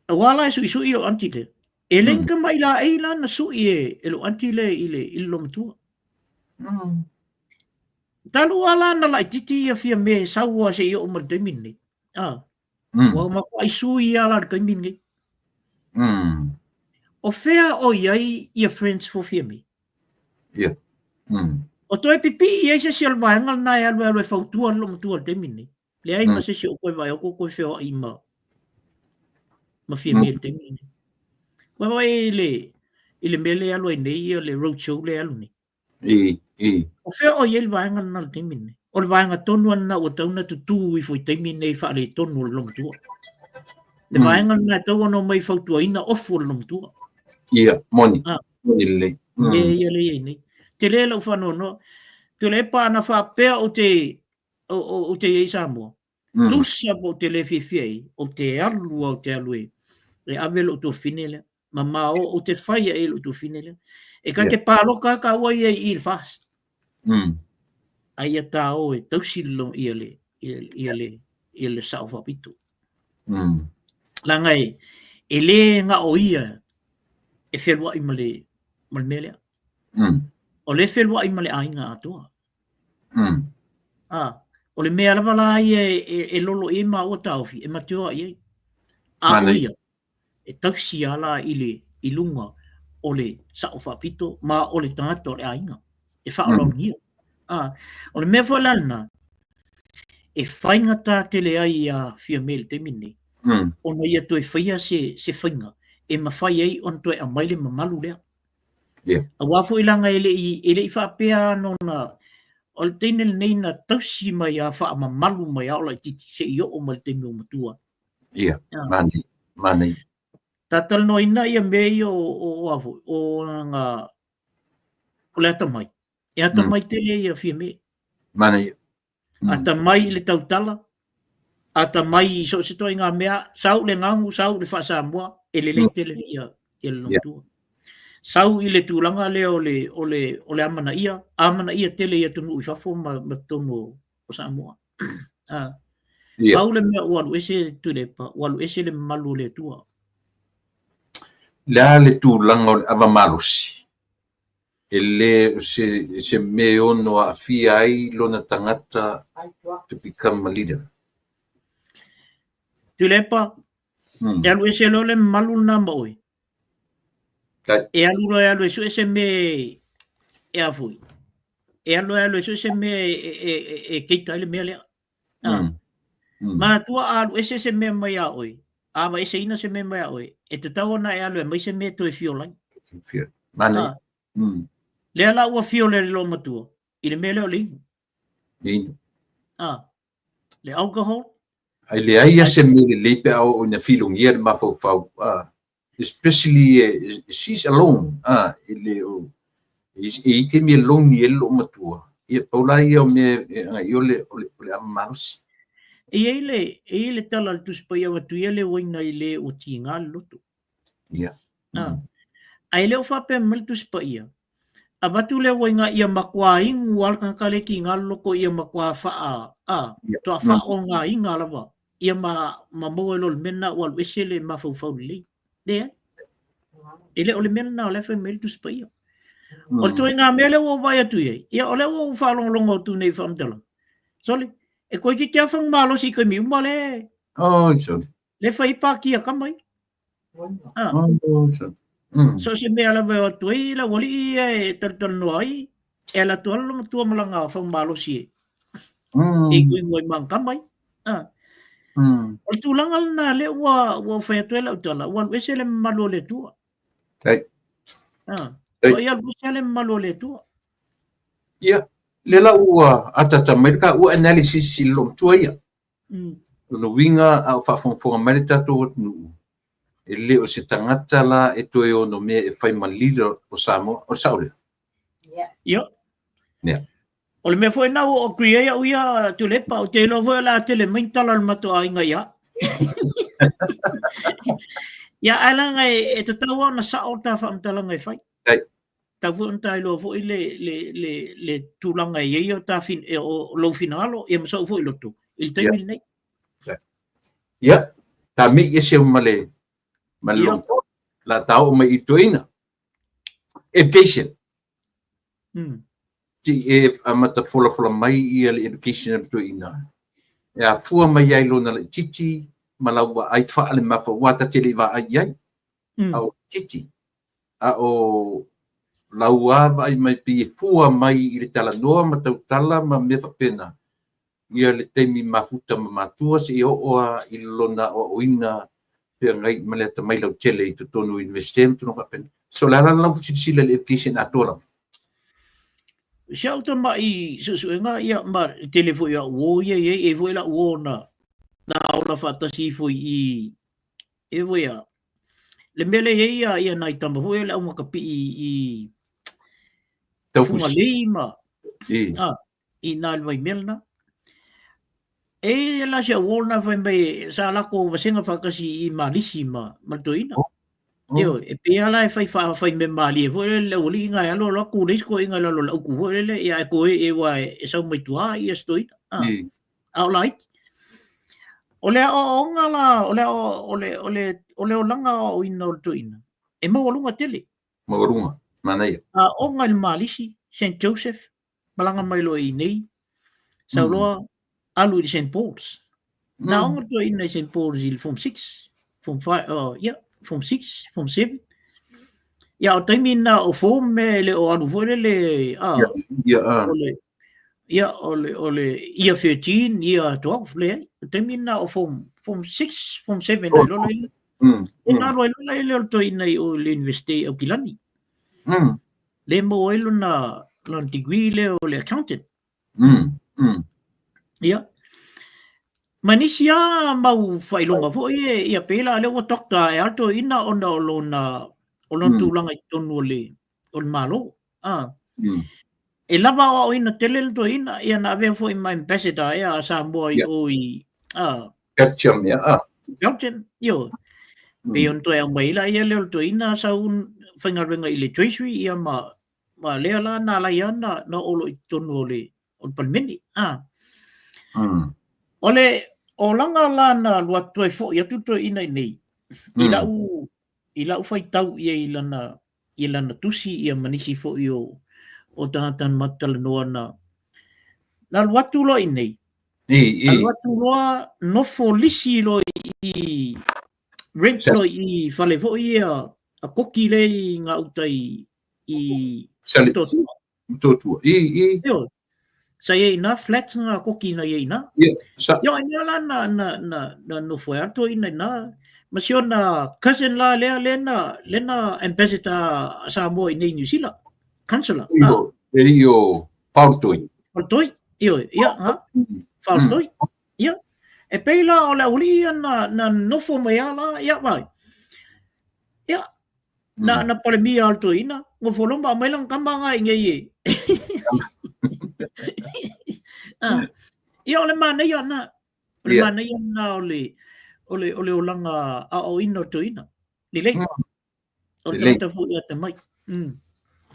Aua la e suisui lou aunty lea. E le ni tamai laei la na sui e lou aunty lea i le i le loomatua. Talu lava la na laitiiti ia Fiame sau lava seia oo mai i le taimi lenei. Ua matuai sui lava la i le taimi lenei. O fea o i ai ia Friends for Fiame? Ia. O toe pipii ai se isi o le vaega lena e alu e alu e fautua le loomatua i le taimi lenei. Leai ma se isi o toe vaai atu o toe feoai ma Fiame i le taimi lenei. Ua vaai i le mea lea e alu ai nei ia le road show lea e alu nei. I, i. O fea o i ai le vaega lena i le taimi lenei? O le vaega tonu lava lena ua tatau ona tutū ifo i taimi nei faaletonu o le loomatua. Le vaega lena e tatau ona omai fautuaina ofu o le loomatua. Ia, moni. Moni lelei. Mea ia lea e i ai nei. Tele lau faanoanoa. Tuilaepa ana faapea ou te ou te i ai i Samoa, tusa po ou te le fiafia i ai, ou te alu lava ou te alu e ave lou tuafafine lea. Mamao ou te fai ai lou tuafafine lea. E ta te paloka lava taua ia i i le FAST. A ia ta o e tausi ia le, ia le, ia le sao faapito. Leaga e le na o ia e feluai ma le, ma le mea lea. O lea e feluai ma le aiga atoa. O le mea lava la ia e lolo i ai maua taofi, e ma te o i ai. A o ia, e tausi lava la i le i luga o le sao faapito ma o le tagata o le aiga e faaaloalogia. O le mea foi la lena e faigata tele ai ia Fiame i le taimi lenei, ona ia toe faia se faiga e mafai ai ona toe aumai le mamalu lea. Aua foi leaga e le i faapea ona o le teine lenei na tausi mai a faamamalu mai a o laitiiti seia oo mai i le taimi ua matua. Ia, manaia, manaia. Ta talanoaina ia mea ia o a foi, o lana, o le atamai. E atamai tele ia Fiame. Manaia. Atamai i le tautala, atamai i so o se ituaiga mea, sau le gagu, sau le faa-Samoa, e lelei tele ia le loomatua. Sau i le tulaga lea o le, o le, o le amanaia, amanaia tele i atunuu i fafo ma totonu o Samoa. Pau le mea ua alu ese Tuilaepa, ua alu ese le mamalu o le Atua. Le a le tulaga o le ava malosi, e le o se, se mea e ono aafia ai lona tagata to become a leader. Tuilaepa, e alu ese loa le mamalu lena ma oe. E alu loa e alu e sue se mea e a foi. E alu loa e alu e sue se mea e keita ai le mea lea. Manatua a alu ese se mea mai iā oe, a aveeseina se mea mai iā oe, e tatau ona e alu e aumai se mea e toe fiola ai. Manaia. Lea la ua fiola e le loomatua i le mea lea o le inu. Inu. Le alcohol. Ae leai lava se mea lelei pe a oo ina filogia le mafaufau, especially she's alone, e le o, e i ai taimi e lonely ai le loomatua, ia pau la ia o mea e agai o le, o le, o le ava malosi. E i ai le, e i ai le tala a le Tusi Paia avatu ia le uaina i le ua tiga le loto. Ia. Ae le o faapea mai le Tusi Paia, avatu le uaina ia matua inu lava le tagata lea e tiga le loto ia matua faa, toa faaaogaina lava ia ma, ma maua ai loa le mea lena ua alu ese le mafaufau lelei. Leai. E le o le mea lena o la e fai mai ai le Tusi Paia. O le ituaiga mea lea ua ou vaai atu i ai, ia o lea ua ou faalogologo atu nei i faamatalaga. Sole, e toeitiiti lava fagu malosi i taimi uma le Oi, sole. Le fai ai pati a tama ia. Oh, sole. So se mea lava e o atu ai le aualii ia e talatalanoa ai, e ala atu lava le matua ma lana fagu malosi e e igoigo ai ma ana tama ia. O le tulaga lena lea ua ua fai atu ai lau tala, ua alu ese le mamalu o le Atua. Ua ia alu ese le mamalu o le Atua. Ia, lea la ua ataata mai le taua analysis i le loomatua ia. Lona uiga a o faafogafoga mai le tatou atunuu, e le o se tagata la e toe ono mea e fai ma leader o Samoa. O le sao lea? Ia. Ia. O le mea foi lena ua agree ai au ia Tuilaepa, ou te iloa foi o le a tele mai ni tala a le matou aiga ia au. Ia, ae leaga e tatau lava ona sao le ta faamatalaga e fai. Tatau foi ona ta iloa foi le, le, le, le tulaga e i ai o, ta fin, e, o lou finagalo, ia ma so'u foi loto i le taimi lenei. Ia, ta mei ese ma le, ma le loto, la ta oo mai i toeaina. Education. Ti e amata folafola mai ia le education a le toeaina. E afua mai ai lona laitiiti ma lau vaai faale-mafa, aua ta te le i vaai i ai. A o laitiiti, a o lau lava vaai mai pei e fua mai i le talanoa ma tautala ma mea faapena, ia le taimi mafuta ma matua seia oo lava i lona aoaoina feagai ma le atamai lautele i totonu o Iunivesite ma tulaga faapena. So o le a la lau silasila i le education atoa lava? Si au tamai suesuega, ia, ma le tele foi o au uo ia e i ai, e i ai foi lau uo na ola faatasi ifo i E oi a, le mea lea e i ai ia nai tama foi le aumakapii i Fugalei ma a, i nā le Waimea lena. E i ai la si au uo lena fai mai sa latou vasega faatasi i Malisi ma ma le toeaina. E oi, e pei lava la e fai fai mea malie foi lele le aualii na e alu alu atu le isi toeaina i lalo o le autu foi lele, ia ae toe e ua e sau mai tua ia si toeaina. A. A o laiti. O le aoaoga la, o le, o le, o le, o le olaga aoaoina o le toeaina, e maualuga tele. Maualuga, manaia. Aoga i le Malisi, Saint Joseph, malaga mai loa i inei, sau loa alu i le Saint Paul's. Na aoga le toeaina i Saint Paul's i le Form 6, Form 5, oh, yeah, Form 6, Form 7. Ia, o taimi na o form e le o alu foi lele, ah, o le, ia, o le, o le year 13, year 12, leai. O taimi na o form, form 6, form 7, ai lola ia. E na alu ai lola ia lea o le toeaina i o i le Universite i Aukilani. Le maua ai lona, lona degree lea o le accountant. Ia. Ma nisi lava mau faailoga foi e, ia pei la lea ua doctor e a le toeaina ona o lona, o lona tulaga i totonu o le, o le Malo. A. E lava aoaoina tele le toeaina, ia na avea foi ma ambassador ea a Samoa i o i, a. Belgium, ia, a. Belgium, ioe. Pei ona toe aumai ai la ia lea o le toeaina sau faigaluega i le Treasury ia ma, ma lea la na alai lava na, na oo loa i totonu o le, o le Palemene. A. O le olaga la na alu atu toe foi atu le toeaina i inei, i lau, i lau faitau i ai i lana i lana tusi ia ma nisi foi o o tagata na matou talanoa na na alu atu loa i inei, I, i. alu atu loa nofo lisi loa i rent loa i fale foi ia a koki lea i gauta i i Sale, Motootua. Motootua. I, i. Ioe. Sa i ai i ina flats nga koki na i ai i ina. Ia, sa. Ia, o i ina la na, na, na, na nofo ai atu ina ina. Ma si ona cousin la lea, lea na, lea na ambassador a Samoa i nei New Zealand. Councillor. I o, e i o Faolotoi. Faolotoi, ioe, ia, ha. Faolotoi. Ia. E pei la o le aualii ia na, na nofo mai a la, ia, vai. Ia, na, na palemia a le toeaina, nofo loa ma aumai lana tama nga i nei e. Ah, ia o le manaia na, o le Ia. manaia na o le, o le, o le olaga aoaoina o le toeaina. Lelei. O le Lelei. tagata foi atamai. Mm.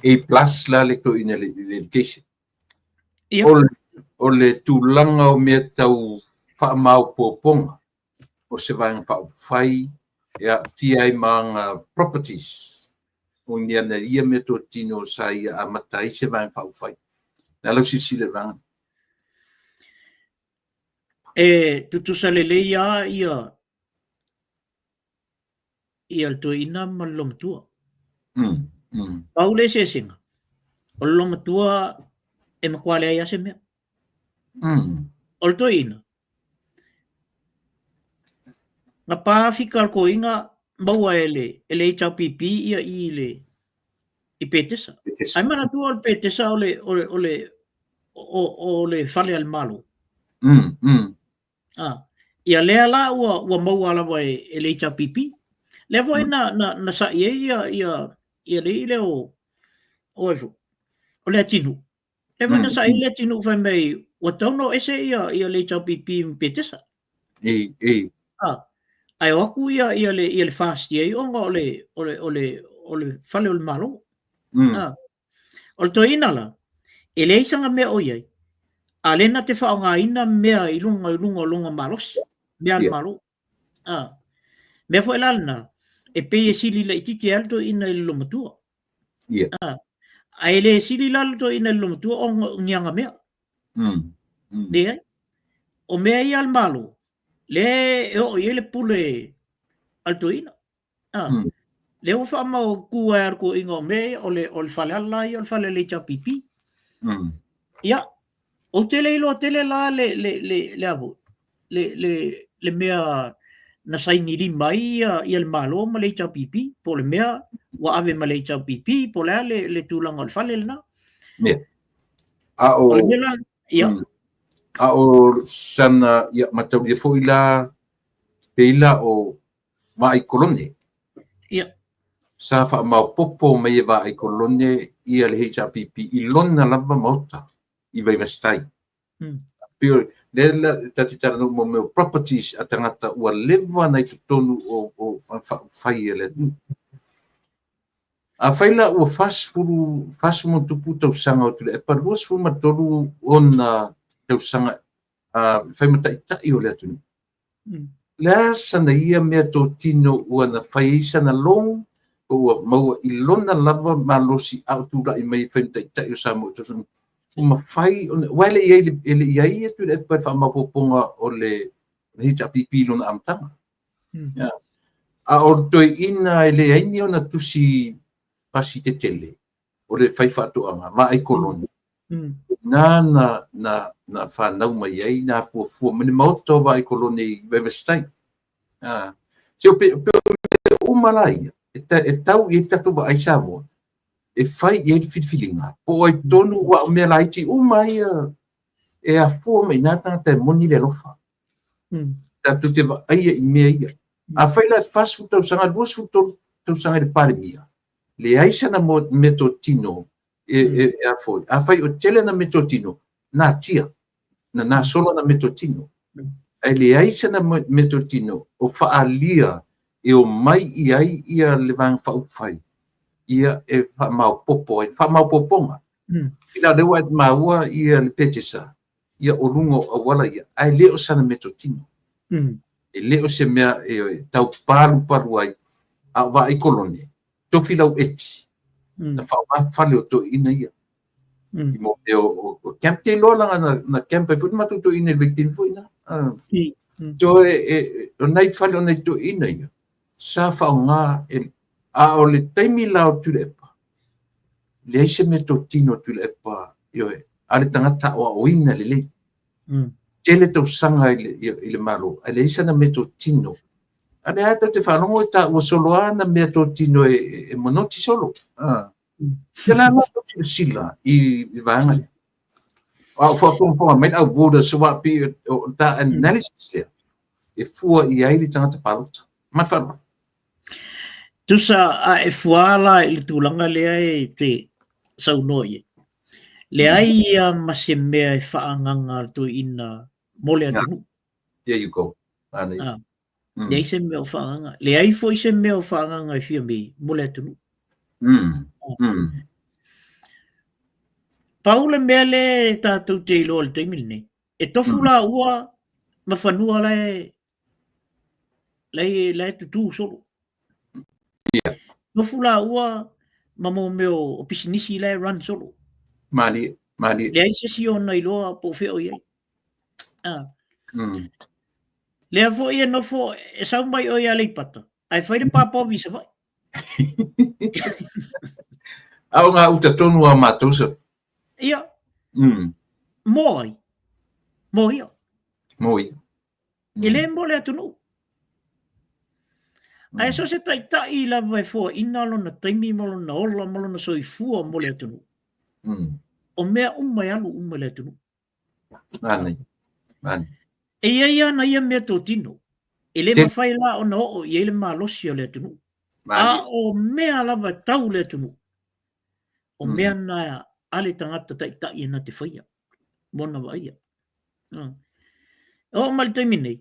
A plus la le toeaina i le i le education. Ia. O le, o le tulaga o mea tau faamaopoopoga o se Vaega Faaupufai e aafia ai ma ana properties, o ni ana ia meatotino sa ia amata ai se Vaega Faaupufai. Le a lau silasila i le vaega lea? E tutusa lelei lava ia ia le toeaina ma le loomatua. Pau le eseesega, o le loomatua e matua leai lava se mea. O le toeaina, na pa fika le toeaina maua e le, e le HRPP ia i le i Petesa. Petesa. Ae manatua o le Petesa o le, o le, o le, o, o le fale a le Malo. Ah, ia lea la ua, ua maua lava e, e le HRPP. Lea foi na, na, na sa'i ai ia, ia, ia le i lea o, o ai foi, o Leatinuu. Lea foi na sa'i Leatinuu fai mai, ua tatau ona o ese ia, ia le HRPP ma Petesa. I, i. Ah, ae o atu ia, ia le, ia le FAST i ai ona o le, o le, o le, o le fale o le Malo. Ah, o le toeaina la, e leai sana mea o i ai, a lea na te faaaogaina mea i luga i luga o lona malosi, mea a le Malo. Ah, mea foi la lena, e pei e sili laitiiti ai le toeaina i le loomatua. Ah, ae le sili la le toeaina i le loomatua ona o ni ana mea. Leai. O mea ia a le Malo, lea e oo i ai le pule a le toeaina. Ah, lea ua faamautu ai a le toeaina o mea ia, o le, o le faleala ia, o le fale a le HRPP. Ia, ou te le iloa tele la le, le, le, le a foi, le, le, le mea na saini lima ai ia, ia le Malo ma le HRPP, po o le mea ua ave ma le HRPP, po o le a le, le tulaga o le fale lena. Ia. A o, O le mea la, ia. A o sana, ia, mataulia foi la, pei la o Vaai Kolone. Ia. Sa faamaopoopo mai e Vaai Kolone ia le HRPP i lona lava maota i Vaivase-tai. Pei o lea la ta te talanoa mo mea o properties a tagata ua leva ona i totonu o o faaupufai a le atunuu. Afai la ua 40, 40 ma tupu tausaga o Tuilaepa, 23 ona tausaga fai ma taitai o le atunuu. Le a sana ia meatotino ua na fai ai sana loan po ua maua i lona lava malosi a o tulai mai e fai ma taitai o Samoa i tausaga ua mafai ona aua e le i ai e le i ai ia Tuilaepa i le faamaopoopoga o le HRPP i lona amataga. Yeah. A o le toeaina e leai ni ona tusi pasi tetele o le faifaatoaga, vaai kolone. Na na na na whanau mai ai, na fuafua mai le maota o vaai kolone i Vaivase-tai. Ah. Se o pe, pe o uma la ia, e, ta, e tau i ai tatou vaai Samoa, e fai i ai le filifiliga, po o ai tonu ua o mea laiti uma ia e afua mai i nā tagata e moni le alofa. Tatou te vaaia i mea ia. Afai la e 40 tausaga, 23 tausaga i le Palemia, leai sana meatotino e, e, e a foi. Afai o tele ana meatotino, natia, na nasolo ana meatotino. Ae leai sana meatotino o faaalia e omai i ai ia le Vaega Faaupufai, ia e faamaopoopo ai, faamaopoopoga. I la lea ua e maua ia le Petesa, ia o luga o auala ia, ae le o sana meatotino. E le o se mea e tau palupalu ai A o vaai kolone, tofi lau eti, na faaaoga fale o toeaiina ia. I mo mea o camp, te iloa laga na camp ai foi le matou toeaina i le vaitaimi foi lena. So o nai fale o nai toeaina ia, sa faaaoga e, a o le taimi la o Tuilaepa, leai se meatotino a Tuilaepa, ioe, a le tagata aoaoina lelei. Tele tausaga i le Malo, ae leai sana meatotino. A lea lava tatou te faalogo e taua solo lava ana meatotino e monoti solo. Ia la la tou silasila i le vaega lea. A o faafogafoga mai le au voters aua pei o ta analysis lea e fua i ai le tagata palota. Ma le faaaloalo. Tusa a e fua la i le tulaga lea e te saunoa i ai, leai ia ma se mea e faaagaga a le toeaina mo le atunuu. There you go. Manaia. Leai se mea o faaagaga. Leai foi se mea o faaagaga e Fiame mo le atunuu. Pau le mea lea tatou te iloa i le taimi lenei, e tofu laua ma fanua la e la e tutū solo. Tofu laua ma mo mea o pisinisi la e run solo. Malie, malie. Leai se isi ona iloa po o fea o i ai. Lea foi e nofo, e sau mai oe i Aleipata, ae fai le pāpāovi i Savaii. A o gauta tonu a matou sa. Ia. Mo ai. Mo ia. Mo ia. E le mo le atunuu. Ae so o se taitai lava e foaina lona taimi ma lona ola ma lona soifua mo le atunuu. O mea uma e alu uma i le atunuu. Manaia. Manaia. E i ai ana ia meatotino, e le mafai la ona oo i ai le malosi o le atunuu. A o mea lava e tau le atunuu, o mea na a le tagata taitai e na te faia, ma ona vaaia. E oo mai le taimi nei,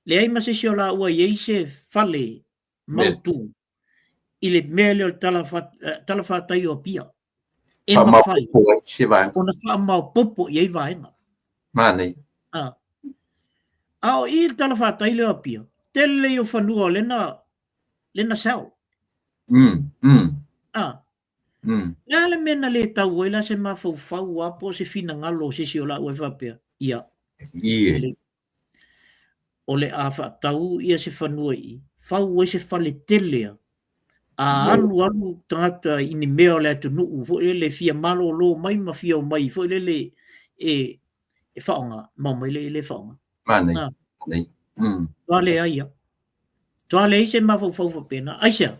leai ma se isi o laua e i ai se fale mautu i le mea lea o le talafatai o Apia. E mafai ona faamaopoopo i ai vaega. Manaia. A o i le talafatai lea o Apia, tele ia o fanua o lena, lena sell. Le a le mea na le tau ai la se mafaufau lava po o se finagalo o se isi o laua e faapea, ia, Ie. o le a faatau ia se fanua i i, fau ai se fale tele a, a alu alu tagata i ni mea o le atunuu foi lele fia malolo mai ma fia omai foi lele e e faaaoga, ma omai lea i le faaaoga. Manaia, manaia. Toa leai ia. Toa leai se mafaufau faapena. Aisea?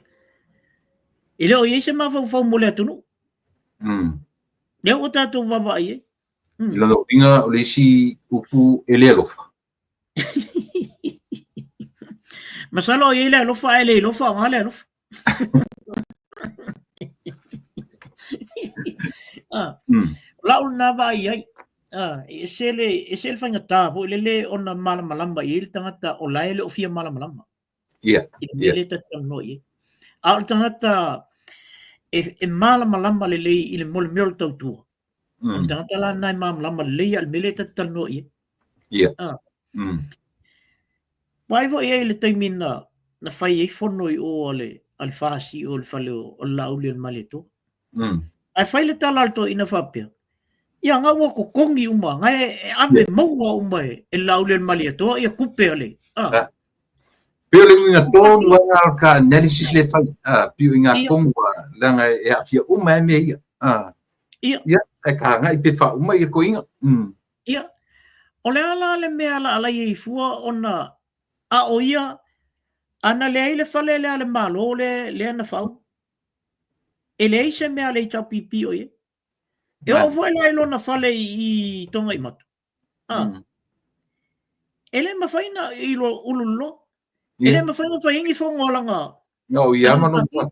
E le o i ai se mafaufau mo le atunuu. Lea ua tatou vaavaai ai. I lona uiga o le isi upu e le alofa. Masalo o i ai le alofa ae le iloa faaaoga le alofa. O lau lena vaai i ai. E ese le, ese le faigata foi lele ona malamalama i ai le tagata o la e le o fia malamalama. I le mea lea ta te talanoa i ai. A o le tagata e malamalama lelei i le mo le mea o le tautua, O le tagata la lena e malamalama lelei a o le mea lea ta te talanoa i ai. Vaai foi i ai i le taimi na na fai ai fono i o a le a le FAST i o i le fale o o le Laauli o le Malietoa. Ae fai le tala a le toeaina faapea, ia nga ua totogi uma, nga e ave maua uma e le Laauli o le Malietoa ia tupe a le, a. Pei o le uiga tonu lava lena o ka analysis lea e fai, pei o i ngā tonu leaga e aafia uma ai mea ia. Ia, e ka agai pe faauma ia toeaiina. Ia, o le a la le mea la alai ai fua ona a o ia, a na leai le fale lea a le Malo lea, lea na fau, e leai se mea a le HRPP o i ai. E oo foi la i lona fale i Togaimatu, e le mafai na i lo Ululoa, e le mafai na fai ai ni fono a lana No, ia ma lona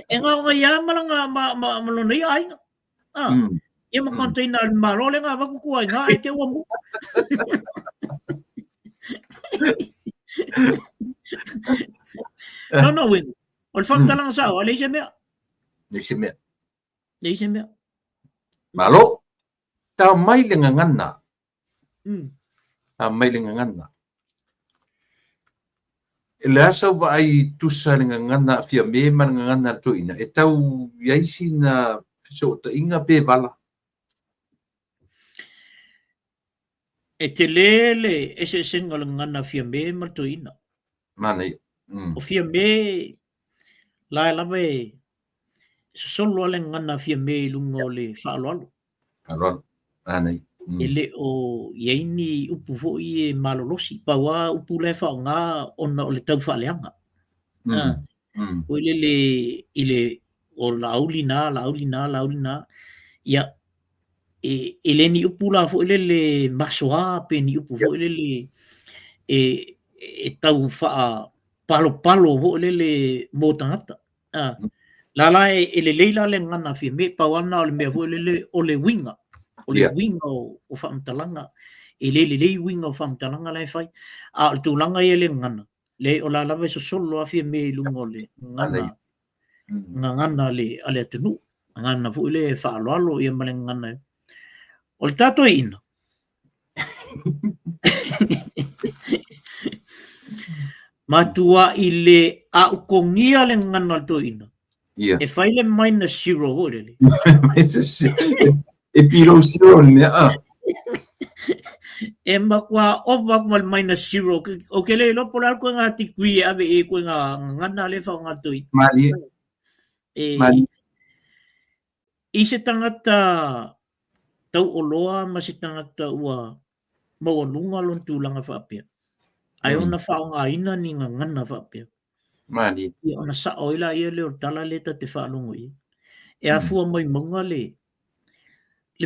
E gaoga ia ma lana ma ma ma lona ia aiga. Ia ma container a le Malo lea na avatu tua i ina ae te ua mu. Lona uiga, o le faamatalaga sao, e leai se mea. Leai se mea. Leai se mea. Malo. Tao mai le gagana. Tao mai le gagana. le a sau vaai tusa le gagana a Fiame ma le gagana a le toeaina, e tau i ai sina fesootaiga pe vala? E tele le eseesega o le gagana a Fiame ma le toeaina. Manaia. O Fiame, la e lava e sosolo lava le gagana a Fiame i luga o le faaaloalo. Faaaloalo. Manaia. E le o i ai ni upu foi e malolosi. Pau lava upu la e faaaoga ona o le taufaaleaga. Foi lele i le o Laauli na, Laauli na, Laauli na. Ia, e le ni upu la foi lele masoa pe ni upu foi lele e tau faapalopalo foi lele mo tagata. La la e lelei la le gagana a Fiame, pau lava lena o le mea foi lele o le uiga, o le uiga o faamatalaga, e le lelei uiga o faamatalaga la e fai. A o le tulaga ia i le gagana, leai o la lava e sosolo lava Fiame i luga o le gagana gagana a le atunuu, gagana foi lea e faaaloalo ia ma le gagana. O le ta toeaina, matuai le aukogia le gagana o le toeaina, e fai le minus zero foi lele. E below zero le mea, a. E matua ova atu ma le minus zero. Ou te le iloa po o le a le ituaiga degree e ave i ai ituaiga gagana lea e faaaoga e le toeaina. Malie. E, Malie. I se tagata tauoloa ma se tagata ua maualuga lona tulaga faapea, ae ona faaaogaina ni gagana faapea. Malie. Ia ona sao ai laia lea o le tala lea ta te faalogo i ai. E afua mai mauga le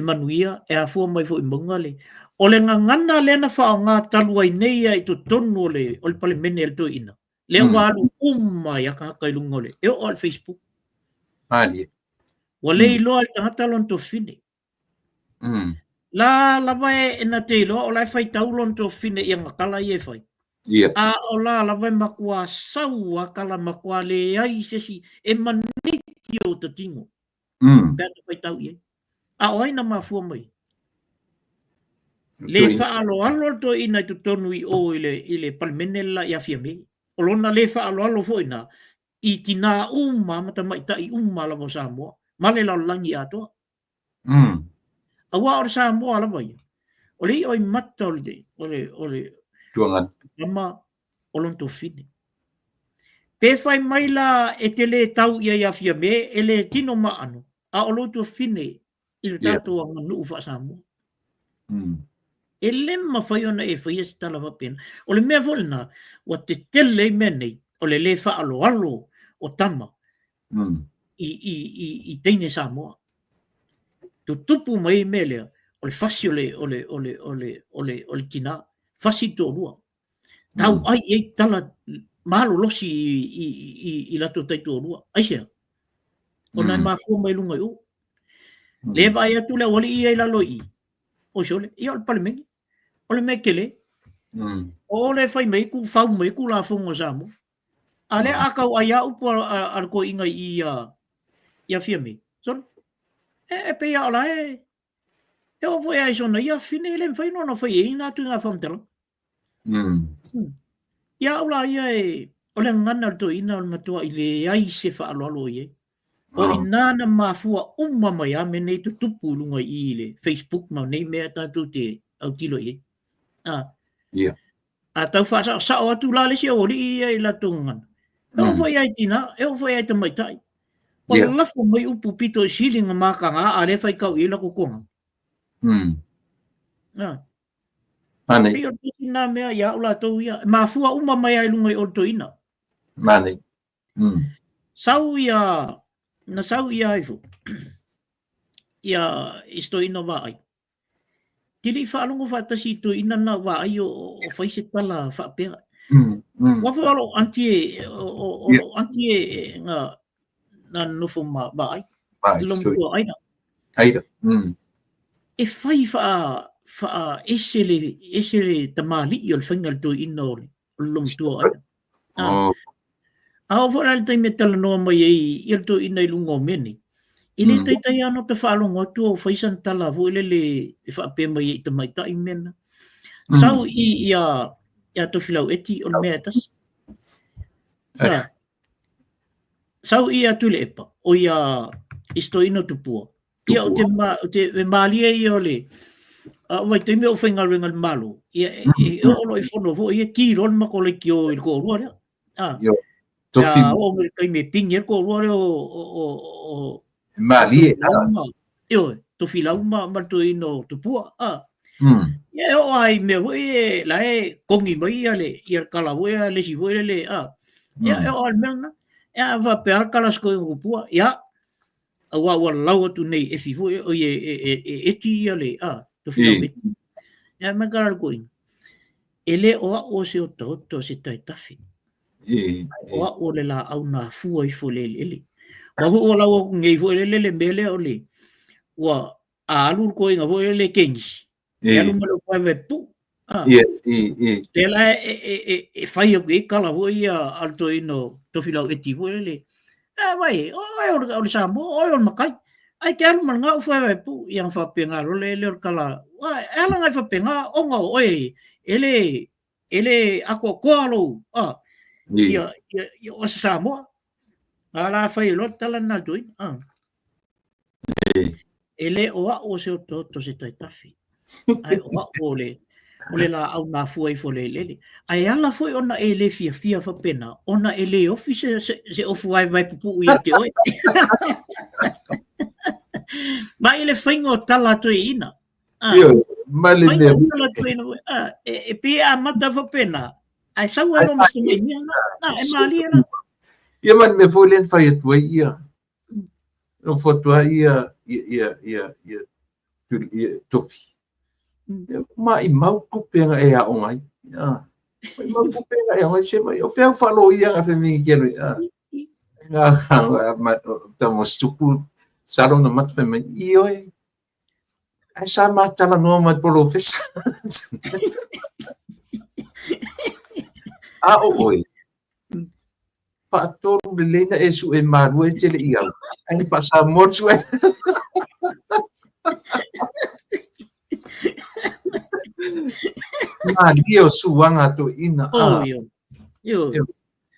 manuia, e afua mai foi mauga le... O le gagana lea na faaaoga talu ai nei lava i totonu o le, o le Palemene a le toeaina, lea ua alu uma ai lava tagata i luga o le... e oo lava i le Facebook. Malie. Ua le iloa e le tagata lona tuafafine. La lava e na te iloa o la e faitau lona tuafafine i ana tala ia e fai. A o la lava e matua sau lava tala matua leai se isi e maniti o ta tino. Pe a ta faitau i ai. A o ai na mafua mai? Le faaaloalo le toeaina i totonu i o i le, i le Palemene le la ia Fiame. O lona le faaaloalo foi na i tinā uma ma tamaitai uma lava o Samoa ma le lalolagi atoa. Aua o le Samoa lava ia, o le i'a i mata o le, o le, o le Tuagana. tama o lona tuafafine. Pe fai mai la e te le tau i ai ia Fiame, e le tino maano, a o lou tuafafine i le tatou aganuu faa-Samoa. E le mafai ona e faia se tala faapena. O le mea foi lena, ua tetele ai mea nei, o le le faaaloalo o tama i teine Samoa. Tutupu mai ai mea lea, o le fasi o le, o le, o le, o le, o le, o le tinā, fasi le toalua. Tauai i ai tala malolosi i latou taitoalua. Aisea? Ona e mafua mai luga i o. Lea e vaai atu le aualii ia i lalo i i. Oi sole, ia o le Palemene. O le mea tele. O le fai mai ku fau mai Tulafono a Samoa. A lea a tau ai a upu a le toeaina i ia Fiame. Sole, e pei lava o la e E oo foi a i sona ia fine e le mafai ona fai i ai na ituaiga faamatalaga. Ia au la ia e, o le gagana o le toeaina o le matuai leai se faaaloalo o i ai. O i ina na mafua uma mai a mea nei tutupu i luga i i le Facebook ma nei mea tatou te autilo i ai. A tau faasaosao atu la le isi aualii ia i latou gagana. E oo foi i tina, e oo foi i tamaitai. Ua lalafo mai upu pito i sili na mataga a lea e faitau i ai latou toga. Manaia. Pei o le tasi lena mea ia au latou ia. E mafua uma mai lava i luga i o le toeaina. Manaia. Sau ia, na sau ia ai foi, ia i se toeaina vaai. Te le i faalogo faatasi i toeaina na vaai o fai se tala faapea. Ua foi o lou aunty e, o lou aunty e na nofo ma vaai. Lo matua Aida. Aida. E fai faa ese le, ese le tamalii o le faiga o le toeaina o le lo matua Aida. A oo foi la i le taimi e talanoa mai ai i le toeaina i luga o mea nei, e le taitai lava ona ta faalogo atu o fai sana tala foi lele e faapea mai ai i tamaitai mea na. Sau i ia Tofilau Eti o le mea e tasi. Na, sau ia Tuilaepa, o ia i se toeaina o Tupua. Ia o te, ma, o te e malie ia o le, a o vaitaimi o faigaluega i le Malo, ia e, e, e oo loa i fono foi ia, ki loa le matou leitio i le toalua lea. Ah, Io, tofi ia oo mai i le taimi e pigi ai le toalua lea o, o, o, o, malie. Tofilau ma, ioe, Tofilau ma, ma le toeaina o Tupua. Ah. Ia e oo lava i mea foi e, la e kogi mai ia le, ia le kala foi a le isi foi lele, ah. Ia e oo lava i le mea lena. Ia a faapea lava le kala a si toeaina o Tupua, ia, aua ua lau atu nei e Efi foi, oi e, e, e, e Eti ia le, ah, Tofilau Eti. Ia mai kala le toeaina. E le o au o se otaota o se taetafe. O au o le laau na afua ifo i le eleele. Aua foi ua lau atu nei foi lele le mea lea o le, ua a alu le toeaina foi lele kenisi, e alu ma le vaevae pupuu. Lea la e fai atu i ai tala foi ia a le toeaina o Tofilau Eti foi lele, a vai, o oe o le Samoa, o oe o le matai. Ae te alu ma lena au vaevae pupuu, ia ona faapena loa lea o le tala, e ala ona e faapena ona o oe e le e le atoatoa lou, a, ia, ia, ia o se Samoa. A la fai e loa le tala lena a le toeaina. A. E le o au o se otooto o se taetafe, ae o au o le, o le laau mafua ifo i le eleele. Ae ala foi ona e le fiafia faapena, ona e le ofi se, se, se ofu vaevae pupuu ia te oe. Ma i le faiga o tala a toeaiina. Ah. Ioe, ma le mea. Ah, e, e pei e amata faapena, ae sau ai loa ma se mea na, ah, e malie la. Ia ma le mea foi lea na fai atu ai ia, nofo atu ai ia, ia, ia, ia, ia, ia tofi. Ia, maimau tupe na e aoga ai. Ah. Maimau tupe na e aoga ai, se mai, o fea au faaloia na fai ke alo, ah. Nga, ma, ta mo stupu, salo na mata fai mai, ioe, Ae sa ma talanoa ma le polofesa. A o oe, faatolu lelei na e suʻe malua e te le i au. Ae na faasamoa le suʻe. Malie o suaga a toeaiina. Oh, io. Io.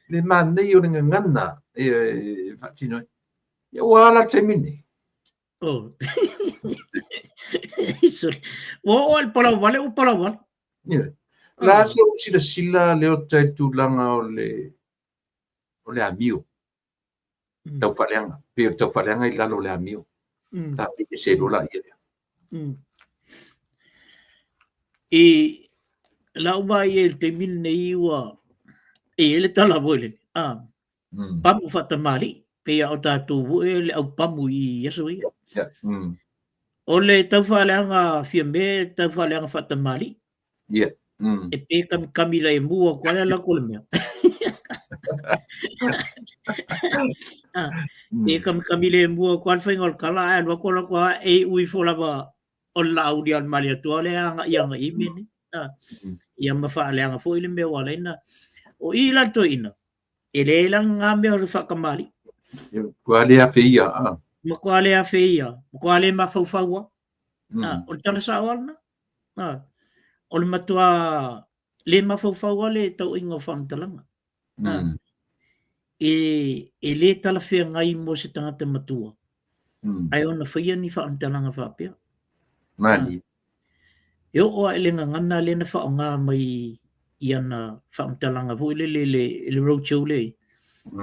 Le manaia o le gagana e faatino ai. Ia ua ala le taimi lenei. Oh. Sorry. Ua oo lava i le palau vale, ua palau vale. Ioe. O le a se ou silasila Leota i le tulaga o le o le amio. Tau faaleaga. Pei o le tau faaleaga i lalo o le amio. Ta ese loa laia lea. I lau vaai i le taimi lenei ua e i ai le tala foi lele, ah, pamu faatamalii, pei lava o tatou foi le au pamu i aso ia. O le tau faaleaga Fiame, tau faaleaga faatamalii. E pe kamikami la e mu atu ai la ko le mea. E kamikami le mu atu ai le faiga o le kala, ae alu atu alu atu lava, e iu ifo lava o le laau lia o le Malietoa lea e agai agai i mea nei. Ia ma faaleaga foi le mea ua ala ai ona. O i la le toeaina, E leai la ngā mea o le whakamalii. Matua le afe ia. Ah. Matua le afe ia. Matua le mawhauwhaua. Ah, o le tala sao ala na. Ah, o le matua le mawhauwhaua le tauinga o whantalanga. Ah, e, e le talawheangai mo se tangata matua. Ai ona whaia ni whantalanga whapea. Mani. Ah, E oo lava i le gagana lea na faaaoga mai i ana faamatalaga foi lele i le, i le roadshow lea.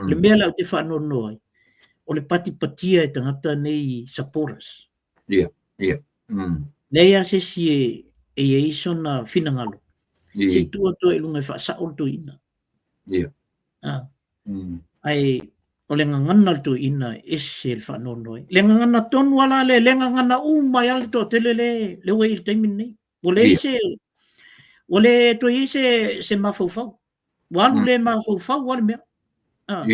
Le mea la ou te faanoanoa ai, o le patipatia e tagata nei supporters. Ia, ia. Leai lava se isi e, e i ai sona finagalo. Se i tuu atu ai i luga e faasao le toeaina. Ia. Ah. Ae o le gagana o le toeaina e ese le faanoanoa ai. Le gagana tonu lava la lea, le gagana uma ai lava le toatele le le ua i ai i le taimi lenei. Ua leai se ua le toe i ai se se mafaufau. Ua alu le mafaufau lava le mea. Ah.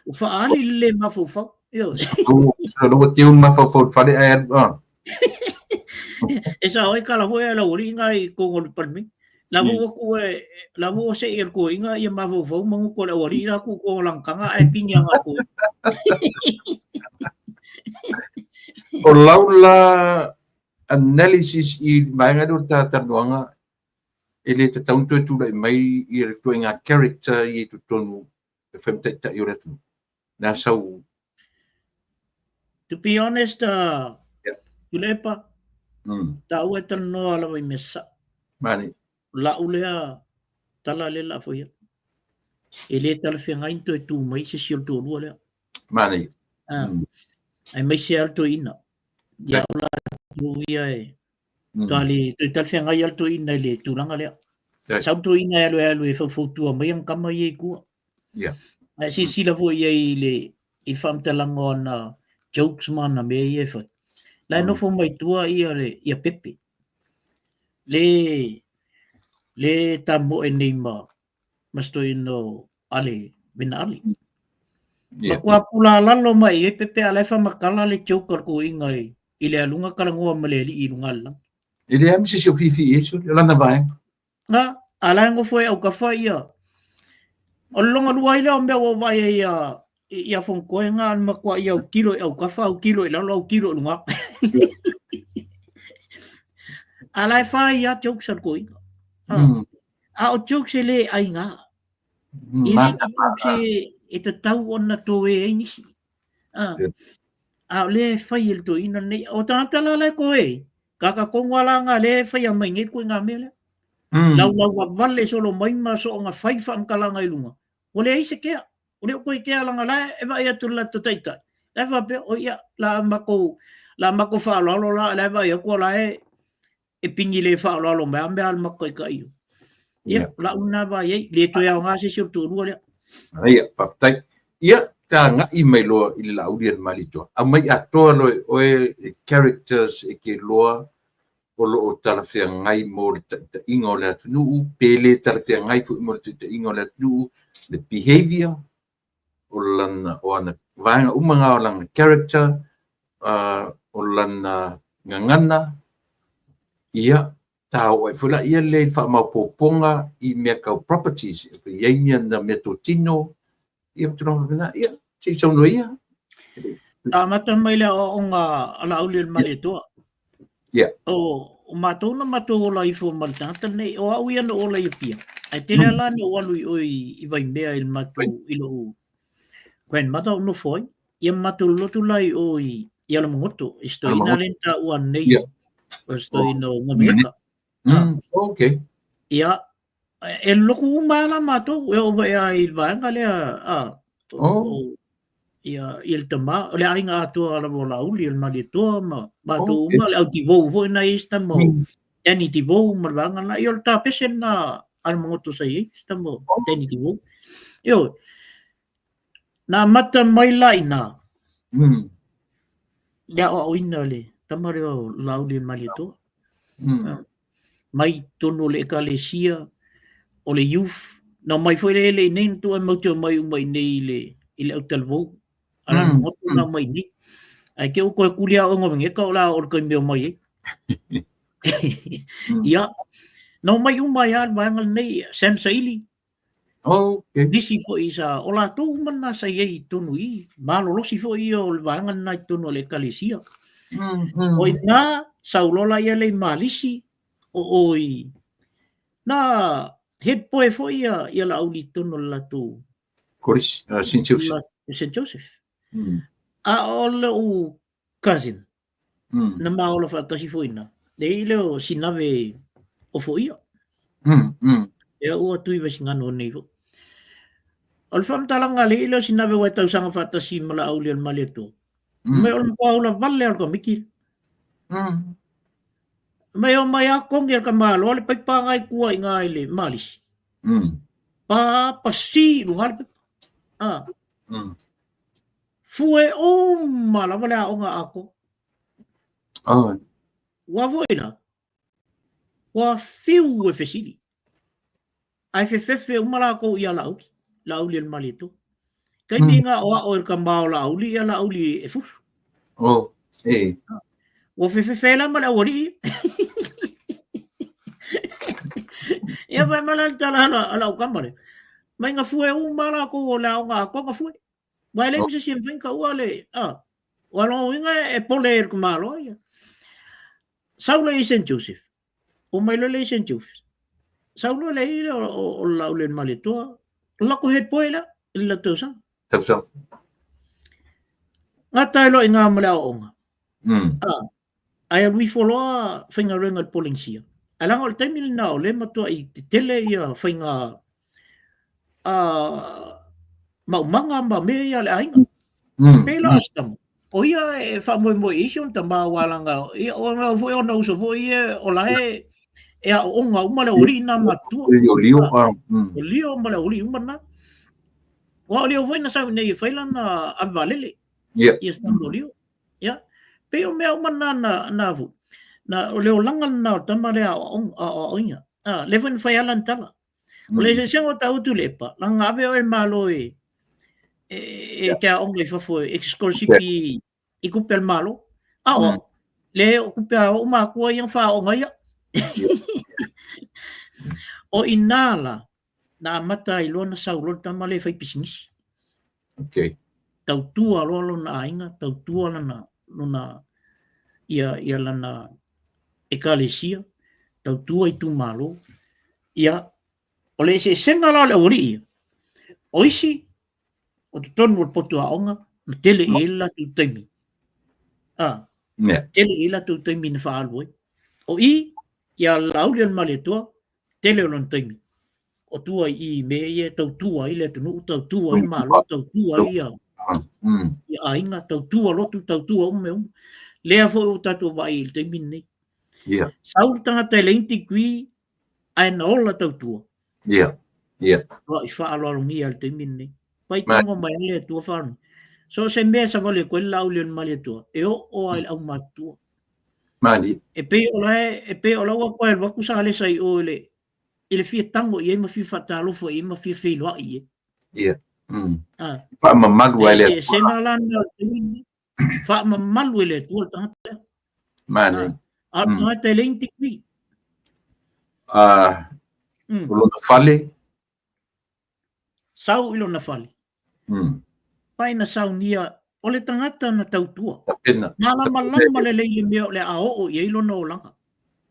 Ua faaali le le mafaufau. Ioe. Ua teu le mafaufau i le fale ae alu ah. E sao ai kala foi a le aualii nga i totonu o le Palemene. La ua ku e la ua seʻi e le toeaina ia mafaufau ma gutu o le aualii la ku ko lana taga ae pigi aga le toeaina. O lau la analysis i le vaega lea o le talatalanoaga, e le tatau ona toe tulai mai ia le ituaiga character ia i totonu. E fai ma taitai o le atunuu. Le a sau. To be honest, Tuilaepa, taua e talanoa lava i mea sasao. Mani. Lau lea tala lea la foi. E le talafeagai ni toe tu mai se isi o le toalua lea. Mani. Aemaise lava le toeaina. Ia o latou ia e Toa le toe talafeagai lava le toeaina i le tulaga lea. Sau le toeaina e alu e alu e faufautua mai ana tama ia i tua. Ae silasila foi i ai i le i le faamatalaga o ana jokes ma ana mea ia e fai. La e nofo mai tua ia le ia Pepe. Le le tamoe nei ma ma se toeaina o Ale Vena Ale. Matua pulalalo mai i ai Pepe a la e faamatala le joke a le toeaina i i le aluga talanoa ma le alii i luga o le lagi. E leai ma se isi o fifi i ai sole, o lana vaega. Na, a la e nofo e autafa ia. O le lona lua ai lea o mea ua ou vaai ai ia ia Fonotoe na o le matua ia autilo i autafa, autilo i lalo, autilo i luga. A la e fai lava jokes a le toeaina. A o jokes e le aiga. E le o jokes e tatau ona toe ai nisi. A o lea e fai e le toeaina lenei. O tagata la la e toe, kaka tonu a la nga lea e faia mai nei ituaiga mea lea. Laulau vavale solo mai ma soonga fai faamatalaga i luga. Ua leai se kea. Ua le o toe kea leaga la e vaai atu i le latou taitai. La e faapea, oi ia, la matou, la matou faaaloalo la, la e vaai atu o la e e pigi le faaaloalo mai a mea a le matou taitai. Ia, o lau lena vaai ai, le toe aoga se isi o le toalua lea. Ia, faafetai. Ia, ta agai mai loa i le Laauli a le Malietoa. Aumai atoa loa e oe e characters e te iloa o lo o talafeagai mo le taitaiga o le atunuu, pe le talafeagai foi mo le taitaiga o le atunuu, le behavior, o lana, o ana vaega uma na o lana character, o lana gagana, ia, ta oo ai foi laia lea i le faamaopoopoga i mea tau properties, pe i ai ni ana meatotino, ia ma tulaga faapena. Ia, se i saunoa ia. Na amata mai le aoaoga a Laauli o le Malietoa. O matou na matou ola ifo ma le tagata lenei. O au ia na ou ola i Apia. Ae tele lava la na ou alu i o i Vaimea i le matou, i lou grandmother o nofo ai. Ia ma matou lolotu la i o i Alamagoto, i se toeaina lea na taua nei, o se toeaina o Gavieka. Ia, e lolotu uma lava la matou, e oo foi lava i le vaega lea, o ia, ia le tama, o le aiga atoa lava o Laauli, o le Malietoa ma matou uma, le au Tivou foi na i ai se tama o Danny Tivou ma le vaega lena. Ia o le tapese lena a Alamagoto sa i ai, se tama o Danny Tivou. Ioe, na amata mai la i ina, le aoaoina o le tama lea o Laauli o le Malietoa. Mai totonu o le ekalesia, o le youth, na omai foi le ele i nei, na tuu ai matou te omai uma i nei i le, i le autalavou. A la mm. na omai i nei. Ae te u koe kuli a oe ngawengeka o la o le taimi e omai ai. Ia, na omai uma ai lava le vaega lenei, Sam Saili, Okay. Nisi foi sa, o latou uma na sa i ai i totonu i i, malolosi foi ia o le vaega lena i totonu o le ekalesia. O ina, sau loa la ia le i Malisi, o o i, na head boy foi ia, ia Laauli i totonu o le latou Kolisi, St. Joseph. St. Joseph. A o lou cousin, na ma ola faatasi foi ina, le i lea o Sinave Ofoia. Ea ua tui Vaisigano nei foi. O le faamatalaga a le i lea o Sinave ua e tausaga faatasi ma Laauli o le Malietoa. Mai o le matua ola vale o le tamaiti. Mai o mai a kongi e le tamaloa le paipa ngai tua i ngā i le Malisi. Pa pasi i luga le paipa. Ah. Fue uma lava le aoga atoa. Ua foi la, ua fiu e fesili. Ae fefefe uma latou ia Laauli, Laauli e le Malietoa. Taimi nga o ao e le tama o Laauli, ia Laauli e fusu. Oh, e. Ua fefefe la ma le aualii. Ia fai mai la le tala a lau tama lea. Mai nga fue uma latou o le aoga atoa nga fue. Ua e leai ma se isi e mafai ona taua le, a, ua lona uiga e pole e le tamaloa ia. Sau lea i St. Joseph, omai loa lea i St. Joseph, sau loa lea i le o le Laauli o le Malietoa, o le latou head boy lea. I le tausaga. Tausaga. Gata ai loa i ina ma le aoaoga. Ah, ae alu ifo loa faigaluega i le Polenisia. Ae leaga o le taimi lena o lea e matuai tetele ia faiga maumaga ma mea ia a le aiga. Pei la o si tama, o ia e faamoemoe i isi ona tama aua leaga ia o foi ona uso foi ia o la e e aooga uma le aualii na matutua. O Lio, O Lio ma le aualii uma na. Aua o Lio foi na sau iinei e fai lana ave vaalele. Ia si tama o Lio. Ia, pei o mea uma na na na fu. Na o le olaga lena o le tama lea aoaoina. Ah, lea foi na fai lana tala. O le eseesega o tāua Tuilaepa, leaga na ave oe e le Malo e e te aoga i fafo e te scholarship i tupe a le Malo. A o au, le o tupe a ou matua ia na faaooga ai au. O i ina la, na amata ai loa na sau loa le tama lea e fai pisinisi. Okay. Tautua loa lona aiga, tautua lana, lona, ia, ia lana ekalesia, tautua itumalo. Ia, o le eseesega la o le aualii ia, o isi o totonu o le potu aoga, na tele i ai le latou taimi. Ah, tele i ai le latou taimi na faaalu ai. O i, ia Laauli o le Malietoa, tele o lona taimi o tua i i mea ia e tautua ai le atunuu, tautua ai le Malo, tautua ai ia, ia aiga, tautua lotu, tautua uma mea uma. Lea foi ua tatou vaai i le taimi lenei. Sau le tagata e leai ni degree ae na ola tautua. Ua i faaaloalogia i le taimi lenei. Pai tago mai le Atua whānau. So se mea savali atu ai le Laauli o le Malietoa, e oo lava i le aumatutua. Malie. E pei o la e, e pei o la ua toe alu atu Salesa i o i le, i le fia tago i ai ma fia faatalofa i ai ma fia feiloai i ai. Ia. Ah. Faamamalu ai le Atua. Eseesega la lena o le taimi lenei. Faamamalu e le Atua le tagata lea. Malie. Ah. A o le tagata e leai ni degree. Ah, o lona fale. Sau i lona fale. Pai na saunia, o le tagata na tautua. Tapena. Malamalama lelei le mea o le a oo i ai lona olaga.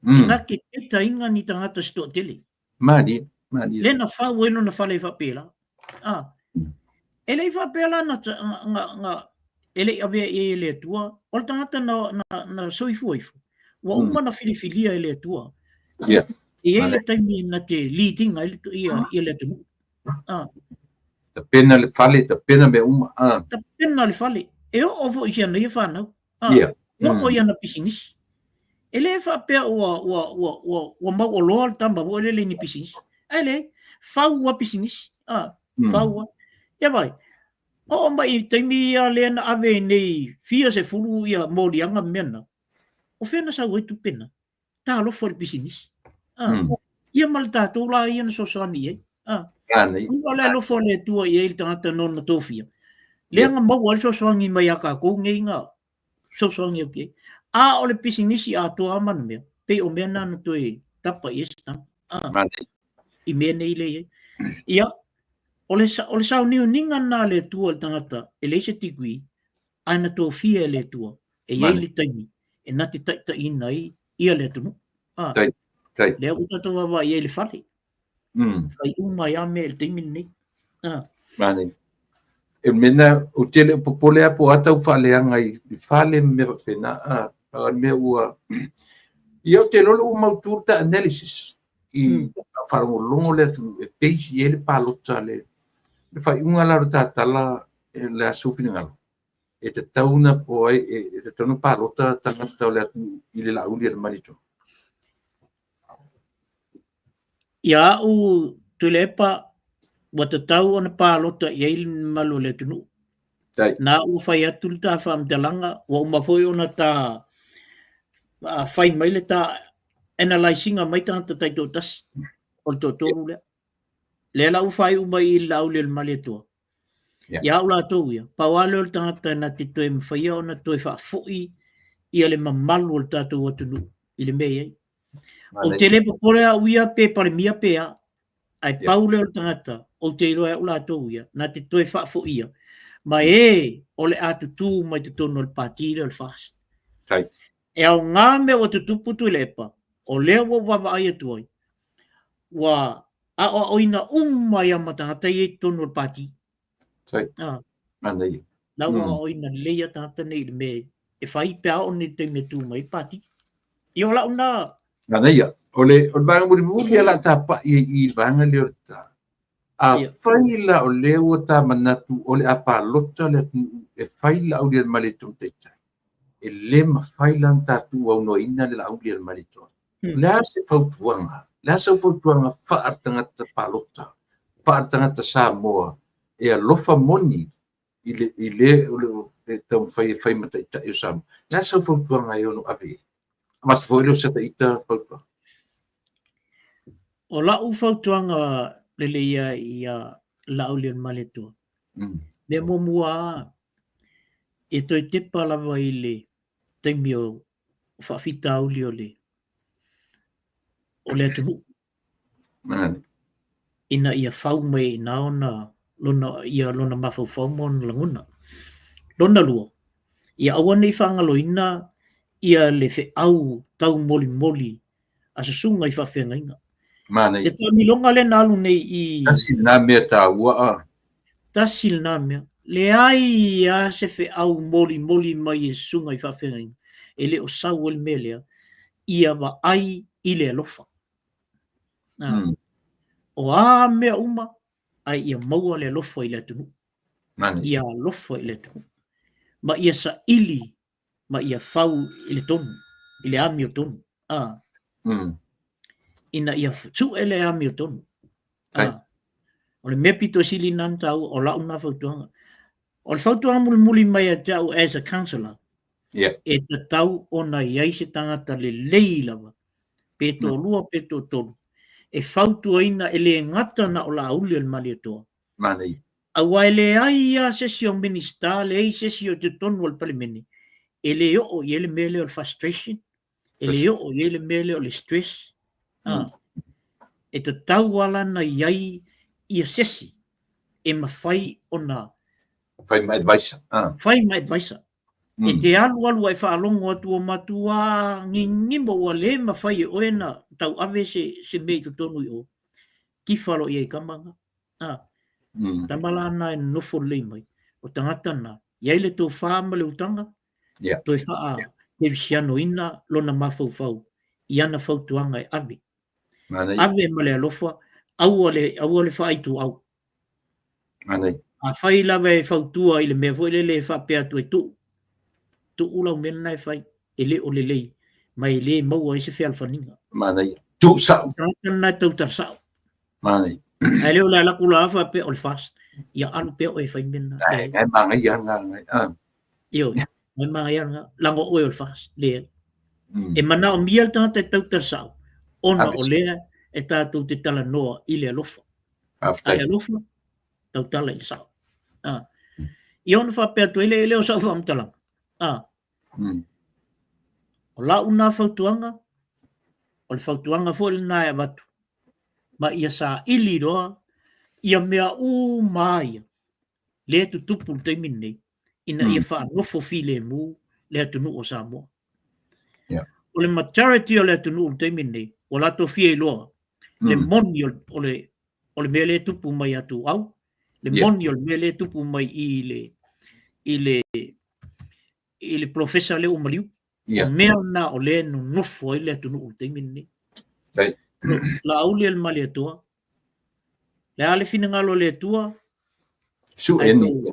E na te taitaina ni tagata se toatele. Malie, malie. Le na fau ai lona fale faapela. Ah. E le i faapea la na, na, na, e le i avea i ai e le Atua, o le tagata na, na, na soifua ifo, ua uma na filifilia e le Atua. E i ai le taimi na te lead ina ai ia, ia le atunuu. Ah. Tapena le fale, tapena mea uma. Ah. Tapena le fale. E oo foi i si ana ia whanau. Ah. E oo i ana pisinisi. E le faapea ua, ua, ua, ua, ua mauoloa le tama foi lele i ni pisinisi. Ae leai, fau a pisinisi. Ah, fau a. Ia vai, oo mai i taimi ia lea na ave ai nei fia sefulu ia moliaga ma mea na, o fea na sau ai tupe na? Talofa i le pisinisi. Ah, ia ma le tatou la ia na fesoasoani i ai. Ah, ua le alofa o le Atua i ai le tagata nona tofia. Lea na maua ai le fesoasoani mai ia tatou nei na fesoasoani atu i ai. A o le pisinisi atoa lava ma le mea, pei o mea na na toe tapa i ai se tama. Ah, i mea nei lea i ai. Ia, o le, o le sauniuniga lena a le Atua i le tagata e leai se degree, ae na tofia e le Atua e i ai le taimi e na te taitaiina ai ia le atunuu. Ah, tai, tai. Lea ua tatou vaavaai i ai i le fale. Fai uma ai lava mea i le taimi lenei. Ah. Manaia. E mea ou te le o popole lava po o a tau faaleaga i fale ma mea faapena, a o le mea ua... Ia ou te iloa ua mautu le ta analysis i faalogologo le atunuu e base i ai le palota le faaiuga la o le ta tala le aso finagalo e tatau na po ai e tatau na palota tagata o le atunuu i le Laauli a le Malietoa. Ia au Tuilaepa, ua tatau ona palota i ai le mamalu o le atunuu. Na ua fai atu le ta faamatalaga, ua uma foi ona ta fai mai le ta analyse ina mai tagata taitoatasi o le toatolu lea. Lea la ua faaiu mai i le Laauli o le Malietoa. Ia au latou ia, pau lava lea o le tagata na te toe mafaia ona toe faafoi ia le mamalu o le tatou atunuu i le mea e i ai. Ou te le popole au ia pe Palemia pe a, ae pau lea o le tagata ou te iloa e au latou ia, na te toe faafoia ma e o le a tutū mai totonu o le pati lea o le FAST. E aoga mea ua tutupu Tuilaepa, o lea ua ou vaavaai atu ai, ua aoaoina uma ai lava ma tagata ia i totonu o le pati. Sai. Ah. Manaia. La ua aoaoina lelei ia tagata nei i le mea e fai pe a oo nei i le taimi e tu mai ai le pati. Ia o lau na. Manaia. O le, o le vaega mulimuli ia la tapa'i ai i le vaega lea o le ta. Afai la o lea ua ta manatu o le a palota le atunuu e fai Laaulialemalietoa ma taitai, e le mafai la ona ta tuuaunoaina le Laaulialemalietoa. O le a se fautuaga? O le a sau fautuaga faaletagata palota, faaletagata Samoa e alofa moni i le, i le o le e taumafai e fai ma taitai o Samoa? O le a sau fautuaga e ono ave i ai? Avatu foi lea o se ita fautuaga. O lau fautuaga lelei ia ia Laaulialemalietoa. Mea muamua lava, e toe tepa lava i le taimi o faafitauli o le o le atunuu. Ina ia fau mai i ina ona lona ia lona mafaufau ma ona lagona. Lona lua, ia aua ne i faagaloina ia le feau taumolimoli a susuga i faafeagaiga. Manaia. Le taamiloga lea na alu nei i... Tasi lena mea taua a. Tasi lena mea. Leai lava se feau molimoli mai e susuga i faafeagaiga e le o sau ai le mea lea, ia vaai i le alofa. O a mea uma, ae ia maua le alofa i le atunuu. Ia alofa i le atunuu. Ma ia saili ma ia fau i le tonu, i le amiotonu. Ina ia sue le amiotonu. O le mea pito sili lena ona taua, o lau lena fautuaga. O le fautuaga mulimuli mai ia te au as a counsellor, e tatau ona i ai se tagata lelei lava, pe toalua pe toatolu, e fautuaina e le gata na o Laaulialemalietoa, aua e leai lava se isi o Minisita, leai se isi o totonu o le Palemene e le oo i ai le mea lea o le frustration, e le oo i ai le mea lea o le stress. E tatau lava la ona i ai ia se isi e mafai ona fai ma advisor. Fai ma advisor. E te alu alu ua e faalogo atu ua matua gigimo ua le mafai e oe na tauave se mea i totonu i o, tifa loa i ai tama na. Tama la na e nonofo lelei mai, o tagata na, i ai le tofa ma le utaga, toe faa-kerisianoina lona mafaufau i ana fautuaga e ave. Ave ma le alofa, aua le, aua le faaituau. Afai lava e fautua i le mea foi lele e faapea atu e tuu, tuu lau mea lena e fai, e le o lelei, ma e le maua ai se fealofaniga. Manaia. Tuu sao. Tagata lena e tautala sao. Manaia. Ae le o le alu atu la faapea o le FAST, ia alu pea oe e fai mea lena. Ai, ai manaia lena. Ah. Ioe, ai manaia lena. Leaga oe o le FAST, leai. E manaomia le tagata e tautala sao, ona o lea e tatou te talanoa i le alofa. Ae alofa, tautala i le sao. Ah. Ia ona faapea atu ai lea, e le o sau faamatalaga. Ah. O lau na fautuaga, o le fautuaga foi lena e avatu, ma ia saili loa ia mea uma ia lea e tutupu i le taimi lenei, ina ia faanofo filemu le atunuu o Samoa. O le majority o le atunuu i le taimi lenei, ua latou fia iloa le moni o le o le mea lea e tupu mai ia Tuuau, le moni o le mea lea e tupu mai i le i le i le polofesa lea ua maliu. O mea na o lea e nonofo ai le atunuu i le taimi lenei. Laaulialemalietoa, le a le finagalo o le Atua, Sue ni.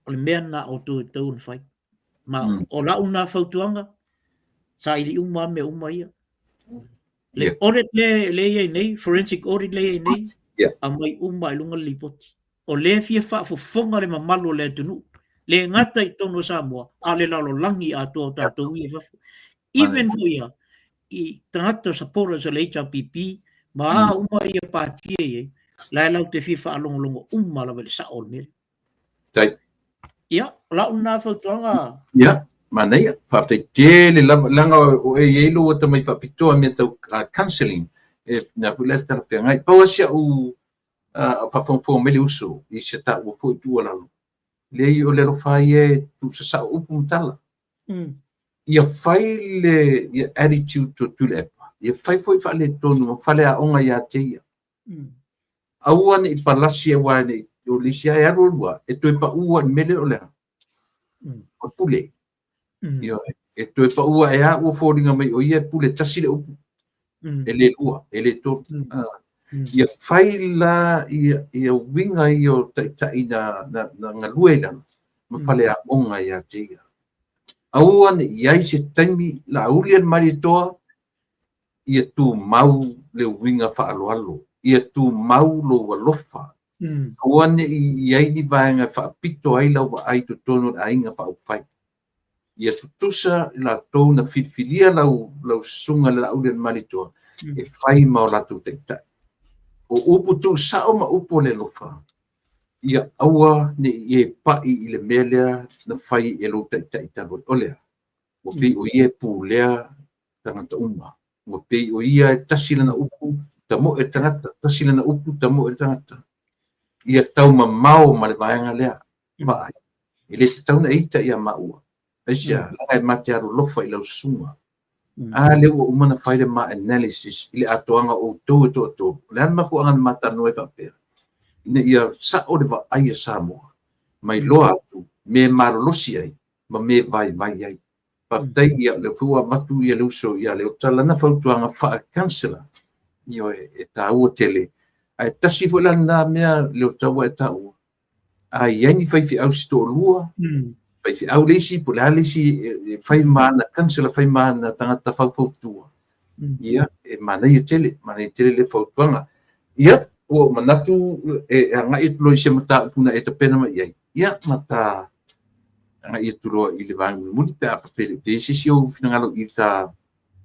O le mea na o outou e tatau ona fai. Ma o lau na fautuaga, saili uma lava mea uma ia. Le audit lea e i ai nei, forensic audit lea e i ai nei, aumai uma i luga le lipoti. O lea e fia faafofoga le mamalu o le atunuu, le gata i totonu o Samoa, a o le lalolagi atoa o tatou ia i fafo. Even foi ia, i tagata supporters o le HRPP, ma a uma ia pati e i ai, la e latou te fia faalogologo uma lava i le sao o le mea lea. Tai. Ia, o lau lena fautuaga. Ia, manaia. Faafetai tele lava, leaga o e i ai lou atamai faapitoa i mea tau counselling, e mea foi lea e talafeagai. Pau lava si au faafogafoga mai le uso i se taua foi tuualalo, leai o le alofa lava ia e tuusasao upu ma tala. Ia fai le ia attitude o Tuilaepa, ia fai foi faaletonu ma faleaoga ia te ia. Aua ne i palasi aua ne i o le isi lava e alu alu lava, e toe pau lava i le mea lea o le a? O le pule. Ioe, e toe pau ae lava ua foliga mai o ia e pule tasi le upu, e le lua, e le tolu. Ia fai la ia uiga ia o taitai na galue i lalo ma faleaoga ia te ia. Aua ne i i ai se taimi Laauli a le Malietoa, ia tumau le uiga faaaloalo, ia tumau lou alofa. Aua ne i i ai ni vaega e faapito ai lau vaai i totonu o le aiga faaupufai. Ia tutusa i latou na filifilia lau susuga le Laauli a le Malietoa e fai ma o latou taitai. O upu tuusao ma upu o le alofa, ia aua ne i e pai i le mea lea na fai e lou taitai talu ai. O le a? Ua pei o ia e pulea tagata uma. Ua pei o ia e tasi lana upu, tamoe le tagata, tasi lana upu, tamoe le tagata. Ia taumamao ma le vaega lea. Vaai, e le tatau ona e ita ia maua. Aisea? Leaga e ma te alolofa i lau susuga. A lea ua uma ona fai le ma analysis i le atoaga o outou e toatolu. O le a le mafuaaga na ma talanoa ai faapea? Ina ia sao le vaai a Samoa ma iloa atu mea e malolosi ai ma mea e vaivai ai. Faafetai ia, o lea foi ua avatu ia le uso ia Leota lana fautuaga faa-counsellor. Ioe, e taua tele. Ae tasi foi la lena mea Leota ua e taua, a i ai ni faifeau se toalua, faifeau le isi, po o le a le isi e fai ma ana counsellor, fai ma ana tagata faufautua, ia, e manaia tele, manaia tele le fautuaga. Ia, ua ou manatu e agai atu loa i se mataupu na e tapena mai i ai, ia, ma ta agai atu loa i le vaega mulimuli pe a faapea e le o i ai se isi ou finagalo i ta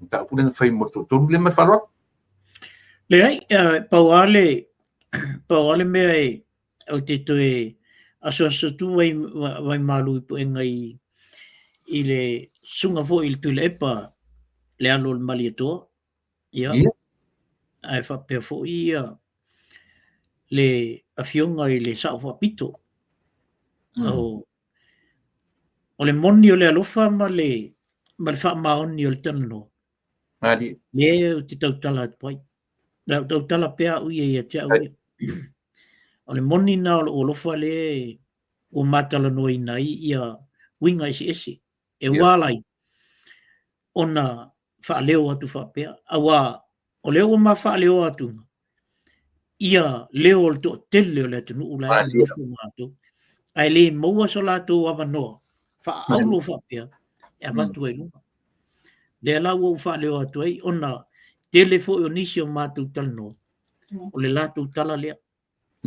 mataupu lea na fai mo le toatolu lea ma le faaaloalo. Leai, pau lava le, pau lava le mea e ou te toe asuasu atu ai vaimalu i puega i le susuga foi i le Tuilaepa le alo o le Malietoa. Ia, ae faapea foi ia le afioga i le Sao Faapito. O le moni o le alofa ma le faamaoni o le talanoa, lea ou te tautala atu ai. Na ou tautala pea au ia ia te au ia. O le moni na o lou alofa lea ua matalanoaina ai ia uiga eseese. E ua ala ai ona faaleo atu faapea, aua o lea ua ma faaleoa atu ia leo o le toatele o le atunuu la e nonofo ma latou, ae le maua so latou avanoa faaaulo faapea e avatu ai i luga. Lea la ua ou faaleo atu ai ona tele foi o nisi o matou talanoa, o le latou tala lea.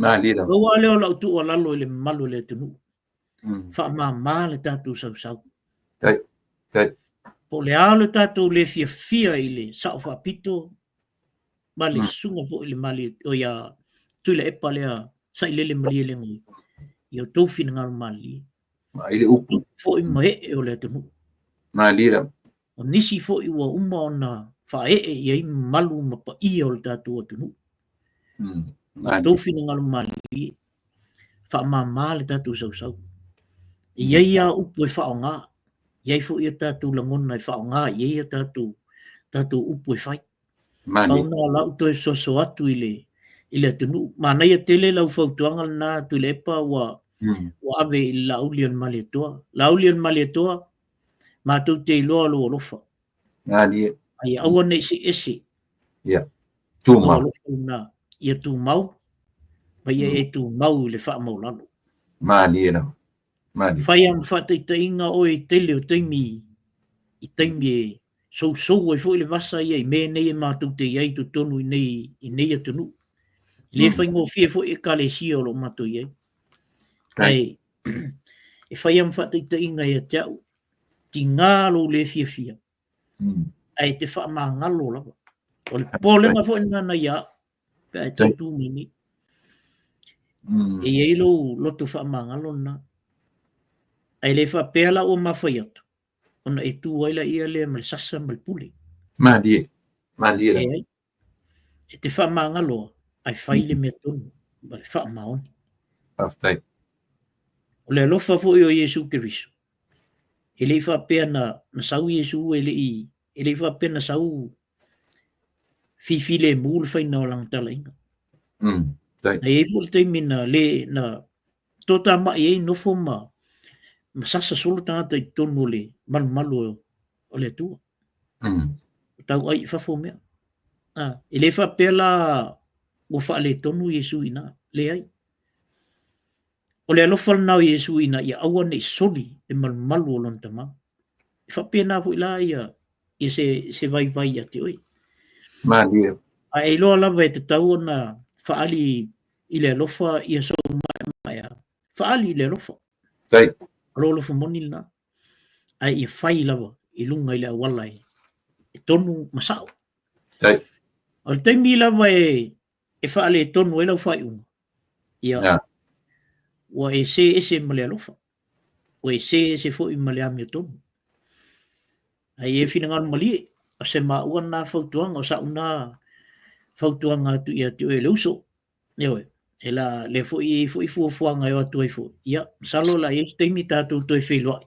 Pau lava lea o lau tuualalo i le mamalu o le atunuu, faamama le tatou sausau. Po o le a le tatou le fiafia i le Sao Faapito ma le susuga foi i le Malie, o ia Tuilaepa lea Sailele Malielegaoi, ia outou finagalo malilie. Ai le upu. Foi ma ee o le atunuu. Malie lava. O nisi foi ua uma ona faaee i ai mamalu ma paia o le tatou atunuu. Ia outou finagalo malilie, faamama le tatou sausau. E i ai lava upu e faaaoga, e i ai foi a tatou lagona e faaaoga i ai a tatou upu e fai. Pau lena o lau toe soso atu i le i le atunuu. Manaia tele lau fautuaga lena Tuilaepa ua ua ave i le Laauli o le Malietoa. Laauli o le Malietoa, matou te iloa lou alofa. A ia aua ne i see ese. Ia, tumau. Lou alofa lena, ia tumau, ma ia e tumau i le faamaualalo. Malie lava. Malie. Fai lava ma faataitaiga oe i tele o taimi, i taimi e sousou ai foi le vasa ia i mea nei e matou te i ai i totonu i nei, i nei atunuu. E le faigofie foi ekalesia o lo o matou i ai. Ae e fai lava ma faataitaiga ia te au, tiga lou le fiafia, ae te faamagalo lava. O le popolega foi lena na ia au, pe a e tau tu mai nei. E i ai lou loto faamagalo lena. Ae le faapea la ua mafai atu, ona e tu ai laia lea ma le sasa ma le pule. Malie, malie la. Leai. E te faamagalo ae fai le mea tonu ma le faamaoni. Faafetai. O le alofa foi o Iesu Keriso, e le i faapea na, na sau Iesu e le i, e le i faapea na sau fifilemu le faiga o lana talaiga. Na i ai foi le taimi na le, na, toatamai ai nofo ma ma sasa solo tagata i totonu o le malumalu o le Atua. Tau ai i fafo mea. Ah, e le faapea la ua faaletonu Iesu i ina. Leai. O le alofa lena o Iesu ina ia aua ne i soli le malumalu o lona Tama. E faapena foi la ia, ia se, se vaivai ia te oe. Malie. A e iloa lava e tatau ona faaali i le alofa ia sou maemaea. Faaali i le alofa. Tai. O lou alofa moni lena. Ae ia fai lava i luga i le auala e, e tonu ma sao. Tai. O le taimi lava e, e faaletonu ai lau faaiuga, ia, yeah. Ua e sē ese ma le alofa, ua e sē ese foi ma le amiotonu. Ai e finagalo malie, o se maua lena fautuaga, o sa'u na fautuaga atu ia te oe le uso. Ioe, e la lea foi e i ai foi fuafuaga e o atu ai foi. Ia, masalo la i ai se taimi tatou toe feiloai.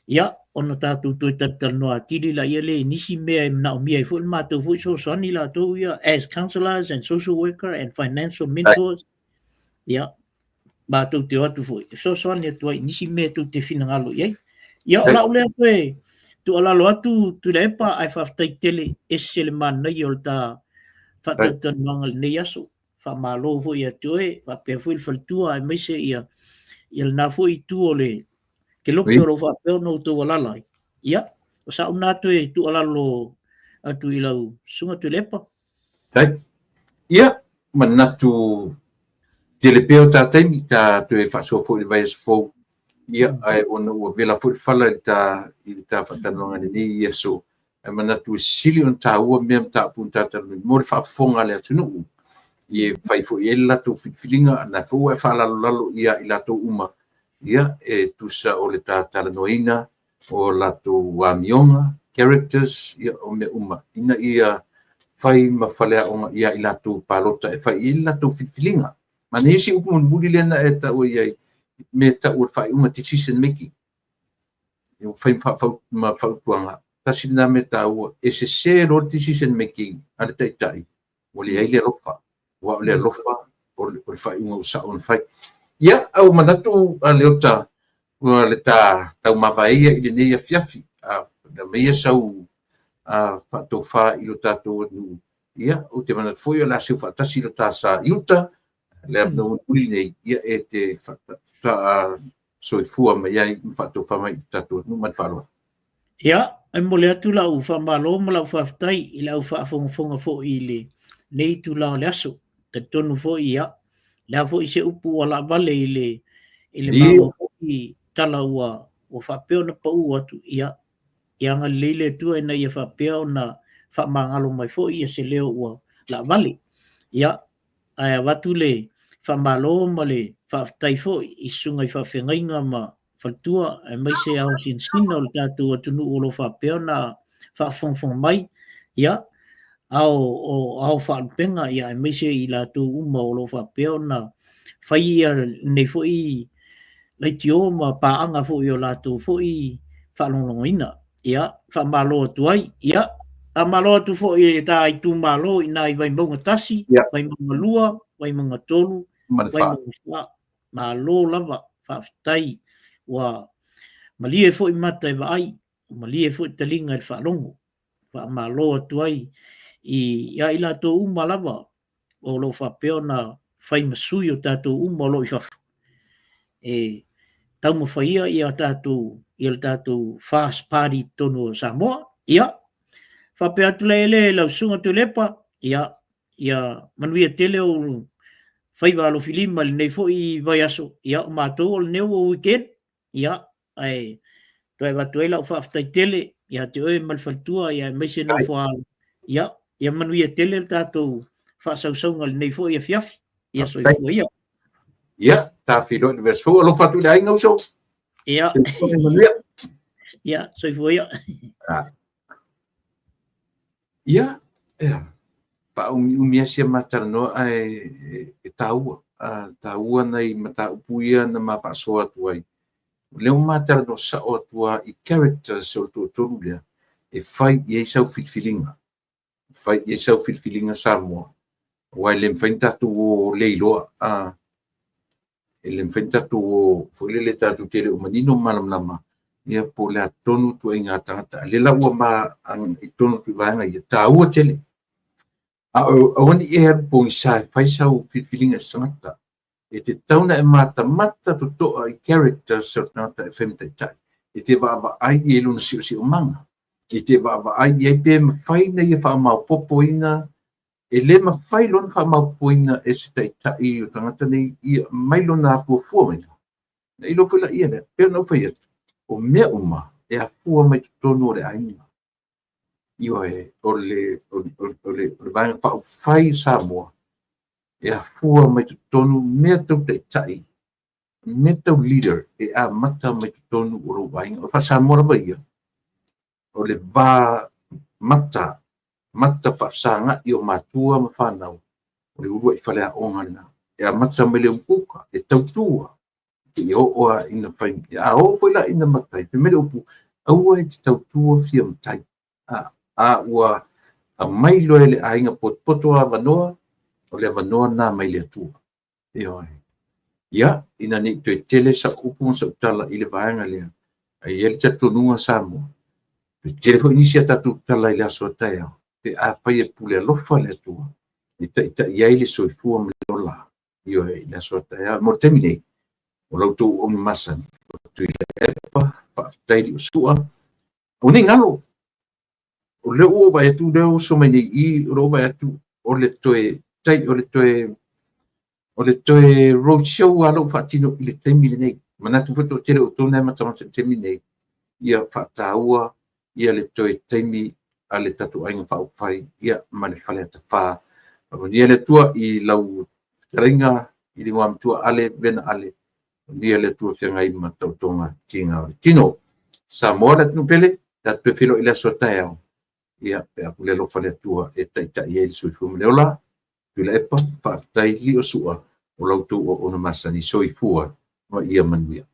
Ia, ona tatou toe talatalanoa atili laia lea i nisi mea e manaomia ai foi le matou foi fesoasoani latou ia as counsellors and social worker and financial mentors. Ia, matou te o atu foi e fesoasoani atu ai i nisi mea tou te finagalo i ai. Ia, o lau lea toe tuualalo atu Tuilaepa, ae faafetai tele, ese le manaia o le ta faatalatalanoaga i lenei aso. Faamalo foi ia te oe, faapea foi le faletua aemaise ia ia lena foi itu o le kelope o lo o faapea ona outou alaala ai. Ia, o sa'u lena toe tuualalo atu i lau Susuga Tuilaepa. Tai. Ia, manatu tele pea o ta taimi, ta toe faasoa foi i le vaiaso fou. Ia, ae ona ua vela foi le fala i le ta, i le ta faatalanoaga i lenei aso. Ae manatu e sili ona taua mea mataupu na ta talanoa mo le faafofoga a le atunuu. Ia e fai foi i ai le latou filifiliga, na foi ua e faalalolalo ia i latou uma, ia e tusa o le ta talanoaina o latou amioga, characters, ia o mea uma, ina ia fai ma faleaoga ia i latou palota e fai i ai le latou filifiliga. Manaia si upu mulimuli lea na e taua i ai, me tau o le faaiuga, decision making. Ua fai ma fautuaga. Tasi lena mea taua, e sese loa le decision making a le taitai, ua leai le alofa. Aua o le alofa o le faaiuga ua sao ona fai. Ia, a ua manatu a Leota, ua le ta taumavae ia i lenei afiafi, a aumaia sau faatofa i lo tatou atunuu. Ia, ou te manatu foi o le a seu faatasi lo ta sa i uta, le avanoa mulimuli lenei, ia e te soifua mai ai ma faatofa mai i lo tatou atunuu. Ma le faaaloalo. Ia, e momoli atu lau faamalo ma lau faafetai i le au faafogafoga foi i lenei itula o le aso. Talitonu foi, ia, le a foi se upu ua laavale i le i le maua foi tala ua ua faapea ona pau atu, ia, ia agalelei le Atua ina ia faapea ona faamagalo mai foi ia se leo ua laavale. Ia, ae avatu le faamalo ma le faafetai foi i susuga i faafeagaiga ma faletua aemaise ao sinasina o le tatou atunuu o lo o faapea ona faafogafoga mai, ia, ao o ao faalupega, ia, aemaise i latou uma o lo o faapea ona fai ia lenei foi leitio ma paaga foi o latou foi faalogologoina. Ia, faamalo atu ai. Ia, faamalo atu foi i ta itumalo i na i Vaimauga 1, Vaimauga 2, Vaimauga 3, Vaimauga 4. Malo lava, faafetai. Ua malie foi mata e vaai, ua malie foi taliga i le faalogo. Faamalo atu ai i ia i latou uma lava o lo o faapea ona fai ma sui o tatou uma o lo o i fafo e taumafaia ia tatou ia le tatou FAST Party i totonu o Samoa. Ia, faapea atu lea ele lau Susuga Tuilaepa, ia, ia manuia tele ou faiva alofilima i lenei foi vaiaso. Ia, o matou o lenei ua weekend, ia, ae toe avatu ai lau faafetai tele ia te oe ma le faletua, ia aemaise nofo alo. Ia, ia manuia tele le tatou faasausauga i lenei foi afiafi. Ia soifua ia. Ia, ta feiloai i le vaiaso fou. Alofa atu i le aiga uso. Ia. Manuia. Ia, soifua ia. Ia, ea, faaumiumi lava si a ma talanoa ae e taua, taua nai mataupu ia na ma faasoa atu ai. O lea ua ma talanoa sao atu lava i characters o le toatolu lea e fai i ai sau filifiliga. E fai i ai sau filifiliga Samoa, aua e le mafai ona tatou o le iloa. E le mafai ona tatou o foi lele tatou te le o manino ma malamalama ia po o le a tonu ituaiga tagata. A o lea la ua ma i totonu atu i vaega ia, e taua tele. A o aua ne i e alu pogisa e fai sau filifiliga i se tagata. E tatau ona e matamata totoa i characters o le tagata e fai ma taitai. E te vaavaai i ai i lona siosiomaga, e te vaavaai i ai pe mafai ona ia faamaopoopoina. E le mafai loa ona faamaopoopoina e se taitai o tagata nei ia mai lona afuafua mai, ona e iloa foi lea lea. E pei ona ou fai atu, o mea uma e afua mai totonu o le aiga. Ioe, o le Vaega Faaupufai a Samoa, e afua mai totonu mea tau taitai, mea tau leader, e amata mai totonu o lou aiga. O le faa-Samoa lava ia, o le va mata, mata faafesagai o matua ma fanau, o le uluai faleaoga lena. E amata mai le umukuka, e tautua seia oo lava ina fai. A oo foi la ina matai, fai mai le upu, aua e te tautua fia matai. A ua aumai loa e le aiga potopoto avanoa, o le avanoa lena mai le Atua. Ioe. Ia, ina ne i toe tele sau upu ma sau tala i le vaega lea, ae i ai le talitonuga Samoa, e tele foi nisi a tatou tala i le aso a taeao, pe afai e pule alofa le Atua e taitai ai le soifua ma le ola, ioe, i le aso a taeao. Mo le taimi nei, o la outou auauna masani, o Tuilaepa Faafetai Liosua, aua ne i galo, o lea ua ou vaai atu o lea ua oso mai nei i i, o lea ua ou vaai atu o le toe tai, o le toe o le toe road show lava lea ua faatino i le taimi lenei. Manatu foi toatele o outou na e matamata i le taimi lenei, ia faataua ia le toe taimi a le tatou Aiga Faaupufai ia ma le Faleata 4. Faamanuia le Atua i lau fetalaiga i le Igoamatua Ale Vena Ale, faamanuia le Atua feagai ma taotoga tiga o le tino. Samoa le atunuu pele, tatou toe feiloai i le aso a taeao, ia pe a pule alofa le Atua e taitai ai le soifua ma le ola. Tuilaepa, faafetai Liosua o la outou auauna masani. Soifua ma ia manuia.